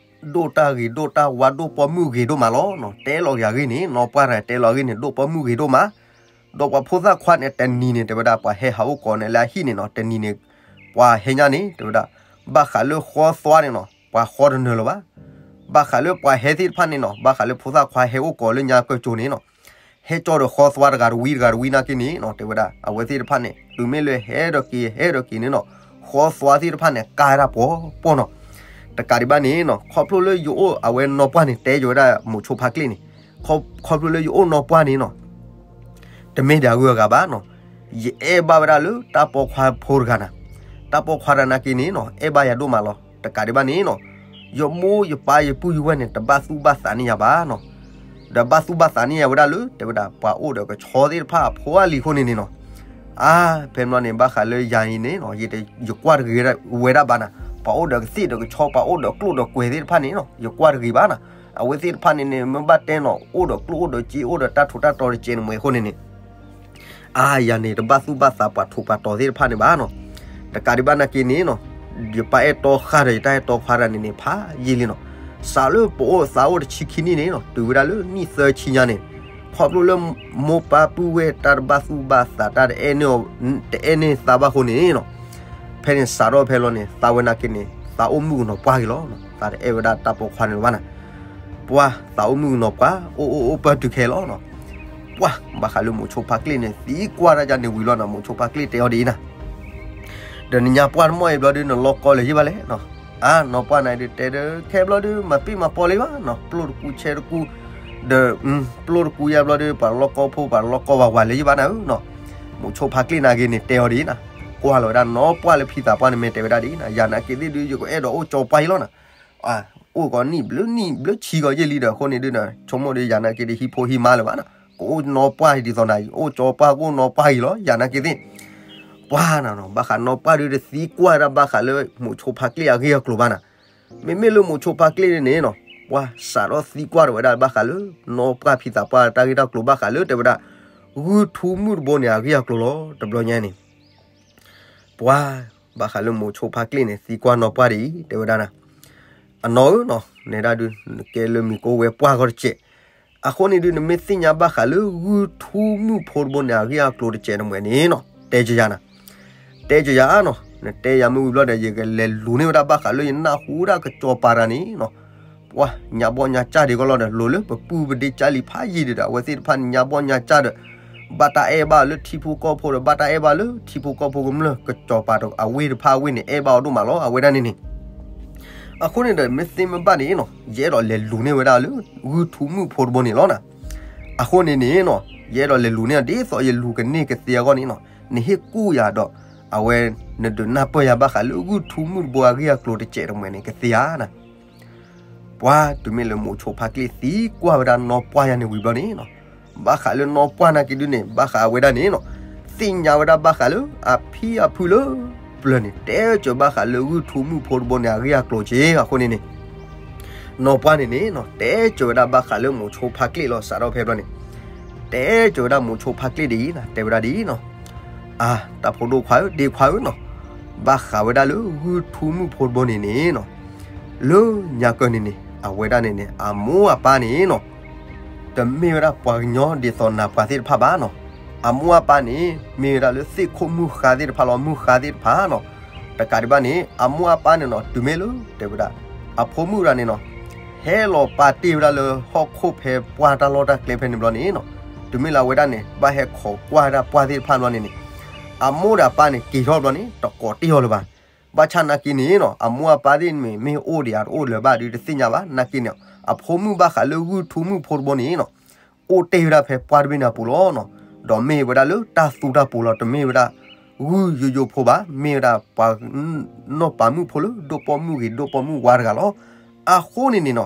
ဒိၣ်တၢ်ဂ့ၤဒိၣ်တၢ်ဝါ ဒိၣ်ပိာ်မုၣ်ဂ့ၤဒိၣ်မးလီၤနီၤ, တဲလီၤက့ၤအဂ့ၢ်န့ၣ် နီၢ်ပှၢ်တဂၤတဲလီၤအဂ့ၢ်န့ၣ် ဒိၣ်ပိာ်မုၣ်ဂ့ၤဒိၣ်မး, ဒီးပှၤဖိသၣ်ခွါန့ၣ် တနံၤန့ၣ် တဲဝဲဒၣ် ပှၤဟဲဟးအိၣ်ကိးန့ၣ်လၢအဟံၣ်န့ၣ်နီၤ, တနံၤန့ၣ် ပှၤဟဲညါန့ၣ် တဲဝဲဒၣ် ဘၣ်ဃးလၢဃီသွါန့ၣ်နီၤ ပှၤဃီတနၢၤလၢၤဘၣ်, ဘၣ်ဃးလၢပှၤဟဲသ့ၣ်တဖၣ်န့ၣ်နီၤ ဘၣ်ဃးလၢဖိသၣ်ခွါဟဲအိၣ်ကိးလၢညါကၢၢ်ကၠိန့ၣ်နီၤ ဟဲကၠီဒီးဃီသွါတဂၤတဝံတဂၤတဝံနာ်က့န့ၣ်နီၤ တဲဝဲဒၣ် အဝဲသ့ၣ်တဖၣ်န့ၣ် တုၤမ့ၢ်လၢဟဲဒီးက့ၤ ဟဲဒီးက့ၤန့ၣ်နီၤ ဃီသွါသ့ၣ်တဖၣ်န့ၣ် ကါဝဲဒၣ်ပှီၤပှီၢ်နီၤ, တကးဒံးဘၣ်န့ၣ်နီၤ ခီဖျိလၢယအိၣ်အဝဲနီၢ်ပှၢ်န့ၣ် တဲယိၤဝဲဒၣ်မိၤဆိဖါကျ့ၣ်န့ၣ်, ခီဖျိလၢယအိၣ်နီၢ်ပှၢ်န့ၣ်နီၤ တမ့ၢ်ဒၣ်အဂုၤအဂၤဘၣ်နီၤ, ယအဲၣ်ဘၣ်ဝဲဒၣ်လၢတၢ်ပိာ်ခွါဖိတဂၤနၤ, တၢ်ပိာ်ခွါတဂၤနာ်က့န့ၣ်နီၤ အဲၣ်ဘၣ်ယၤဒိၣ်မးလီၤ, တကးဒံးဘၣ်န့ၣ်နီၤ ယမိၢ်ယပၢ်ယပုၢ်ယဝဲၢ်န့ၣ် တဘၣ်သူၣ်ဘၣ်သးန့ၢ်ယၤဘၣ်နီၤ, ဒီးဘၣ်သူၣ်ဘၣ်သးန့ၢ်ယၤဝဲဒၣ်လၢ တဲဝဲဒၣ် ပှၤအိၣ်ဒီးကဆီသ့ၣ်တဖၣ်အဖိအလံၤအဃိန့ၣ်န့ၣ်နီၤ, အါ ဖဲန့ၣ်ဘျီန့ၣ် ဘၣ်ဃးလၢယၤအံၤန့ၣ်နီၤ ယကွၢ်တဂ့ၤဝဲဒၣ်ဘၣ်နၤ, ပှၤအိၣ်ဒီးကသ့ၣ်ဒီးကဆီ ပှၤအိၣ်ဒီးကျိၣ်ဒီးကွဲၤသ့ၣ်တဖၣ်န့ၣ်နီၤ ယကွၢ်တဂ့ၤဘၣ်နၤ, အဝဲသ့ၣ်တဖၣ်န့ၣ်န့ၣ် မ့ၢ်ဘၣ်တဲနီၤ အိၣ်ဒီးကျိၣ်အိၣ်ဒီးစ့ အိၣ်ဒီးတၢ်ထူးတၢ်တီၤတကဲးန့ၣ်မ့ၢ်အဃိန့ၣ်န့ၣ် အါ ယၤန့ၣ် တဘၣ်သူၣ်ဘၣ်သးပှၤထိးပှၤတီၤသ့ၣ်တဖၣ်န့ၣ်ဘၣ်နီၤ, တကးဒံးဘၣ်နာ်က့န့ၣ်နီၤ ယပၢ်အဲၣ်တီဃာ်ဒီးယတၢ်အဲၣ်တီခွါတဂၤန့ၣ်န့ၣ် ဖးယံာ်လံနီၤ, စးလၢပအိၣ်သးအိၣ်တဆံခံနံၣ်န့ၣ်နီၤ တုၤဝဲဒၣ်လၢနံၣ်သၢဆံညါန့ၣ်, ခီဖျိလၢမိၢ်ပၢ်ပုၢ်ဝဲၢ်တၢ်တဘၣ်သူၣ်ဘၣ်သး တၢ်တအဲၣ်န့ၢ်အီၤ တအဲၣ်န့ၢ်သးဘၣ်အဃိန့ၣ်နီၤ, ဖဲန့ၣ်စးထီၣ်ဖဲလီၤန့ၣ် သးဝဲနာ်က့န့ၣ် သးအိၣ်မုၣ်ကနီၤပှၢ်ဂ့ၤလီၤ, သးတအဲၣ်ဝဲဒၣ်တၢ်ပိာ်ခွါန့ၣ်ဘၣ်နၤ, ပှၤသးအိၣ်မုၣ်ကနီၤပှၢ် အိၣ်အိၣ်အိၣ်ပၢၢ်တုၤခဲလီၤနီၤ, ပှၤဘၣ်ဃးလၢမိၤဆိဖါကျ့ၣ်န့ၣ် သံကွၢ်တၢ်ယၤန့ၣ်ဝံၤလီၤနၤ မိၤဆိဖါကျ့ၣ်တဲအီၤဒ်အံၤနၤ ဒီးနညါပှၢ်တမီၢ်အံၤဘျီဒုး နလီၢ်ကီလၢၤယံၣ်ဘၣ်လဲၣ်နီၤ, အါ နီၢ်ပှၢ်နၤဒုးတဲဒီး ခဲဘျီဒုး မၤပ့ၢ်မၤပီလၢၤဘၣ်နီၤ ပျိၢ်တကူဆဲတကူ, ဒီး ပျိၢ်တကူယါဘျီဒုး ပှၤလီၢ်ကီဖိ ပှၤလီၢ်ကီဝးဝးလၢၤယံၣ်ဘၣ်နၤဧၢနီၤ, မိၤဆိဖါကျ့ၣ်နာ်က့န့ၣ် တဲအီၤဒ်အံၤနၤ, ကွၢ်လီၤဝဲဒၣ်နီၢ်ပှၢ်လၢဖံသးပှၢ်န့ၣ် မ့ၢ်တဲဝဲဒၣ်ဒ်အံၤနၤ ယၤနာ်က့သ့ၣ်ဒုး ယကအဲၣ်ဒိးအိၣ်ကၠီပှၢ်အံၤလီၤနၤ အိၣ်ကီးနံၣ်ဘျုးနံၣ်ဘျုးဆံကီးယဲၢ်လံဒီး အဃိန့ၣ်ဒုး ဆိကမိၣ်ဒီးယၤနာ်က့ဒီး ဟံးဖိဟံးမါလၢၤဘၣ်နီၤ, ကအိၣ်နီၢ်ပှၢ်ဒ်သိးနၤ အိၣ်ကၠီပှၢ်ကအိၣ်နီၢ်ပှၢ်အံၤလီၤ ယၤနာ်က့သ့ၣ်, ပှၤနီၤနီၤ ဘၣ်ဃးနီၢ်ပှၢ်ဒုးတသံကွၢ်ဒၣ်ဘၣ်ဃးလၢ မိၤဆိဖါကျ့ၣ်အဂ့ၢ်အကျိၤဘၣ်နၤ, မ့မ့ၢ်လၢမိၤဆိဖါကျ့ၣ်န့ၣ်နီၤ ပှၤစးထီၣ်သံကွၢ်ဒီးဝဲဒၣ်ဘၣ်ဃးလၢ နီၢ်ပှၢ်ဖံသးပှၢ်တၢ်ဂ့ၢ်တၢ်ကျိၤဘၣ်ဃးလၢ တဲဝဲဒၣ် ဂုၢ်ထူမုၣ်တဘိန့ၣ် အဂ့ၢ်အကျိၤလီၤ တဘျီညါန့ၣ် ပှၤ ဘၣ်ဃးလၢမိၤဆိဖါကျ့ၣ်န့ၣ် သံကွၢ်နီၢ်ပှၢ်ဒ်အံၤ တဲဝဲဒၣ်နၤ, အနီၢ်ဧၢနီၤ နဲဒၣ်ဒုး နကဲလၢမံၤကိးဝဲပှၢ်ဂီၢ်တစဲး, အဃိန့ၣ်ဒုး နမ့ၢ်သ့ၣ်ညါဘၣ်ဃးလၢ ဂုၢ်ထူမုၣ်ဖိတဘိန့ၣ် အဂ့ၢ်အကျိၤတစဲးတမှဲၤန့ၣ်နီၤ တဲကယၤနၤ, တဲကယၤနီၤ နတဲယၤမ့ၢ်ဝံၤဘျီဒီး ယကလဲၤလူၤန့ၢ်ဝဲဒၣ်ဘၣ်ဃးလၢယနၢ်ဟူဒၣ်ကစီၤပၤတဂၤန့ၣ်နီၤ ပှၤညါဘီၣ်ညါကၢ်ဒံးကီးလီၤဒီး လိၤလၢပပုၢ်ပဒ့ကၢ်လံဖးယံာ်ဒံးဒီး အဝဲသ့ၣ်တဖၣ်န့ၣ် ညါဘီၣ်ညါကၢ်ဒီး ဘၣ်တၢ်အဲၣ်ဘၣ်လၢထံဖိကီၢ်ဖိဒီး ဘၣ်တၢ်အဲၣ်ဘၣ်လၢထံဖိကီၢ်ဖိကမျၢၢ် ကစီၤပၤအဝ့ၢ်တဖၣ်အဝ့ၢ်န့ၣ် အဲၣ်ဘၣ်အီၤဒိၣ်မးလီၤ အဝဲဒၣ်န့ၣ်န့ၣ် အဃိန့ၣ်ဒီး မ့ၢ်သ့မ့ၢ်ဘၣ်န့ၣ်နီၤ ယအဲၣ်ဒိးလဲၤလူၤန့ၢ်ဝဲဒၣ်လၢ ဂုၢ်ထူမုၣ်ဖိတဘိန့ၣ်လီၤနၤ, အဃိန့ၣ်န့ၣ်နီၤ ယအဲၣ်ဒိးလဲၤလူၤန့ၢ် ဒ်သိးယလူၤကန့ၢ်ကသ့အဂီၢ်န့ၣ်နီၤ နဟ့ၣ်ကူၣ်ယၤဒီး အဝဲ နဒုးနၢ်ပၢၢ်ယၤဘၣ်ဃးလၢ ဂုၢ်ထူမုၣ်တဘိအဂ့ၢ်အကျိၤတစဲးတမှဲၤန့ၣ် ကသ့ဧါနၤ ပှၤတုၤမ့ၢ်လၢမိၤဆိဖါကျ့ၣ်သံကွၢ်ဝဲဒၣ်နီၢ်ပှၢ်ယၤန့ၣ်ဝံၤဘျီန့ၣ်နီၤ, ဘၣ်ဃးလၢနီၢ်ပှၢ်နာ်က့ဒုန့ၣ် ဘၣ်ဃးဝဲဒၣ်န့ၣ်နီၤ, သ့ၣ်ညါဝဲဒၣ်ဘၣ်ဃးလၢအဖံအဖုလၢပျၢၤန့ၣ် တဲစၢၤဘၣ်ဃးလၢဂုၢ်ထူမုၣ်ဖိတဘိန့ၣ် အဂ့ၢ်အကျိၤက့ၤအဃိန့ၣ်န့ၣ် နီၢ်ပှၢ်န့ၣ်န့ၣ်နီၤ တဲစၢၤဝဲဒၣ်ဘၣ်ဃးလၢမိၤဆိဖါကျ့ၣ်လီၤ. စးထီၣ်ဖဲဘျီန့ၣ် တဲစၢၤဝဲဒၣ်မိၤဆိဖါကျ့ၣ်ဒ်အံၤနီၤ, တဲဝဲဒၣ်ဒ်အံၤနီၤ, အါ တၢ်ဖိဒိၣ်ခွါဧၢ ဒ့ခွါဧၢနီၤ, ဘၣ်ဃးဝဲဒၣ်လၢဂုၢ်ထူမုၣ်ဖိတဘိန့ၣ်န့ၣ်နီၤ, လၢညါကၢန့ၣ်န့ၣ် အဝဲဒၣ်န့ၣ်န့ၣ် အမိၢ်အပၢ်န့ၣ်နီၤ တမ့ၢ်ဝဲဒၣ်ပှၤကညီဒ်သိးနၤပှၤသ့ၣ်တဖၣ်ဘၣ်နီၤ, အမိၢ်အပၢ်န့ၣ် မ့ၢ်ဝဲဒၣ်လၢသ့ၣ်ခိၣ်မုၢ်ဃါသ့ၣ်တဖၣ်လီၤ, မုၢ်ဃါသ့ၣ်တဖၣ်နီၤ, တကးဒံးဘၣ်န့ၣ် အမိၢ်အပၢ်န့ၣ်နီၤ တုၤမ့ၢ်လၢတဲဝဲဒၣ် အဖိမုၣ်တဂၤန့ၣ်နီၤ ဟဲလီၤပာ်တ့ၢ်ဝဲဒၣ်လၢဟီၣ်ခိၣ်ဖဲပှၢ်တၢ်လီၢ်တၢ်ကျဲဖဲန့ၣ်ဘျီန့ၣ်နီၤ, တုၤမ့ၢ်လၢအဝဲဒၣ်န့ၣ် ဘၣ်ဟဲခိးကွၢ်ဝဲဒၣ်ပှၢ်သ့ၣ်တဖၣ်ဘျီန့ၣ်န့ၣ် အမိၢ်ဒီးအပၢ်န့ၣ် က့ၤထီၣ်ဘျီန့ၣ် တကိးတ့ၢ်အီၤလၢၤဘၣ်. ဘၣ်ဆၣ်နာ်က့န့ၣ်နီၤ အမိၢ်အပၢ်သ့ၣ်န့ၣ် မ့ၢ်အိၣ်ဒံးဧါတအိၣ်လၢၤဘၣ်ဒုးတသ့ၣ်ညါဘၣ်. နာ်က့န့ၣ် အဖိမုၣ်ဘၣ်ဃးလၢဂုၢ်ထူမုၣ်ဖိတဘိန့ၣ်နီၤ အိၣ်တ့ၢ်ဝဲဒၣ်ဖဲပှၢ်တဘ့ၣ်န့ၣ်အပူၤလီၤနီၤ, ဒီးမ့ၢ်ဝဲဒၣ်လၢတၢ်သူတၢ်ပူၤလီၤ, တမ့ၢ်ဝဲဒၣ်ဂုၢ်ယိယိဖိဘၣ်, မ့ၢ်ဝဲဒၣ်ပှၤ နီၢ်ပၤမုၣ်ဖိလၢ ဒိၣ်ပိာ်မုၣ်ဂ့ၤဒိၣ်ပိာ်မုၣ်ဝါတဂၤလီၤ. အဃိန့ၣ်န့ၣ်နီၤ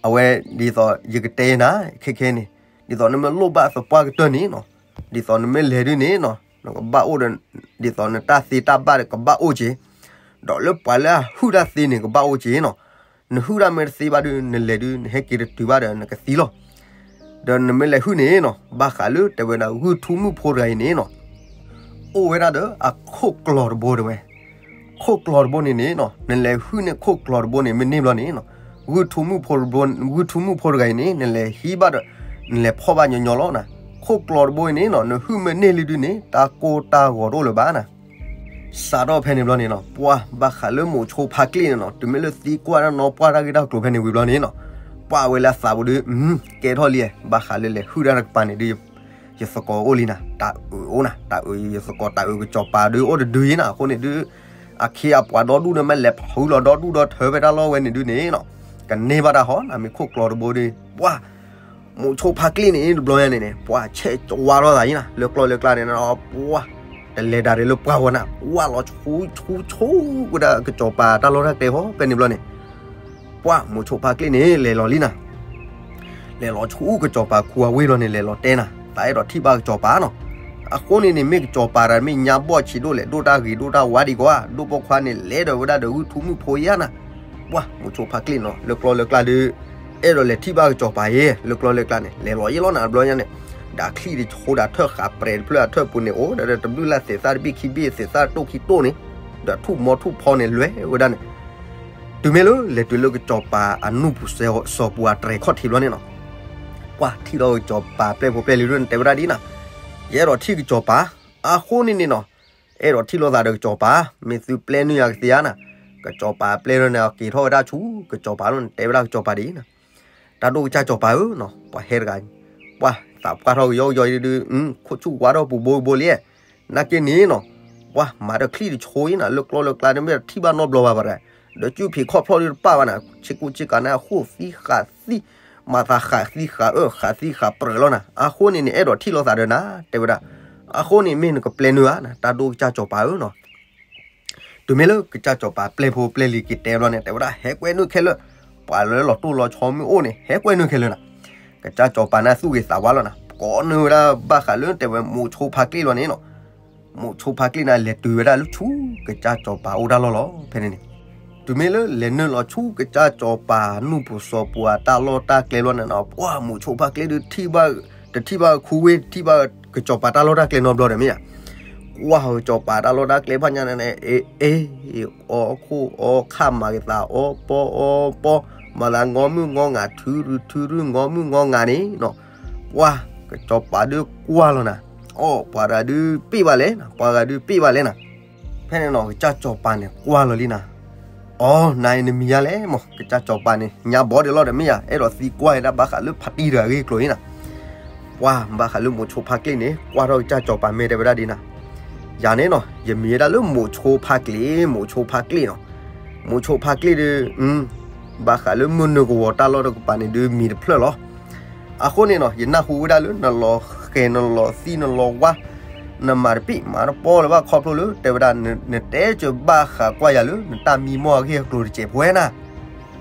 အဝဲဒ်သိးယကတဲနၤ ခဲခဲန့ၣ် ဒ်သိးနမ့ၢ်လိၣ်ဘၣ်သပှၢ်ကတၢၢ်န့ၣ်နီၤ, ဒ်သိးနမ့ၢ်လဲၤဒုန့ၣ်နီၤ နကဘၣ်အိၣ်ဒီး ဒ်သိးနတၢ်သ့တၢ်ဘၣ်ဒီးကဘၣ်အိၣ်က့ၤ, ဒီးလၢပှၤလၢအဟုၣ်တၢ်သ့န့ၣ် ကဘၣ်အိၣ်က့ၤနီၤ. နဟုၣ်တၢ်မ့ၢ်တသ့ဘၣ်ဒု နလဲၤဒု နဟဲက့ၤတတုၤဘၣ်ဒီးနကသံလီၤ. ဒီးနမ့ၢ်လဲၤဟုၣ်န့ၣ်နီၤ ဘၣ်ဃးလၢတဲဝဲဒၣ်ဂုၢ်ထူမုၣ်ဖိတဂၤအံၤန့ၣ်နီၤ အိၣ်ဝဲဒၣ်ဒီးအခိၣ်ကျီၤတဘိတဲဝဲ, ခိၣ်ကျီၤတဘိန့ၣ်န့ၣ်နီၤ နလဲၤဟုၣ်န့ၢ်ခိၣ်ကျီၤတဘိန့ၣ် မ့ၢ်န့ၢ်ဘျီန့ၣ်နီၤ ဂုၢ်ထူမုၣ်ဖိတဂၤအံၤန့ၣ် နလဲၤဟံးဘၣ်ဒီး နလဲၤဖီၣ်ဘၣ်ညီညီလီၤနၤ. ခိၣ်ကျီၤတဘိအံၤန့ၣ်နီၤ နဟုၣ်မ့ၢ်န့ၢ်လံဒုန့ၣ် တၢ်ကိၢ်တၢ်ဂီၤတအိၣ်လၢၤဘၣ်နၤ. စးထီၣ်ဖဲန့ၣ်ဘျီန့ၣ်နီၤ ပှၢ်ဘၣ်ဃးလၢမိၤဆိဖါကျ့ၣ်န့ၣ်နီၤ တုၤမ့ၢ်လၢသံကွၢ်ဒၣ်နီၢ်ပှၢ်တၢ်ဂ့ၢ်တၢ်ကျိၤဖဲန့ၣ်ဝံၤဘျီန့ၣ်နီၤ ပှၢ်ဝဲလၢအသးပူၤဒု ကဲထီၣ်လံ ဘၣ်ဃးလၢလဲၤဟုၣ်တၢ်တကပၤန့ၣ်ဒု ယသကိးအိၣ်လံနၤ တၢ်အုးအိၣ်နၤ တၢ်အုး ယသကိးတၢ်အုးကစီၤပၤဒုအိၣ်တဒုယံၤနၤ အဃိန့ၣ်ဒု အခ့အပှၤဒီဒူၣ်န့ၣ် မ့ၢ်လဲၤဖုးလီၤဒီဒူၣ်ဒီထၢဖဲတၢ်လီၢ်ဝဲန့ၣ်ဒုန့ၣ်နီၤ ကန့ၢ်ဘၣ်တၢ်ဟီနၤ မ့ၢ်ခိၣ်ကျီၤတဘိဒု ပှၢ် မိၤဆိဖါကျ့ၣ်န့ၣ် တဘျီညါန့ၣ်န့ၣ် ပှၢ်ဆဲးကဝါထီၣ်သးယံၤနၤ လၢကျီၢ်လၢကျါန့ၣ် ပှၢ် တလဲၤတၢ်ဒီးလၢပှၢ်ဝဲနၤ ပှၢ်လီၤဆူဆူဆူဝဲဒၣ်ကစီၤပၤတၢ်လီၢ်တၢ်ကျဲဟီဖဲန့ၣ်ဘျီန့ၣ် ပှၢ်မိၤဆိဖါကျ့ၣ်န့ၣ် လဲၤလီၤလံနၤ လဲၤလီၤဆူကစီၤပၤခူအဝ့ၢ်လီၤန့ၣ် လဲၤလီၤတဲနၤ သးအဲၣ်ဒိးထံၣ်ဘၣ်ကစီၤပၤနီၤ. အဃိန့ၣ်န့ၣ် မ့ၢ်ကစီၤပၤတဂၤမ့ၢ်ညါဘီၣ်ဆံးဒိၣ်လဲၣ် ဒိၣ်တၢ်ဂ့ၤဒိၣ်တၢ်ဝါဒံးကီး ဒိၣ်ပိာ်ခွါန့ၣ် လဲၤဒီးဝဲဒၣ်ဒီးဂုၢ်ထူမုၣ်ဖိယါနၤ. ပှၢ်မိၤဆိဖါကျ့ၣ်နီၤ လၢကျီၢ်လၢကျါဒု အဲၣ်ဒိးလဲၤထံၣ်ဘၣ်ကစီၤပၤယဲ လၢကျီၢ်လၢကျါန့ၣ် လဲၤလီၤယဲလီၤနၤ တဘျီညါန့ၣ် ဒၣ်ချံၣ်တဆိဒၣ်ထၢၣ်ဃာ်ပြဲးတဖျၢၣ်အထၢၣ်ပူၤန့ၣ် အိၣ်ဒီးတဘျုးလၢ်သ့ၣ်သၣ်တဘ့ၣ်ခံဘ့ၣ်သ့ၣ်သၣ်တိၣ်ခံတိၣ်န့ၣ် ဒီးထူၣ်မီထူၣ်ဖီန့ၣ်လွဲဝဲဒၣ်န့ၣ် တုၤမ့ၢ်လၢလဲၤတုၤလၢကစီၤပၤအနူၢ်ပူၤစီၤပူၤအတြဲၤခီၣ်ထံးဘျီန့ၣ်နီၤ ပှၢ်ထံၣ်လီၤကစီၤပၤပျဲၢ်ဖိပျဲၢ်လံၤဒုန့ၣ် တဲဝဲဒၣ်ဒ်နၤ ယအဲၣ်ဒိးထံၣ်ကစီၤပၤ အဃိန့ၣ်န့ၣ်နီၤ အဲၣ်ဒိးထံၣ်လိာ်သးဒီးကစီၤပၤ မ့ၢ်သုပျဲနုာ်ယၤကသ့ဧါနၤ ကစီၤပၤပျဲၢ်ထီၣ်န့ၣ် အက့ၤထီၣ်ဝဲဒၣ်ဆူ ကစီၤပၤလီၤန့ၣ် တဲဝဲဒၣ်ကစီၤပၤဒ်အံၤနၤ တၢ်ဒိၣ်ကစၢ်စီၤပၤဧၢနီၤ ပှၤဟဲတဂၤ ပှၢ်သးပှၢ်ထီၣ်ကယီကယီအံၤဒု ခိၣ်ဆူၣ်ဝါထီၣ်ပူၤဘိဘိလံ နာ်က့န့ၣ်နီၤ ပှၢ်မၤဒီးချံၣ်တဆိအံၤနၤ လၢကျီၢ်လၢကျါန့ၣ် မ့ၢ်ထံၣ်ဘၣ်နီတဘျီဘၣ်ပှၤတဂၤ ဒီးကုၢ်ဖံးခီၣ်ဖျီၣ်ဒုတပၣ်ဘၣ်နၤ ဆ့ကူဆ့ကၤန့ၣ် အဃိၣ်သံဃာ်သံ မၤသးဃာ်သံဃာ်အၢဃာ်သံဃာ်ပြၢၤလီၤနၤ အဃိန့ၣ်န့ၣ် အဲၣ်ဒိးထံၣ်လိာ်သးဒီးနၤ တဲဝဲဒၣ် အဃိန့ၣ်မ့ၢ်နကပျဲနုာ်ဧါနၤ တၢ်ဒိၣ်ကစၢ်စီၤပၤဧၢနီၤ တုၤမ့ၢ်လၢကစၢ်စီၤပၤပျဲၢ်ဖိပျဲၢ်လံၤက့ၤတဲဘျီန့ၣ် တဲဝဲဒၣ်ဟဲကွဲနုာ်ခဲလၢာ် ပှၤလၢလီၤတိၢ်လီၤဆီမ့ၢ်အိၣ်န့ၣ် ဟဲကွဲနုာ်ခဲလၢာ်နၤ ကစၢ်စီၤပၤန့ၣ်သူၣ်ဂ့ၤသးဝါလီၤနၤ ကိးနုာ်ဝဲဒၣ်ဘၣ်ဃးလၢတဲဝဲမိၤဆိဖါကျ့ၣ်လီၤန့ၣ်နီၤ မိၤဆိဖါကျ့ၣ်န့ၣ် လဲၤတုၤဝဲဒၣ်လၢဆူကစၢ်စီၤပၤအိၣ်တၢ်လီၢ်လီၤ ဖဲန့ၣ်န့ၣ် တုၤမ့ၢ်လၢလဲၤနုာ်လီၤဆူကစၢ်စီၤပၤနူၢ်ပူၤစီၤပူၤအတၢ်လီၢ်တၢ်ကျဲလီၤန့ၣ်နီၤ ပှၢ်မိၤဆိဖါကျ့ၣ်ဒု တထံၣ်ဘၣ်ခူဝ့ၢ် တထံၣ်ဘၣ်ကစီၤပၤတၢ်လီၢ်တၢ်ကျဲနီတဘျီဒီးမ့ၢ်ဧါ ကွၢ်ကစီၤပၤတၢ်လီၢ်တၢ်ကျဲဖးညါန့ၣ် အ့ၣ် အီခိၣ်အီခၣ် မၤကသးအီပီအီပီ မၤသးငီမုၢ်ငီငၤ ထုရုထုရု ငီမုၢ်ငီငၤန့ၣ်နီၤ ပှၢ်ကစီၤပၤဒုကွၢ်လီၤနၤ အီၣ်ပှၤတဂၤဒုပ့ၢ်ဘၣ်လဲၣ်နၤ ပှၤတဂၤဒုပ့ၢ်ဘၣ်လဲၣ်နၤ ဖဲန့ၣ်နီၤ ကစၢ်စီၤပၤန့ၣ်ကွၢ်လီၤလံနၤ အီ နၤအံၤနမံၤယါလဲၣ်မး ကစၢ်စီၤပၤန့ၣ် ညါဘီဒံးလီၤဒီးမ့ၢ်ယါ အဲၣ်ဒိးသံကွၢ်ဝဲဒၣ်ဘၣ်ဃးလၢဖါတံၢ်တဂၤအဂ့ၢ်အကျိၤအံၤနၤ ပှၢ်ဘၣ်ဃးလၢမိၤဆိဖါကျ့ၣ်န့ၣ် ကွၢ်ထီၣ်ကစၢ်စီၤပၤမ့ၢ်တဲဝဲဒၣ်ဒ်နၤ ယၤန့ၣ်နီၤ ယမံၤဝဲဒၣ်လၢမိၤဆိဖါကျ့ၣ် မိၤဆိဖါကျ့ၣ်နီၤ မိၤဆိဖါကျ့ၣ်ဒီး ဘၣ်ဃးလၢမုၢ်နုာ်ကဝီၤတၢ်လီၢ်တကပၤန့ၣ်ဒုးမံၤတဖျၢၣ်လီၤ အဃိန့ၣ်နီၤ ယနၢ်ဟူဝဲဒၣ်လၢနလီၤဃဲၤနလီၤသံနလီၤဝါ နမၤတပ့ၢ်မၤတပီလၢၤဘၣ်ခီဖျိလၢ တဲဝဲဒၣ် နတဲစၢၤဘၣ်ဃးကွၢ်ယၤလၢ နတၢ်မံမီၢ်အဂ့ၢ်အကျိၤတစဲးဖိဝဲနၤ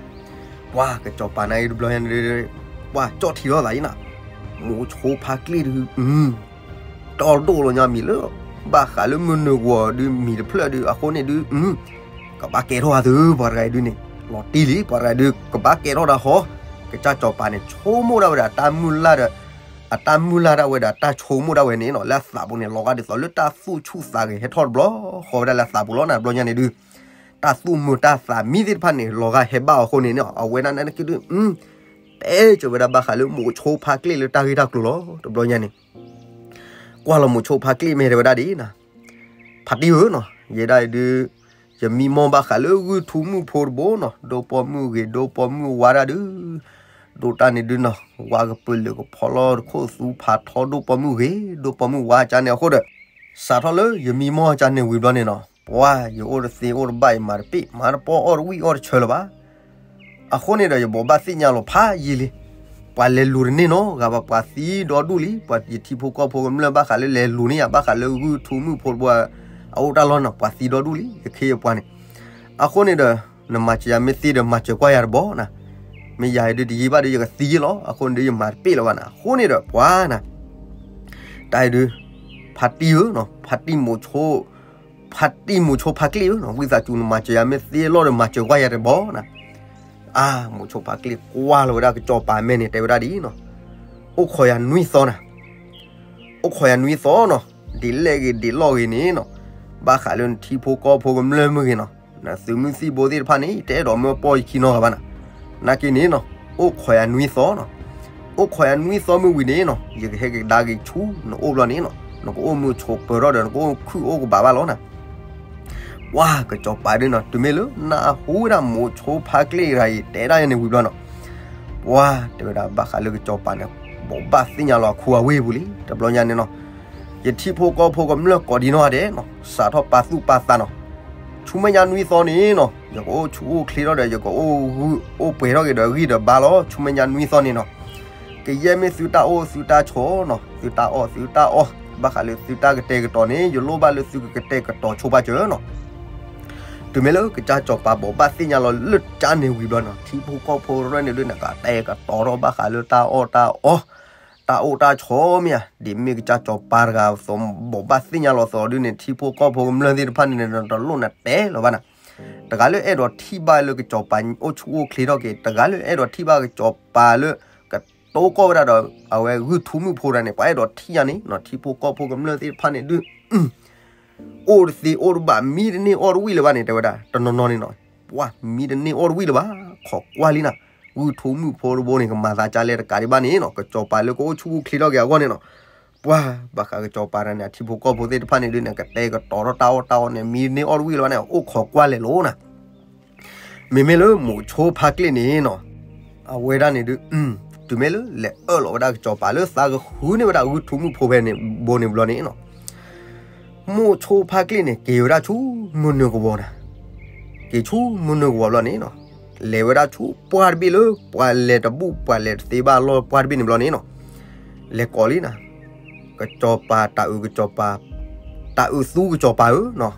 ပှၢ်ကစီၤပၤန့ၣ်တဘျီညါန့ၣ် ပှၢ်ကၠီၣ်ထံလီၤသးအံၤနၤ မိၤဆိဖါကျ့ၣ်ဒုး တီဒိၣ်လီၤညါမံၤလၢ ဘၣ်ဃးလၢမုၢ်နုာ်ဂီၤဒုး မံၤတဖျၢၣ်ဒုး အဃိန့ၣ်ဒုး ကဘၣ်ကဲထီၣ်အသး ပှၤတဂၤအံၤဒုးန့ၣ် လီၤတံၢ်လံ ပှၤတဂၤအံၤဒုး ကဘၣ်ကဲထီၣ်တၢ်ဃီ, ကစၢ်စီၤပၤန့ၣ် ဆိကမိၣ်ဒၣ်ဝဲဒၣ်တၢ်မုၢ်လၢ်ဒီး အတၢ်မုၢ်လၢ်ဒၣ်ဝဲဒီးတၢ်ဆိကမိၣ်ဒၣ်ဝဲန့ၣ်နီၤ လၢအသးပူၤန့ၣ် လီၤဂာ်ဒ်သိးလၢတၢ်သူၣ်ဆူၣ်သးဂဲၤဟဲထီၣ်တဘျီဃီဝဲဒၣ်လၢအသးပူၤလီၤနၤ တဘျီညါန့ၣ်ဒုး တၢ်သူၣ်မုာ်တၢ်သးမံသ့ၣ်တဖၣ်န့ၣ် လီၤဂာ်ဟဲဘၣ်အဃိန့ၣ်နီၤ အဝဲဒၣ်နာ်က့ဒုး တဲကၢၤဝဲဒၣ်ဘၣ်ဃးလၢမိၤဆိဖါကျ့ၣ်လၢတၢ်ဂ့ၢ်တၢ်ကျိၤလီၤ တဘျီညါန့ၣ် ကွၢ်လီၤမိၤဆိဖါကျ့ၣ်မ့ၢ်တဲဝဲဒၣ်ဒ်နီၤ ဖါတံၢ်ဧၢနီၤ ယဲဒၣ်အံၤဒုး ယမံမီၢ်ဘၣ်ဃးလၢဂုၢ်ထူမုၣ်ဖိတဘိနီၤ ဒိၣ်ပိာ်မုၣ်ဂ့ၤ ဒိၣ်ပိာ်မုၣ်ဝါဒၣ်ဒုး ဒိၣ်တၢ်န့ၣ်ဒုးနီၤ ဝါကပၢၤလၢကဖီလီၤတခိၣ်သူဖးထီဒိၣ်ပိာ်မုၣ်ဂ့ၤ ဒိၣ်ပိာ်မုၣ်ဝါကၢ်န့ၣ်အဃိဒီး စးထီၣ်လၢယမံမီၢ်ကၢ်န့ၣ်ဝံၤဘျီန့ၣ်နီၤ ပှၤယအိၣ်တသ့အိၣ်တဘၣ် ယမၤတပ့ၢ် မၤတပီၢ်အီၣ်တဝံၣ်အီၣ်တဆၢလၢၤဘၣ် အဃိန့ၣ်ဒီးယဘိးဘၣ်သ့ၣ်ညါလီၤဖးယံာ်လံ ပှၤလဲၤလူၤတန့ၢ်နီတဂၤဘၣ် ပှၤသံဒီဒူၣ်လံ ပှၤယထံဖိကီၢ်ဖိကမျၢၢ်ဘၣ်ဃးလၢလဲၤလူၤန့ၢ်ယၤ ဘၣ်ဃးလၢဂုၢ်ထူမုၣ်ဖိတဘိ အအိၣ်တၢ်လီၢ်နီၤ ပှၤသံဒီဒူၣ်လံ ယခ့ယပှၤန့ၣ် အဃိန့ၣ်ဒီး နမၤစၢၤယၤမ့ၢ်သ့ဒီး မၤစၢၤကွၢ်ယၤတဘိနီၤ မ့ၢ်ယၤအံၤဒုးတယံာ်ဘၣ်ဒီး ယကသံယ့ၢ်လီၤ အဃိန့ၣ်ဒီး ယမၤတပ့ၢ်လၢၤဘၣ်နီၤ အဃိန့ၣ်ဒီး ပှၤနီၤ တၢ်အံၤဒုး ဖါတံၢ်ဧၢနီၤ ဖါတံၢ်မိၤဆိ ဖါတံၢ်မိၤဆိဖါကျ့ၣ်ဧၢနီၤ ဝံသးစူၤ နမၤစၢၤယၤမ့ၢ်သ့လီၤဒီး မၤစၢၤကွၢ်ယၤတဘိနီၤ အါ မိၤဆိဖါကျ့ၣ်ကွၢ်လီၤဝဲဒၣ်ကစီၤပၤမဲာ်န့ၣ် တဲဝဲဒၣ်ဒ်နီၤ အိၣ်ခိးယၤနွံသီနီၤ အိၣ်ခိးယၤနွံသီနီၤ ဒ်လဲၣ်ဂ့ၤဒ်လဲၣ်ဂ့ၤန့ၣ်နီၤ ဘၣ်ဃးလၢနထံဖိကီၢ်ဖိကမျၢၢ်မ့ၢ်ဂ့ၤနီၤ နသုးမုၢ်သံၣ်ဘိသ့ၣ်တဖၣ်န့ၣ် တအဲၣ်ဒိးမၢပီၢ်ယခံနီတဂၤဘၣ်နီၤ နာ်က့န့ၣ်နီၤ အိၣ်ခိးယၤနွံသီနီၤ အိၣ်ခိးယၤနွံသီမ့ၢ်ဝံၤန့ၣ်နီၤ ယကဟဲကဒါက့ၤဆူနအိၣ်ဘျီန့ၣ်နီၤ နကအိၣ်မုာ်ဆိးပၢၤထီၣ်ဒီး နကအိၣ်ခုၣ်အိၣ်ကဘၣ်ဘၣ်လီၤနီၤ ပှၤကစီၤပၤဒုးနီၤ တုၤမ့ၢ်လၢနၢ်ဟူဝဲဒၣ်မိၤဆိဖါကျ့ၣ်တဂၤအံၤ တဲဒၣ်ယၤန့ၣ်ဝံၤဘျီနီၤ ပှၤတဲဝဲဒၣ်ဘၣ်ဃးလၢကစီၤပၤန့ၣ် ဘိးဘၣ်သ့ၣ်ညါလီၤအခူအဝ့ၢ်ပူၤလံ တဘျီညါန့ၣ်နီၤ ယထံဖိကီၢ်ဖိကမျၢၢ်ကိးဒံနီၢ်ဂၤဒဲးနီၤ စးထီၣ်ပာ်သူၣ်ပာ်သးနီၤ ဆူမဲာ်ညါနွံသီန့ၣ်နီၤ ယကအိၣ်ဆူၣ်အိၣ်ချ့ထီၣ်ဒီး ယကအိၣ်ဂုၢ်အိၣ်ပှဲၤထီၣ်က့ၤဒီးဂံၢ်ဒီးဘါလီၤ ဆူမဲာ်ညါနွံသီန့ၣ်နီၤ ကယဲၢ်မ့ၢ်သုတၢ်အိၣ်သုတၢ်ဆိးနီၤ သုတၢ်အီၣ်သုတၢ်အီ ဘၣ်ဃးလၢသုတၢ်ကတဲာ်ကတီၤန့ၣ် ယလိၣ်ဘၣ်လၢသုကကတဲာ်ကတီၤဆိပာ်စၢၤနီၤ တုၤမ့ၢ်လၢကစၢ်စီၤပၤဘိးဘၣ်သ့ၣ်ညါလီၤလၢကၠၢန့ၣ်ဝံၤဘျီနီၤ ထံဖိကီၢ်ဖိရဲၣ်န့ၣ်ဒုးန့ၣ် ကတဲာ်ကတီၤထီၣ်ဘၣ်ဃးလၢတၢ်အီၣ်တၢ်အီ တၢ်အိၣ်တၢ်ဆိးမ့ၢ်ဧါ ဒ်မ့ၢ်ကစၢ်စီၤပၤတဂၤသိး ဘိးဘၣ်သ့ၣ်ညါလီၤသိးဒုးန့ၣ် ထံဖိကီၢ်ဖိကမျၢၢ်သ့ၣ်တဖၣ်န့ၣ် တလိၣ်နတဲလၢၤဘၣ်နီၤ တဂၤလၢအဲၣ်ဒိးထံၣ်ဘၣ်လၢကစီၤပၤအိၣ်ဆူၣ်အိၣ်ချ့ထီၣ်က့ၤ တဂၤလၢအဲၣ်ဒိးထံၣ်ဘၣ်ကစီၤပၤလၢ ကတိကီၢ်ဝဲဒၣ်ဒီး အဝဲဂုၢ်ထူမုၣ်ဖိတဂၤန့ၣ် ပှၤအဲၣ်ဒိးထံၣ်ညါန့ၣ်နီၤ ထံဖိကီၢ်ဖိကမျၢၢ်သ့ၣ်တဖၣ်န့ၣ်ဒုး အိၣ်တသ့အိၣ်တဘၣ် မံတန့ၢ်အီၣ်တဝံၣ်လၢၤဘၣ်န့ၣ် တဲဝဲဒၣ် တနီၤနီၤန့ၣ်နီၤ ပှၤမံတန့ၢ်အီၣ်တဝံၣ်လၢၤဘၣ် ခိးကွၢ်လံနၤ ဂုၢ်ထူမုၣ်ဖိတဘိန့ၣ် ကမၤသးကၢ်လဲၣ်တကးဒံးဘၣ်န့ၣ်နီၤ ကစီၤပၤလၢကအိၣ်ဆူၣ်အိၣ်ချ့ထီၣ်က့ၤအဂီၢ်န့ၣ်နီၤ ပှၤဘၣ်ဃးကစီၤပၤတဂၤန့ၣ် အထံဖိကီၢ်ဖိသ့ၣ်တဖၣ်န့ၣ်ဒုးန့ၣ် ကတဲာ်ကတီၤထီၣ်တၢ်အီၣ်တၢ်အီန့ၣ် မံတန့ၢ်အီၣ်တဝံၣ်လၢၤဘၣ်န့ၣ် အိၣ်ခိးကွၢ်လဲၤလီၤနၤ မ့မ့ၢ်လၢမိၤဆိဖါကျ့ၣ်န့ၣ်နီၤ အဝဲဒၣ်န့ၣ်ဒုး တုၤမ့ၢ်လၢလဲၤအၢၣ်လီၤဝဲဒၣ်ကစီၤပၤလၢသးကဃုန့ၢ်ဝဲဒၣ်ဂုၢ်ထူမုၣ်ဖိဖဲန့ၣ်ဘိန့ၣ်ဘျီန့ၣ်နီၤ မိၤဆိဖါကျ့ၣ်န့ၣ် က့ၤဝဲဒၣ်ဆူမုၢ်နုာ်ကဝီၤနၤ က့ၤဆူမုၢ်နုာ်ကဝီၤဘျီန့ၣ်နီၤ လဲၤဝဲဒၣ်ဆူပှၢ်တဘ့ၣ်လၢ ပှၤလဲၤတဘူၣ်ပှၤလဲၤတသ့ဘၣ်လီၢ်ပှၢ်တဘ့ၣ်န့ၣ်ဘျီန့ၣ်နီၤ လဲၤကိးလံနၤ ကစီၤပၤတၢ်အုးကစီၤပၤ တၢ်အုးသူကစီၤပၤဧၢနီၤ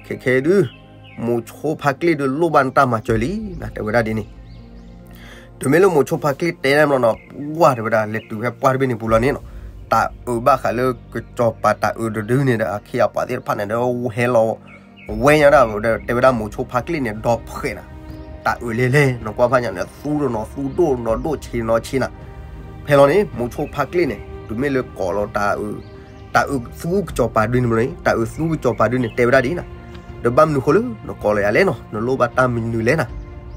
ခဲခဲဒုး မိၤဆိဖါကျ့ၣ်ဒုးလိၣ်ဘၣ်နတၢ်မၤစၢၤလံနၤ တဲဝဲဒၣ်ဒ်န့ၣ် တုၤမ့ၢ်လၢမိၤဆိဖါကျ့ၣ်တဲန့ၣ်ဘျီနီၤ ပှၢ်တဲဝဲဒၣ် လဲၤတုၤဖဲပှၢ်တဘ့ၣ်န့ၣ်ပူၤလီၤန့ၣ်နီၤ တၢ်အုးဘၣ်ဃးလၢကစီၤပၤတၢ်အုးတဒုန့ၣ်ဒီး အခ့အပှၤသ့ၣ်တဖၣ်န့ၣ်ဒီး ဟဲလီၤ ဝဲညါဒၣ် တဲဝဲဒၣ်မိၤဆိဖါကျ့ၣ်န့ၣ် ဒီဖှဲးနၤ တၢ်အုးလဲၤလဲၤ နကွၢ်ဖးညါန့ၣ် သူဒီးနီၤ သူဒိၣ်နီၤဒိၣ်ဆံးနီၤဆံးနၤ ဖဲလီၤန့ၣ် မိၤဆိဖါကျ့ၣ်န့ၣ် တုၤမ့ၢ်လၢကိးလီၤ တၢ်အုးသူကစီၤပၤဒုန့ၣ်ဘျီန့ၣ် တၢ်အုးသူကစီၤပၤဒုန့ၣ် တဲဝဲဒၣ်ဒ်နၤ ဒီးဘၣ်မနုၤဃိလၢ နကိးလီၤယၤလဲၣ်နီၤ နလိၣ်ဘၣ်တၢ်မနုၤလဲၣ်နၤ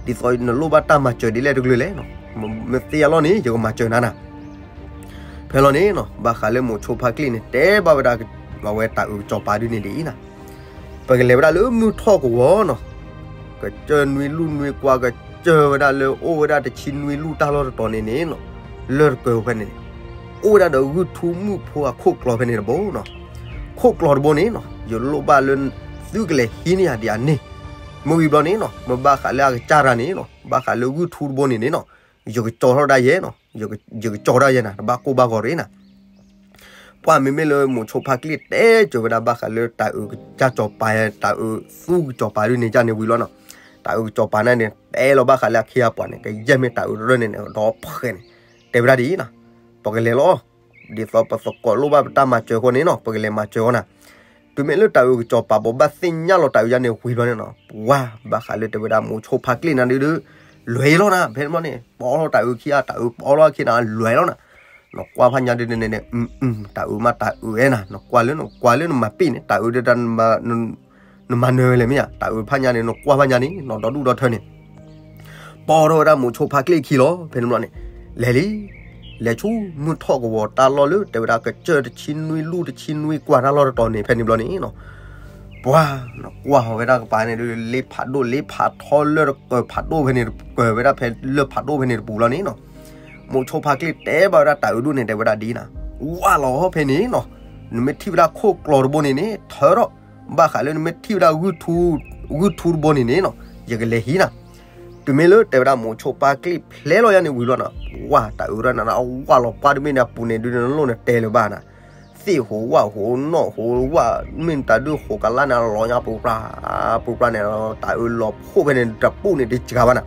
ဒ်သိးနလိၣ်ဘၣ်တၢ်မၤစၢၤဒ်လဲၣ်တကလုာ်လဲၣ်နီၤ မ့ၢ်သ့အလီၢ်န့ၣ် ယကမၤစၢၤနၤနၤ ဖဲလီၤန့ၣ်နီၤ ဘၣ်ဃးလၢမိၤဆိဖါကျ့ၣ်န့ၣ် တဲဘၣ်ဝဲဒၣ် အဝဲတၢ်အုးကစီၤပၤဒုန့ၣ်ဒ်အံၤနၤ ပကလဲၤဝဲဒၣ်လၢမုၢ်ထီၣ်ကဝီၤနီၤ ကစၢၢ်နွံလူၢ်နွံကွၢ် ကစၢၢ်ဝဲဒၣ်လၢအိၣ်ဝဲဒၣ်တဆံနွံလူၢ်တၢ်လီၢ်တတီၤန့ၣ်န့ၣ်နီၤ လၢတကၢၢ်ဖဲန့ၣ်န့ၣ် အိၣ်ဝဲဒၣ်ဒီးဂုၢ်ထူမုၣ်ဖိအခိၣ်ကျီၤဖဲန့ၣ်တဘိနီၤ ခိၣ်ကျီၤတဘိန့ၣ်နီၤ ယလိၣ်ဘၣ်လၢ သုကလဲၤဟံးန့ၢ်ယၤဒ်အန့ၣ် မ့ၢ်ဝံၤဘျီန့ၣ်နီၤ မ့ၢ်ဘၣ်ဃးလၢအကစၢ်တၢ်န့ၣ်နီၤ ဘၣ်ဃးလၢဂုၢ်ထူတဘိန့ၣ်န့ၣ်နီၤ ယကကၠီထီၣ်ဒၣ်ယဲနီၤ ယကကၠီဒၣ်ယဲနၤ တဘၣ်ကိၢ်ဘၣ်ဂီၤတဂ့ၤနၤ ပှၢ်မ့မ့ၢ်လၢမိၤဆိဖါကျ့ၣ်တဲကၠီၤဝဲဒၣ်ဘၣ်ဃးလၢတၢ်အုးကစၢ်ကစီၤပၤ တၢ်အုးသူကစီၤပၤဒုန့ၣ်ကန့ၣ်ဝံၤလီၤနီၤ တၢ်အုးကစီၤပၤန့ၣ်န့ၣ် တဲလီၤဘၣ်ဃးလၢအခ့အပှၤန့ၣ် ကယဲၢ်မ့ၢ်တၢ်အုးတရၢၢ်န့ၣ်န့ၣ် ဒီးဖှဲးန့ၣ် တဲဝဲဒၣ်ဒ်အံၤနီၤ ပကလဲၤလီၤ, ဒ်သိးပသကိးလိၣ်ဘၣ်ပတၢ်မၤစၢၤအဃိန့ၣ်နီၤ ပကလဲၤမၤစၢၤအီၤနၤ. တုၤမ့ၢ်လၢတၤအုးကစီၤပၤဘိးဘၣ်သ့ၣ်ညါလီၤတၤအုးယါန့ၣ်ဝံၤဘျီန့ၣ်နီၤ ပှၤဘၣ်ဃးလၢတဲဝဲဒၣ်မိၤဆိဖါကျ့ၣ်နၤဒုဒု လွဲၤလီၤနၤ ဖဲန့ၣ်ဘျီန့ၣ် ပီလီၤတၤအုးခံဂၤ တၤအုးပီလီၤခံနၤ လွဲၤလီၤနၤ. နကွၢ်ဖးညါဒုန့ၣ်န့ၣ် တၤအုးမးတၤအုးအဲနၤ နကွၢ်လၢနကွၢ်လၢနမၤပ့ၣ်န့ၣ် တၤအုးဒု နမၤနၢၤဝဲလဲၣ်မ့ၢ်ဧါ တၤအုးဖးညါန့ၣ် နကွၢ်ဖးညါန့ၣ် နီၢ်ဒီဒူၣ်ဒီထၢန့ၣ် ပီထီၣ်ဝဲဒၣ်မိၤဆိဖါကျ့ၣ်ခံလီၤ ဖဲန့ၣ်ဘျီန့ၣ် လဲၤလံ လဲၤဆူမုၢ်ထီၣ်ကဝီၤတၢ်လီၢ်လၢ တဲဝဲဒၣ်ကစၢၢ်တဆံနွံလူၢ်တဆံနွံကွၢ်တၢ်လီၢ်တတီၤန့ၣ် ဖဲန့ၣ်ဘျီန့ၣ်နီၤ ပှၤ နကွၢ်ဟီဝဲဒၣ်ကပၤန့ၣ်ဒု လ့ဖးဒိၣ်လ့ဖးထီလၢကၢၤဖးဒိၣ်ဖဲန့ၣ် ကၢၤဝဲဒၣ်ဖဲလၢဖးဒိၣ်ဖဲန့ၣ်တပူၤလီၤန့ၣ်နီၤ မိၤဆိဖါကျ့ၣ်တဲဘၣ်ဝဲဒၣ်တၤအုးဒိၣ်န့ၣ် တဲဝဲဒၣ်ဒ်နၤ ဝၢ်လီၤဖဲန့ၣ်နီၤ နမ့ၢ်ထံၣ်ဝဲဒၣ်ခိၣ်ကျီၤတဘိန့ၣ်န့ၣ် ထၢထီၣ် ဘၣ်ဃးလၢနမ့ၢ်ထံၣ်ဝဲဒၣ် ဂုၢ်ထူတဘိန့ၣ်န့ၣ်နီၤ ယကလဲၤဟံးနၤ တုၤမ့ၢ်လၢတဲဝဲဒၣ်မိၤဆိဖါကျ့ၣ်ဖျဲလီၤယါန့ၣ်ဝံၤဘျီနီၤ ဝၢ်တၤအုးဒၣ်န့ၣ် ဝၢ်လီၤပှၢ်တဘ့ၣ်န့ၣ် အပူၤန့ၣ်ဒုန့ၣ် နလိၣ်န့ၣ်တဲလၢၤဘၣ်နၤ သ့ၣ်ဟူးဝၣ်ဟူးနီၣ်ဟူးဝၣ် မ့ၢ်တၢ်ဒုးဟူးကလါန့ၣ် လီၤညါပူၤပြၢ် ပူၤပြၢ်န့ၣ် တၤအုးလီၤဖှိၣ်ဖဲန့ၣ် တပူၤန့ၣ်တစှၤဘၣ်နၤ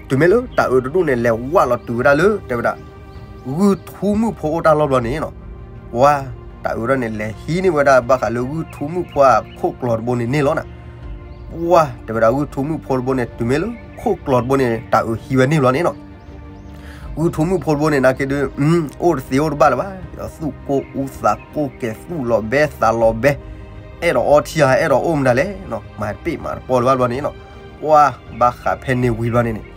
တုၤမ့ၢ်လၢတၤအုးတဒူၣ်န့ၣ် လဲၤဝၢ်လီၤတုၤဝဲဒၣ်လၢ တဲဝဲဒၣ် ဂုၢ်ထူမုၣ်ဖိအိၣ်တၢ်လီၢ်ဘျီန့ၣ်နီၤ ပှၤ တၤအုးဒၣ်န့ၣ် လဲၤဟံးန့ၢ်ဝဲဒၣ် ဘၣ်ဃးလၢဂုၢ်ထူမုၣ်ဖိအခိၣ်ကျီၤတဘိန့ၣ်န့ၢ်လီၤနၤ ပှၤ တဲဝဲဒၣ်ဂုၢ်ထူမုၣ်ဖိတဘိန့ၣ် တုၤမ့ၢ်လၢခိၣ်ကျီၤတဘိန့ၣ် တၤအုးဟံးဝဲန့ၢ်ဘျီန့ၣ်နီၤ ဂုၢ်ထူမုၣ်ဖိတဘိန့ၣ် နာ်က့ဒု အိၣ်တသ့အိၣ်တဘၣ်လၢၤဘၣ် သူၣ်ကိၢ်အူသးကိၢ်ကဲၤသူၣ်လီၤဘဲသးလီၤဘဲ အဲၣ်ဒိးအီထံဧါ အဲၣ်ဒိးအိၣ်မတၤလဲၣ်နီၤ မၤတပ့ၣ်မၤတပီလၢၤဘၣ်ဘျီန့ၣ်နီၤ ပှၤ ဘၣ်ဃးဖဲန့ၣ်ဝံၤဘျီန့ၣ်န့ၣ်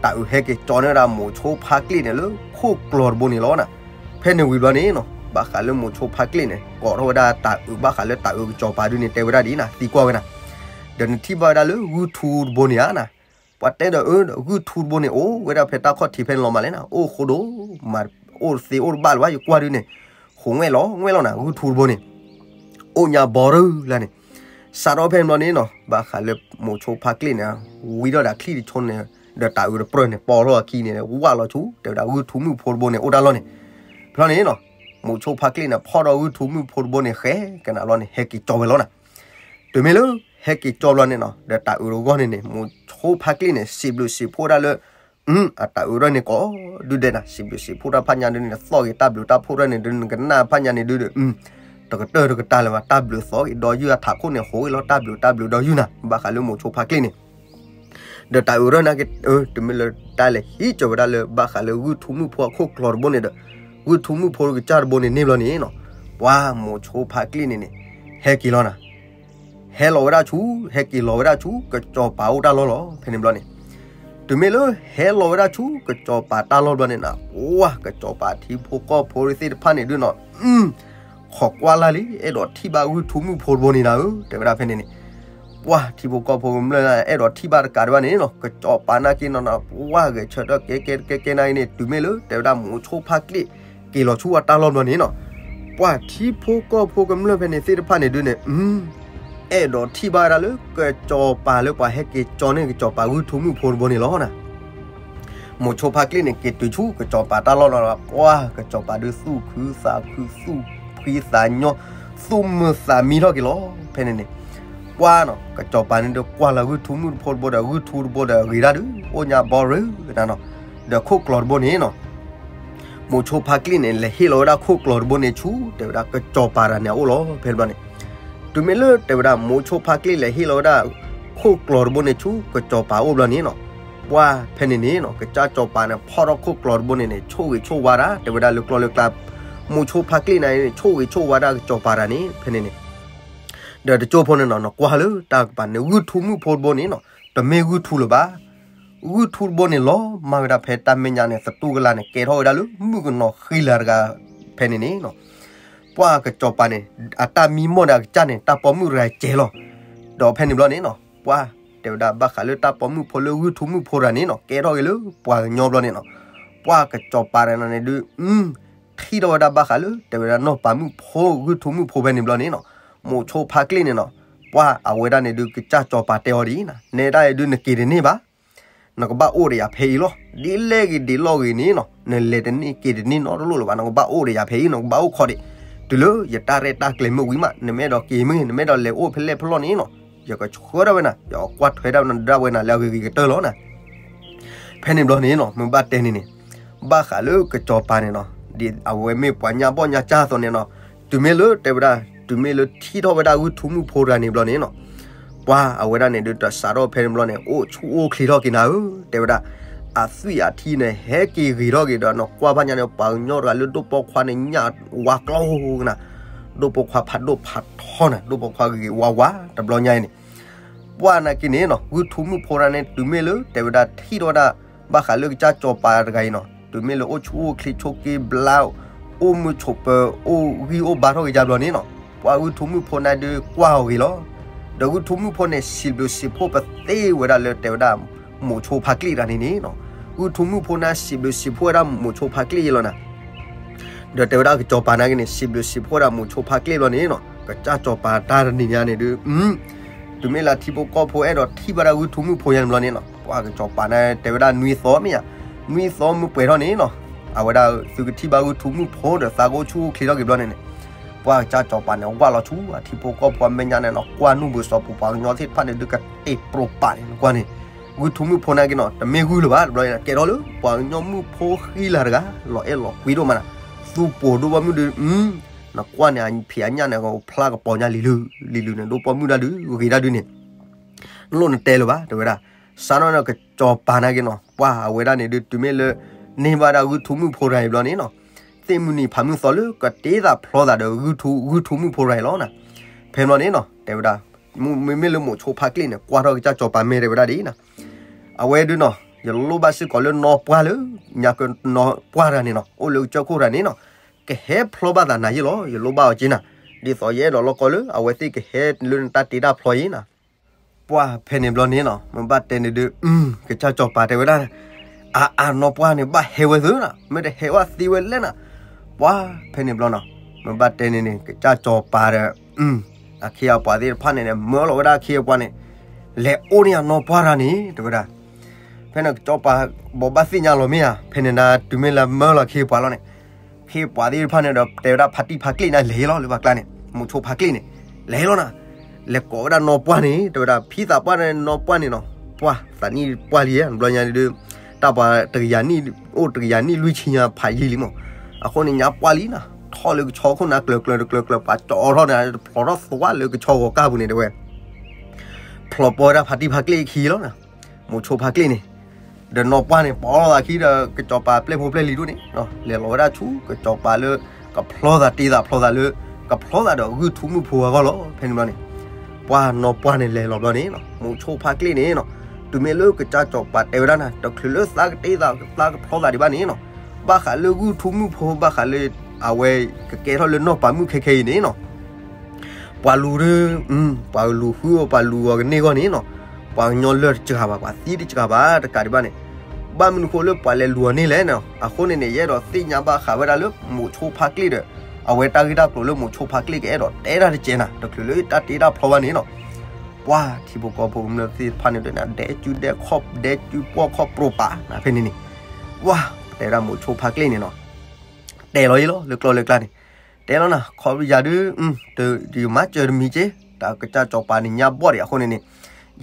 တၤအုးဟဲက့ၤကၠီန့ၢ်ဝဲဒၣ်မိၤဆိဖါကျ့ၣ်န့ၣ်လၢခိၣ်ကျီၤတဘိန့ၣ်လီၤနၤ ဖဲန့ၣ်ဝံၤဘျီန့ၣ်နီၤ ဘၣ်ဃးလၢမိၤဆိဖါကျ့ၣ်န့ၣ် ကိးထီၣ်ဝဲဒၣ်တၤအုးဘၣ်ဃးလၢတၤအုးကစီၤပၤဒုန့ၣ် တဲဝဲဒၣ်ဒ်နၤ သံကွၢ်ဝဲနၤ ဒီးနထံၣ်ဘၣ်ဝဲဒၣ်လၢဂုၢ်ထူတဘိန့ၣ်ဧါနၤ ပှၤတဲဒီးအၢ ဂုၢ်ထူတဘိန့ၣ် အိၣ်ဝဲဒၣ်ဖဲတၢ်ခီၣ်ထံးဖဲန့ၣ်လီၤမးလဲၣ်နၤ အိၣ်ဃိဒိၣ်မး အိၣ်တသ့အိၣ်တဘၣ်လၢၤဘၣ် ယကွၢ်ဒုန့ၣ် ဃိးငွဲၣ်လီၤ ငွဲၣ်လီၤနၤ ဂုၢ်ထူတဘိန့ၣ် အိၣ်ညါဘီရၢလၢန့ၣ် စးထီၣ်ဖဲန့ၣ်ဘျီန့ၣ်နီၤ ဘၣ်ဃးလၢမိၤဆိဖါကျ့ၣ်န့ၣ် ဝံထီၣ်ဒီးချံၣ်တဆိန့ၣ် ဒီးတၤအုးတပြၢၢ်န့ၣ် ပီထီၣ်အခံန့ၣ် ဝၢ်လီၤဆူ တဲဝဲဒၣ်ဂုၢ်ထူမုၣ်ဖိတဘိန့ၣ် အိၣ်တၢ်လီၢ်န့ၣ် ဖဲန့ၣ်နီၤ မိၤဆိဖါကျ့ၣ်န့ၣ် ဖီၣ်ဒီးဂုၢ်ထူမုၣ်ဖိတဘိန့ၣ် ဃဲကနၤဘျီန့ၣ် ဟဲက့ၤကၠီဝဲလီၤနၤ တုၤမ့ၢ်လၢ ဟဲက့ၤကၠီဘျီန့ၣ်နီၤ ဒီးတၤအုးတဂီၢ်န့ၣ်န့ၣ် မိၤဆိဖါကျ့ၣ်န့ၣ် စံးဘျုးစံးဖှိၣ်ဒၣ်လၢ အတၤအုးဒၣ်န့ၣ်ကိးဒုဒဲးနၤ စံးဘျုးစံးဖှိၣ်တၢ်ဖးညါဒုန့ၣ် သီၣ်ဂ့ၤတၢ်ဘျုးတၢ်ဖှိၣ်ဒၣ်န့ၣ်ဒု နကနၣ်ဖးညါန့ၣ်ဒုဒီး တကတၢၢ်တကတၢၢ်လၢၤဘၣ် တၢ်ဘျုးသီၣ်ဂ့ၤဒီးယုၢ်အထးခိၣ်န့ၣ် ဟူးဂ့ၤလီၤ တၢ်ဘျုးတၢ်ဘျုးဒီးယုၢ်နၤ ဘၣ်ဃးလၢမိၤဆိဖါကျ့ၣ်န့ၣ် ဒီးတၤအုးဒၣ်န့ၣ်က့ တုၤမ့ၢ်လၢတၢ်လဲၤဟံးကၠီဝဲဒၣ်လၢ ဘၣ်ဃးလၢဂုၢ်ထူမုၣ်ဖိအခိၣ်ကျီၤတဘိန့ၣ်ဒီး ဂုၢ်ထူမုၣ်ဖိကစၢ်တဘိန့ၣ်န့ၢ်ဘျီန့ၣ်နီၤ ပှၤမိၤဆိဖါကျ့ၣ်န့ၣ်န့ၣ် ဟဲက့ၤလီၤနၤ ဟဲလီၤဝဲဒၣ်ဆူ ဟဲက့ၤလီၤဝဲဒၣ်ဆူ ကစီၤပၤအိၣ်တၢ်လီၢ်လီၤ ဖဲန့ၣ်ဘျီန့ၣ် တုၤမ့ၢ်လၢဟဲလီၤဝဲဒၣ်ဆူ ကစီၤပၤတၢ်လီၢ်ဘျီန့ၣ်နီၤ ပှၤကစီၤပၤထံဖိကီၢ်ဖိသ့ၣ်တဖၣ်န့ၣ်ဒုနီၤ ခိးကွၢ်လၢ်လံ အဲၣ်ဒိးထံၣ်ဘၣ်ဂုၢ်ထူမုၣ်ဖိတဘိန့ၣ်နၤဧၢ တဲဝဲဒၣ်ဖဲန့ၣ်န့ၣ် ပှၤထံဖိကီၢ်ဖိကမျၢၢ် အဲၣ်ဒိးထံၣ်ဘၣ်တကးဒံးဘၣ်န့ၣ်နီၤ ကစီၤပၤနာ်က့နီၤနီၤ ပှၤဂဲၤဆၢထၢၣ်ကဲကဲကဲကဲနာ်က့န့ၣ် တုၤမ့ၢ်လၢတဲဝဲဒၣ်မိၤဆိဖါကျ့ၣ် က့ၤလီၤဆူအတၢ်လီၢ်ဘျီန့ၣ်နီၤ ပှၤထံဖိကီၢ်ဖိကမျၢၢ်ဖဲန့ၣ်သ့ၣ်တဖၣ်န့ၣ်ဒုန့ၣ် အဲၣ်ဒိးထံၣ်ဘၣ်ဝဲဒၣ်လၢ ကစီၤပၤလၢပှၤဟဲက့ၤကၠီန့ၢ်ကစီၤပၤဂုၢ်ထူမုၣ်ဖိတဘိန့ၣ်လီၤနၤ မိၤဆိဖါကျ့ၣ်န့ၣ် က့ၤတုၤဆူကစီၤပၤတၢ်လီၢ်လီၤ ပှၤကစီၤပၤဒုသူၣ်ခုသးခု သူၣ်ဖှံသးညီ သူၣ်မုာ်သးမံထီၣ်က့ၤလီၤ ဖဲန့ၣ်န့ၣ် ပှၤနီၤ ကစီၤပၤန့ၣ်ဒုကွၢ်လၢဂုၢ်ထူမုၣ်ဖိတဘိဒီး ဂုၢ်ထူတဘိဒီးဂ့ၤဒၣ်ဒု အိၣ်ညါဘီရၢနၤနီၤ ဒီးခိၣ်ကျီၤတဘိန့ၣ်နီၤ မိၤဆိဖါကျ့ၣ်န့ၣ် လဲၤဟ့ၣ်လီၤဝဲဒၣ်ခိၣ်ကျီၤတဘိန့ၣ်ဆူ တဲဝဲဒၣ်ကစီၤပၤတဂၤန့ၣ်အအိၣ်လီၤ ဖဲန့ၣ်ဘျီန့ၣ် တုၤမ့ၢ်လၢတဲဝဲဒၣ်မိၤဆိဖါကျ့ၣ်လဲၤဟ့ၣ်လီၤဝဲဒၣ် ခိၣ်ကျီၤတဘိန့ၣ်ဆူ ကစီၤပၤအိၣ်ဘျီန့ၣ်နီၤ ပှၤဖဲန့ၣ်န့ၣ်နီၤ ကစၢ်စီၤပၤန့ၣ် ဖီၣ်ထီၣ်ခိၣ်ကျီၤတဘိန့ၣ်န့ၣ် ဆိၣ်ဂ့ၤဆိၣ်ဝါဒၣ် တဲဝဲဒၣ်လၢကျီၢ်လၢကျါ မိၤဆိဖါကျ့ၣ်န့ၣ် ဆိၣ်ဂ့ၤဆိၣ်ဝါဒၣ်ကစီၤပၤတဂၤန့ၣ် ဖဲန့ၣ်န့ၣ် ဒီးတကၠိဖိန့ၣ်နီၤ နကွၢ်လၢတၢ်ကပၤန့ၣ် ဂုၢ်ထူမုၣ်ဖိတဘိန့ၣ်နီၤ တမ့ၢ်ဂုၢ်ထူလၢၤဘၣ် ဂုၢ်ထူတဘိန့ၣ်လီၤ မၤဝဲဒၣ်ဖဲတၢ်မဲာ်ညါန့ၣ် သတူၢ်ကလာ်န့ၣ် ကဲထီၣ်ဝဲဒၣ်လၢမုၣ်ကနီၤဃံလၤတဂၤ ဖဲန့ၣ်န့ၣ်နီၤ ပှၤကစီၤပၤန့ၣ် အတၢ်မံမီၢ်န့ၣ်အကစၢ်န့ၣ် တၢ်ပိာ်မုၣ်တဂၤကဲလီၤ ဒီးဖဲန့ၣ်ဘျီန့ၣ်နီၤ ပှၤတဲဝဲဒၣ်ဘၣ်ဃးလၢတၢ်ပိာ်မုၣ်ဖိလၢဂုၢ်ထူမုၣ်ဖိတဂၤန့ၣ်နီၤ ကဲထီၣ်က့ၤလၢပှၤကညီဘျီန့ၣ်နီၤ ပှၤကစီၤပၤတဂၤန့ၣ်ဒု ထံၣ်ထီၣ်ဝဲဒၣ်ဘၣ်ဃးလၢ တဲဝဲဒၣ်နီၢ်ပၤမုၣ်ဖိ ဂုၢ်ထူမုၣ်ဖိဖဲန့ၣ်ဘျီန့ၣ်နီၤ မိၤဆိဖါကျ့ၣ်န့ၣ်နီၤ ပှၤအဝဲဒၣ်န့ၣ်ဒု ကစၢ်စီၤပၤတဲအီၤဒ်အံၤနၤ နဲဒၣ်အံၤဒု နက့ၤတန့ၢ်ဘၣ် နကဘၣ်အိၣ်ဒီးယၤဖဲအံၤလီၤ ဒ်လဲၣ်ဂ့ၤဒ်လဲၣ်ဂ့ၤန့ၣ်နီၤ နလဲၤတန့ၢ်က့ၤတန့ၢ်နီတလိၣ်လၢၤဘၣ် နကဘၣ်အိၣ်ဒီးယၤဖဲအံၤ နကဘၣ်အိၣ်ခိးဒံး တုၤလၢယတၢ်ရဲၣ်တၢ်ကျဲၤမ့ၢ်ဝံၤမး နမ့ၢ်အဲၣ်ဒိးက့ၤမ့ၢ် နမ့ၢ်အဲၣ်ဒိးလဲၤအိၣ်ဖဲလဲၣ်ဖဲလဲၣ်န့ၣ်နီၤ ယကဆှၢဒၣ်ဝဲနၤ ယကကွၢ်ထွဲဒၣ်ဝဲနၤဒၣ်ဝဲနၤလၢအဂ့ၤဂ့ၤကတၢၢ်လီၤနၤ ဖဲန့ၣ်ဘျီန့ၣ်နီၤ မ့ၢ်ဘၣ်တဲန့ၣ်န့ၣ် ဘၣ်ဃးလၢကစီၤပၤန့ၣ်နီၤ အဝဲမ့ၢ်ပှၤညါဘီၣ်ညါကၢ်အသိးန့ၣ်နီၤ, တုၤမ့ၢ်လၢတဲဝဲဒၣ် တုၤမ့ၢ်လၢထံၣ်ထီၣ်ဝဲဒၣ်ဂုၢ်ထူမုၣ်ဖိတဂၤန့ၣ်ဘျီန့ၣ်နီၤ, ပှၤအဝဲဒၣ်န့ၣ်ဒုးတစးထီၣ်ဖဲန့ၣ်ဘျီန့ၣ် အိၣ်ဆူၣ်အိၣ်ချ့ထီၣ်က့ၤနၤဧၢ, တဲဝဲဒၣ် အသွံၣ်အထံန့ၣ် ဟဲက့ၤဂ့ၤထီၣ်က့ၤဒီးနီၤ, ကွၢ်ဘၣ်ညါန့ၣ် ပှၤကညီတဂၤလၢဒိၣ်ပိာ်ခွါန့ၣ် ညၣ်ဝါကျီကနၤ, ဒိၣ်ပိာ်ခွါဖးဒိၣ်ဖးထီနၤ, ဒိၣ်ပိာ်ခွါဂ့ၤဂ့ၤဝါဝါတဘျီညါအံၤန့ၣ် ပှၤနာ်က့န့ၣ်နီၤ ဂုၢ်ထူမုၣ်ဖိတဂၤန့ၣ် တုၤမ့ၢ်လၢတဲဝဲဒၣ်ထံၣ်ထီၣ်ဝဲဒၣ် ဘၣ်ဃးလၢကစၢ်စီၤပၤတဂၤအံၤနီၤ, တုၤမ့ၢ်လၢအိၣ်ဆူၣ်အိၣ်ချ့ဆိးက့ဘျါ အိၣ်မုာ်ဆိးပၢၤ အိၣ်ဂံၢ်အိၣ်ဘါထီၣ်က့ၤယါဘျီန့ၣ်နီၤ, ပှၤဂုၢ်ထူမုၣ်ဖိန့ၣ်ဒုးကွၢ်အီၤဂ့ၤလီၤ. ဒီးဂုၢ်ထူမုၣ်ဖိန့ၣ် စံးဘျုးစံးဖှိၣ်ပသ့ဝဲဒၣ်လၢတဲဝဲဒၣ် မိၤဆိဖါကျ့ၣ်တဂၤန့ၣ်န့ၣ်နီၤ, ဂုၢ်ထူမုၣ်ဖိန့ၣ် စံးဘျုးစံးဖှိၣ်ဝဲဒၣ်မိၤဆိဖါကျ့ၣ်ယဲလီၤနၤ ဒီးတဲဝဲဒၣ်ကစီၤပၤနာ်က့န့ၣ် စံးဘျုးစံးဖှိၣ်ဝဲဒၣ်မိၤဆိဖါကျ့ၣ်ဘျီန့ၣ်နီၤ, ကစၢ်စီၤပၤတၢ်တနံၤညါန့ၣ်ဒုး တုၤမ့ၢ်လၢထံဖိကီၢ်ဖိအဲၣ်ဒိးထံၣ်ဘၣ်ဒၣ်ဂုၢ်ထူမုၣ်ဖိယါန့ၣ်ဘျီန့ၣ်နီၤ, ပှၤကစီၤပၤန့ၣ်တဲဝဲဒၣ်နွံသီမ့ၢ်ဧါ, နွံသီမုၢ်ပှဲၤထီၣ်န့ၣ်နီၤ, အဝဲဒၣ်သုကထံၣ်ဘၣ်ဂုၢ်ထူမုၣ်ဖိဒီးသးကအိၣ်ဆူၣ်အိၣ်ချ့ထီၣ်က့ၤဘျီန့ၣ်န့ၣ်, ပှၤကစၢ်စီၤပၤန့ၣ် ဝၢ်လီၤဆူအထံဖိကီၢ်ဖိအမဲာ်ညါန့ၣ်နီၤ, ကွၢ်နူၢ်ဘၣ်စီၤပၤပှၤကညီသ့ၣ်တဖၣ်န့ၣ်ဒုးကတ့ၢ်ပြိးပာ်န့ၣ် နကွၢ်န့ၣ်, ဂုၢ်ထူမုၣ်ဖိနာ်က့နီၤ တမ့ၢ်ဂုၢ်လၢၤဘၣ်တဘျီန့ၣ် ကဲထီၣ်လၢပှၤကညီမုၣ်ဖိဃံလၤတဂၤ လီၤအဲၣ်လီၤကွံဒိၣ်မးနၤ, သူပိာ်ဒိၣ်ဘၣ်မုၢ်ဒုး နကွၢ်န့ၣ် အဖံးအညၣ်န့ၣ် ကဖျါကပီၤညါလံၤလုာ်လံၤလုာ်န့ၣ် ဒိၣ်ပိာ်မုၣ်ဒၣ်ဒုး ဂ့ၤဒၣ်ဒုးန့ၣ် နလိၣ်နတဲလၢၤဘၣ် တဲဝဲဒၣ်, စးထီၣ်န့ၣ်ကစီၤပၤနာ်က့နီၤ ပှၤအဝဲဒၣ်န့ၣ်ဒုး တုၤမ့ၢ်လၢ န့ၢ်ဘၣ်ဒၣ်ဂုၢ်ထူမုၣ်ဖိတဂၤအံၤဘျီန့ၣ်နီၤ, သ့ၣ်မုၢ်နံၤဖးမုၢ်သီလၢကတ့သးဖျီသးဒီးဂုၢ်ထူမုၣ်ဖိတဂၤအံၤလီၤနၤ, ဖဲဘျီန့ၣ်နီၤ တဲဝဲဒၣ်, မ့မ့ၢ်လၢမိၤဆိဖါကျ့ၣ်န့ၣ် ကွၢ်ထီၣ်ကစၢ်စီၤပၤမဲာ်တဲဝဲဒၣ်ဒ်နၤ အဝဲဒုးနီၤ ယလိၣ်ဘၣ်စ့ၢ်ကီးလၢနီၢ်ပှၢ်လၢ ညါကနီၢ်ပှၢ်တဂၤန့ၣ်နီၤ အိၣ်လၢကစၢၢ်ခိၣ်တဂၤန့ၣ်နီၤ, ကဟဲဖျီဘၣ်သးနၤယ့ၢ်လီၤ ယလိၣ်ဘၣ်အီၤက့နၤ, ဒ်သိးယအဲၣ်ဒိးလီၢ်ကီလၢအဝဲသ့ၣ်ကဟဲလၢနတၢ်တ့တၢ်ဖျီယ့ၢ်နၤ ပှၤဖဲန့ၣ်ဘျီန့ၣ်နီၤ မ့ၢ်ဘၣ်တဲန့ၣ်ဒုး ကစၢ်စီၤပၤတဲဝဲဒၣ်, အအါနီၢ်ပှၢ်န့ၣ် ဘၣ်ဟဲဝဲသ့နၤ မ့ၢ်တဟဲဝဲသ့ဝဲလဲၣ်နၤ, ပှၤဖဲန့ၣ်ဘျီနီၤ မ့ၢ်ဘၣ်တဲန့ၣ်န့ၣ် ကစၢ်စီၤပၤဒီး အခ့အပှၤသ့ၣ်တဖၣ်န့ၣ်န့ၣ် မၢလီၤဝဲဒၣ်အခ့အပှၤန့ၣ်, လဲၤအိၣ်န့ၢ်အနီၢ်ပှၢ်တဂၤန့ၣ် တဲဝဲဒၣ်, ဖဲန့ၣ်ကစၢ်စီၤပၤ ဘိးဘၣ်သ့ၣ်ညါလီၤမ့ၢ်ဧါ ဖဲန့ၣ်နၤ တုၤမ့ၢ်လၢမၢလီၤအခ့အပှၤလီၤန့ၣ်, အခ့အပှၤသ့ၣ်တဖၣ်န့ၣ်ဒီး တဲဝဲဒၣ်ဖါတံၢ်ဖါကျ့ၣ်န့ၣ် လဲၤလီၤလၢပှၤကျါန့ၣ် မိၤဆိဖါကျ့ၣ်န့ၣ်, လဲၤလီၤနၤ လဲၤကိးဝဲဒၣ်နီၢ်ပှၢ်န့ၣ် တဲဝဲဒၣ် ဖံသးပှၢ်န့ၣ်နီၢ်ပှၢ်န့ၣ်နီၤ, ပှၤသးနံၣ်ပှၢ်လံ ဘျီညါဒုး, တၢ်ပှၤတကယၤနံၣ် အိၣ်တကယၤနံၣ်လွံၢ်ဆံညါဖးယံာ်လံမး, အဃိန့ၣ်ညါပှၢ်လံနၤ, ထီၣ်လၢကဆီခိၣ်နၤ ကျၢၤကျၢၤတကျၢၤကျၢၤ ပှၤကၠီထီၣ်န့ၣ် တဖျိးထီၣ်သွါလၢကဆီဂီၤကၢ်ပူၤန့ၣ်တဲဝဲ ဖျိးပီဝဲဒၣ်ဖါတံၢ်ဖါကျ့ၣ်ခံလီၤနၤ, မိၤဆိဖါကျ့ၣ်န့ၣ်, ဒီးနီၢ်ပှၢ်န့ၣ် ပိာ်လီၤသးခံဒီး ကစီၤပၤပျဲၢ်ဖိပျဲၢ်လံၤဒိၣ်န့ၣ်, လဲၤလီၤဝဲဒၣ်ဆူ ကစီၤပၤလၢ ကဖျီသးတ့သးဖျီသးလၢ ကဖျီသးဒီးဂုၢ်ထူမုၣ်ဖိအဂီၢ်လီၤ. ဖဲန့ၣ်ဘျီန့ၣ် ပှၤနီၢ်ပှၢ်န့ၣ်လဲၤလီၤဘျီန့ၣ်နီၤ, မိၤဆိဖါကျ့ၣ်န့ၣ်နီၤ, တုၤမ့ၢ်လၢကစၢ်စီၤပၤတဲဝဲဒၣ်နၤ တချုးလၢသးကတ့သးသးကဖျီသးဒံးဘၣ်န့ၣ်နီၤ, ဘၣ်ဃးလၢဂုၢ်ထူမုၣ်ဖိ ဘၣ်ဃးလၢ အဝဲကကဲထီၣ်လၢနီၢ်ပၤမုၣ်ခဲခဲအံၤန့ၣ်နီၤ ပှၤလူၤဒုး, ပှၤလူၤဃုအီၤ ပှၤလူၤအီၤကန့ၢ်ဂီၢ်န့ၣ်နီၤ, ပှၤကညီလၢာ်တစှၤဘၣ်, ပှၤသံတစှၤဘၣ်တကးဒံးဘၣ်န့ၣ်, ဘၣ်မနုၤဃိလၢပှၤလဲၤလူၤအီၤန့ၣ်လဲၣ်နီၤ. အဃိန့ၣ်န့ၣ် ယအဲၣ်ဒိးသ့ၣ်ညါဘၣ်ဃးဝဲဒၣ်လၢမိၤဆိဖါကျ့ၣ်ဒီး အဝဲတၢ်ဂ့ၢ်တၢ်ကျိၤလၢမိၤဆိဖါကျ့ၣ်ကအဲၣ်ဒိးတဲတၢ်တကဲနၤ, တချုးလၢတၢ်တ့တၢ်ဖျီဘၣ်န့ၣ်နီၤ, ပှၤထံဖိကီၢ်ဖိကမျၢၢ်သ့ၣ်တဖၣ်န့ၣ်ဒီး ဒဲကၠူဒဲခီၣ် ဒဲကၠူပှီၢ်ခီၣ်ပြိးပာ်နၤဖဲန့ၣ်န့ၣ်, ပှၤတဲဝဲဒၣ်မိၤဆိဖါကျ့ၣ်န့ၣ်နီၤ တဲလီၤအံၤလီၤ လၢကျိာ်လၢကျါန့ၣ်, တဲလီၤနၤ ခီပယၤဒုး, ယမၤစၢၤတမံၤက့, တၢ်ကစၢ်စီၤပၤန့ၣ်ညါဘီၣ်ဒံးအဃိန့ၣ်န့ၣ်,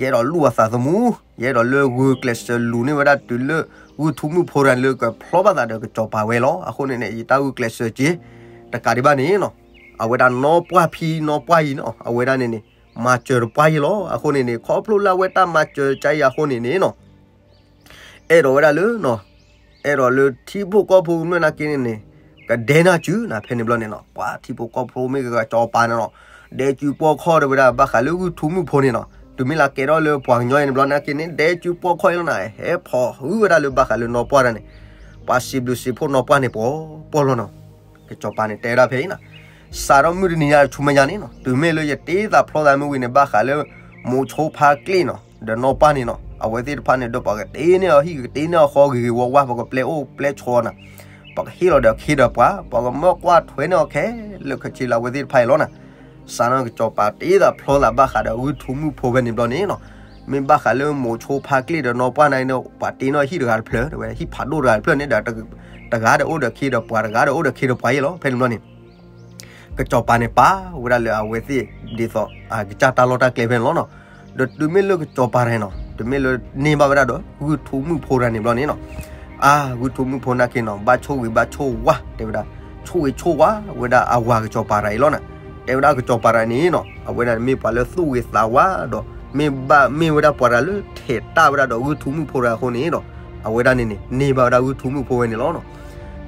ယအဲၣ်ဒိးလူၤအသးသမူ, ယအဲၣ်ဒိးလၢဂုာ်ကျဲးစၢးလူၤန့ၢ်ဝဲဒၣ်တုၤလၢ ဂုၢ်ထူမုၣ်ဖိတဂၤလၢကဖျီဘၣ်သးဒီးကစီၤပၤဝဲလီၤ. အဃိန့ၣ်န့ၣ် ယတၢ်ဂုာ်ကျဲးစၢးက့, တကးဒံးဘၣ်န့ၣ်နီၤ, အဝဲဒၣ်နီၢ်ပှၢ်ဖံနီၢ်ပှၢ်အံၤနီၤ အဝဲဒၣ်န့ၣ်န့ၣ် မၤစၢၤတပှၢ်အံၤလီၤ. အဃိန့ၣ်န့ၣ် ခီဖျိလၢအဝဲတၢ်မၤစၢၤကါအံၤအဃိန့ၣ်န့ၣ်နီၤ အဲၣ်ဒိးဝဲဒၣ်လၢ, အဲၣ်ဒိးလၢထံဖိကီၢ်ဖိကမျၢၢ်နာ်က့န့ၣ်န့ၣ်, ကဒဲနၢ်စုနၤဖဲန့ၣ်ဘျီန့ၣ်နီၤ, ပှၤထံဖိကီၢ်ဖိမ့ၢ်ဂ့ၤ ကစီၤပၤန့ၣ်နီၤ, ဒဲကၠူပှီၢ်ခီၣ်တဲဝဲဒၣ် ဘၣ်ဃးလၢဂုၢ်ထူမုၣ်ဖိန့ၣ်နီၤ, တုၤမ့ၢ်လၢကဲထီၣ်လၢပှၤကညီအံၤန့ၣ်ဘျီနာ်က့န့ၣ် ဒဲကၠူပှီၢ်ခီၣ်အံၤလီၤနၤ, ဟဲဖီၣ်ဟုဝဲဒၣ်လၢဘၣ်ဃးလၢနီၢ်ပှၢ်တဂၤန့ၣ်, ပှၤစံးဘျုးစံးဖှိၣ်နီၢ်ပှၢ်န့ၣ် ပှီၢ်ပှီၢ်လီၤနီၤ. ကစီၤပၤန့ၣ်တဲဝဲဒၣ်ဖဲအံၤနၤ, စးထီၣ်မုၢ်တနံၤညါဆူမဲာ်ညါန့ၣ်နီၤ, တုၤမ့ၢ်လၢယတ့သးဖျီသးမ့ၢ်ဝံၤန့ၣ် ဘၣ်ဃးလၢ မိၤဆိဖါကျ့ၣ်နီၤ ဒီးနီၢ်ပှၢ်န့ၣ်နီၤ, အဝဲသ့ၣ်တဖၣ်န့ၣ်ဒီး ပှၤကတ့န့ၢ်အီၤဟံၣ် ကတ့န့ၢ်အီၤဃီဂ့ၤဂ့ၤဝါဝါ ပှၤကပျဲအိၣ်ပျဲဆိးနၤ, ပှၤကဟ့ၣ်လီၤဒီးအခ့ဒီးပှၤ, ပှၤကမၢကွၢ်ထွဲန့ၢ်အီၤခဲလၢာ်ခဲဆ့လၢအဝဲသ့ၣ်တဖၣ်အံၤလီၤနၤ. စးထီၣ်ကစီၤပၤတ့သးဖျီသးဘၣ်ဃးဒီးဂုၢ်ထူမုၣ်ဖိဖဲန့ၣ်ဘျီန့ၣ်နီၤ, မ့ၢ်ဘၣ်ဃးလၢမိၤဆိဖါကျ့ၣ်ဒီးနီၢ်ပှၢ်န့ၣ် ပှၤတ့န့ၢ်ဟံၣ်တဂၤတဖျၢၣ်, တဲဝဲဟံၣ်ဖးဒိၣ်တဂၤတဖျၢၣ်န့ၣ်ဒီး တဂၤဒီးအိၣ်ဒီးအခ့ဒီးပှၤ တဂၤဒီးအိၣ်ဒီးအခ့ဒီးပှၤအံၤလီၤ. ဖဲန့ၣ်ဘျီန့ၣ် ကစီၤပၤန့ၣ်ပာ်ဝဲဒၣ်လၢအဝဲသ့ၣ် ဒ်သိး ကစၢ်တၢ်လီၢ်တၢ်ကျဲဖဲန့ၣ်လီၤနီၤ. ဒီးတုၤမ့ၢ်လၢကစီၤပၤတဂၤနီၤ တုၤမ့ၢ်လၢန့ၢ်ဘၣ်ဝဲဒၣ်ဒီး ဂုၢ်ထူမုၣ်ဖိတဂၤန့ၣ်ဘျီန့ၣ်နီၤ, အါ ဂုၢ်ထူမုၣ်ဖိနာ်က့နီၤ ဘၣ်ဆိၣ်ဂ့ၤဘၣ်ဆိၣ်ဝါ တဲဝဲဒၣ်, ဆိၣ်ဂ့ၤဆိၣ်ဝါဝဲဒၣ်အဝၤကစီၤပၤတဂၤအံၤလီၤနၤ. တဲဝဲဒၣ်ကစီၤပၤတဂၤန့ၣ်နီၤ အဝဲဒၣ်န့ၣ်မ့ၢ်ပှၤလၢသူၣ်ဂ့ၤသးဝါ ဒီးမ့ၢ်ဘၣ်မ့ၢ်ဝဲဒၣ်ပှၤတဂၤလၢထဲးတၢ်ဝဲဒၣ်ဒီးဂုၢ်ထူမုၣ်ဖိတဂၤအဃိန့ၣ်ဒီး အဝဲဒၣ်န့ၣ်န့ၣ် န့ၢ်ဘၣ်ဝဲဒၣ်ဂုၢ်ထူမုၣ်ဖိဝဲန့ၣ်လီၤနီၤ.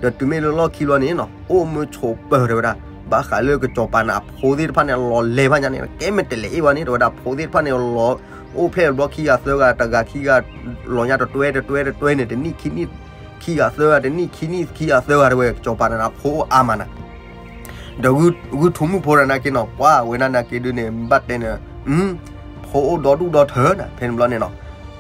ဒီးတုၤမ့ၢ်လၢလီၢ်ခံလီၤန့ၣ်နီၤ အိၣ်မုာ်ဆိးပၢၤတဲဝဲဒၣ်, ဘၣ်ဃးလၢကစီၤပၤန့ၣ် အဖိသ့ၣ်တဖၣ်န့ၣ် လီၤလဲၤဘၣ်ညါန့ၣ် ကဲမဲာ်တဲးလဲးအ့ၣ်ဘၣ်န့ၣ် တဲဝဲဒၣ် ဖိသ့ၣ်တဖၣ်န့ၣ်လီၤ အိၣ်ဖျဲၣ်တဘျီခံဂၤသၢဂၤ တဂၤခံဂၤ လီၤညါတတွဲတတွဲတတွဲန့ၣ် တနံၣ်ခံနံၣ်ခံဂၤသၢဂၤ တနံၣ်ခံနံၣ်ခံဂၤသၢဂၤတဲဝဲ ကစီၤပၤန့ၣ် အဖိအိၣ်အါမးနၤ. ဒီးဂုၢ်ထူမုၣ်ဖိတဂၤနာ်က့နီၤ ပှၤဝဲဒၣ်နာ်က့ဒုးန့ၣ် ဘၣ်တဲန့ၣ် ဖိအိၣ်ဒီဒူၣ်ဒီထၢနၤ ဖဲန့ၣ်ဘျီန့ၣ်နီၤ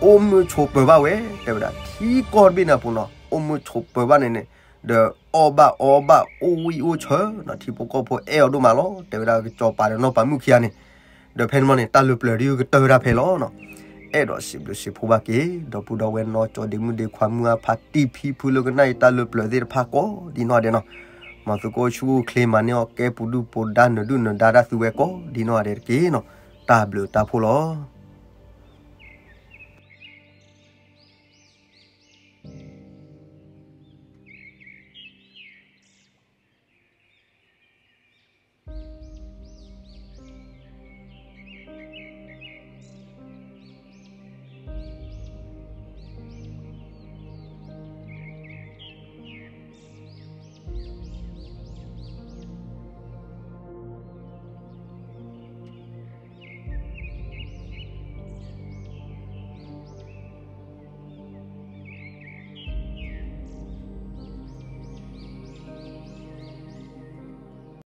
အိၣ်မုာ်ဆိးပၢၤဘၣ်ဝဲ တဲဝဲဒၣ် ထံကီၢ်တဘ့ၣ်န့ၣ်အပူၤနီၤ အိၣ်မုာ်ဆိးပၢၤဘၣ်န့ၣ်န့ၣ် ဒီးအီၣ်ဘၣ်အီဘၣ်အိၣ်ဝံၣ်အိၣ်ဆၢနီၤ ထံဖိကီၢ်ဖိအဲၣ်အီၤဒိၣ်မးလီၤ တဲဝဲဒၣ်ကစီၤပၤဒီးနီၢ်ပၤမုၣ်ခံဂၤန့ၣ်. ဒီးဖဲန့ၣ်ဘျီန့ၣ် တၢ်လၢပျၢၤဒ်ကတၢၢ်ဝဲဒၣ်ဖဲလီၤနီၤ. အဲၣ်ဒိးစံးဘျုးစံးဖှိၣ်ဘၣ်က့ၤ ဒီပုၢ်ဒီဝဲၢ်နီၢ်ကၠီဒ့မုၣ်ဒ့ခွါမုၢ်အါဖးတံၢ်ဖံဖုလၢကနၣ်အံၤတၢ်လၢပျၢၤသ့ၣ်တဖၣ်ကိးဒ်နီၢ်ဒဲးနီၤ. မ်သုကအိၣ်ဆူၣ်အိၣ်ချ့မၤန့ၢ်အီၣ်ကဲပူၤဒုၣ်ပူၤဒါနၢၤဒုၣ်နၢၤဒါတၢ်သုဝဲကိးဒ်နီၢ်ဒဲးတက့ၢ်နီၤ. တၢ်ဘျုးတၢ်ဖှိၣ်လီၤ.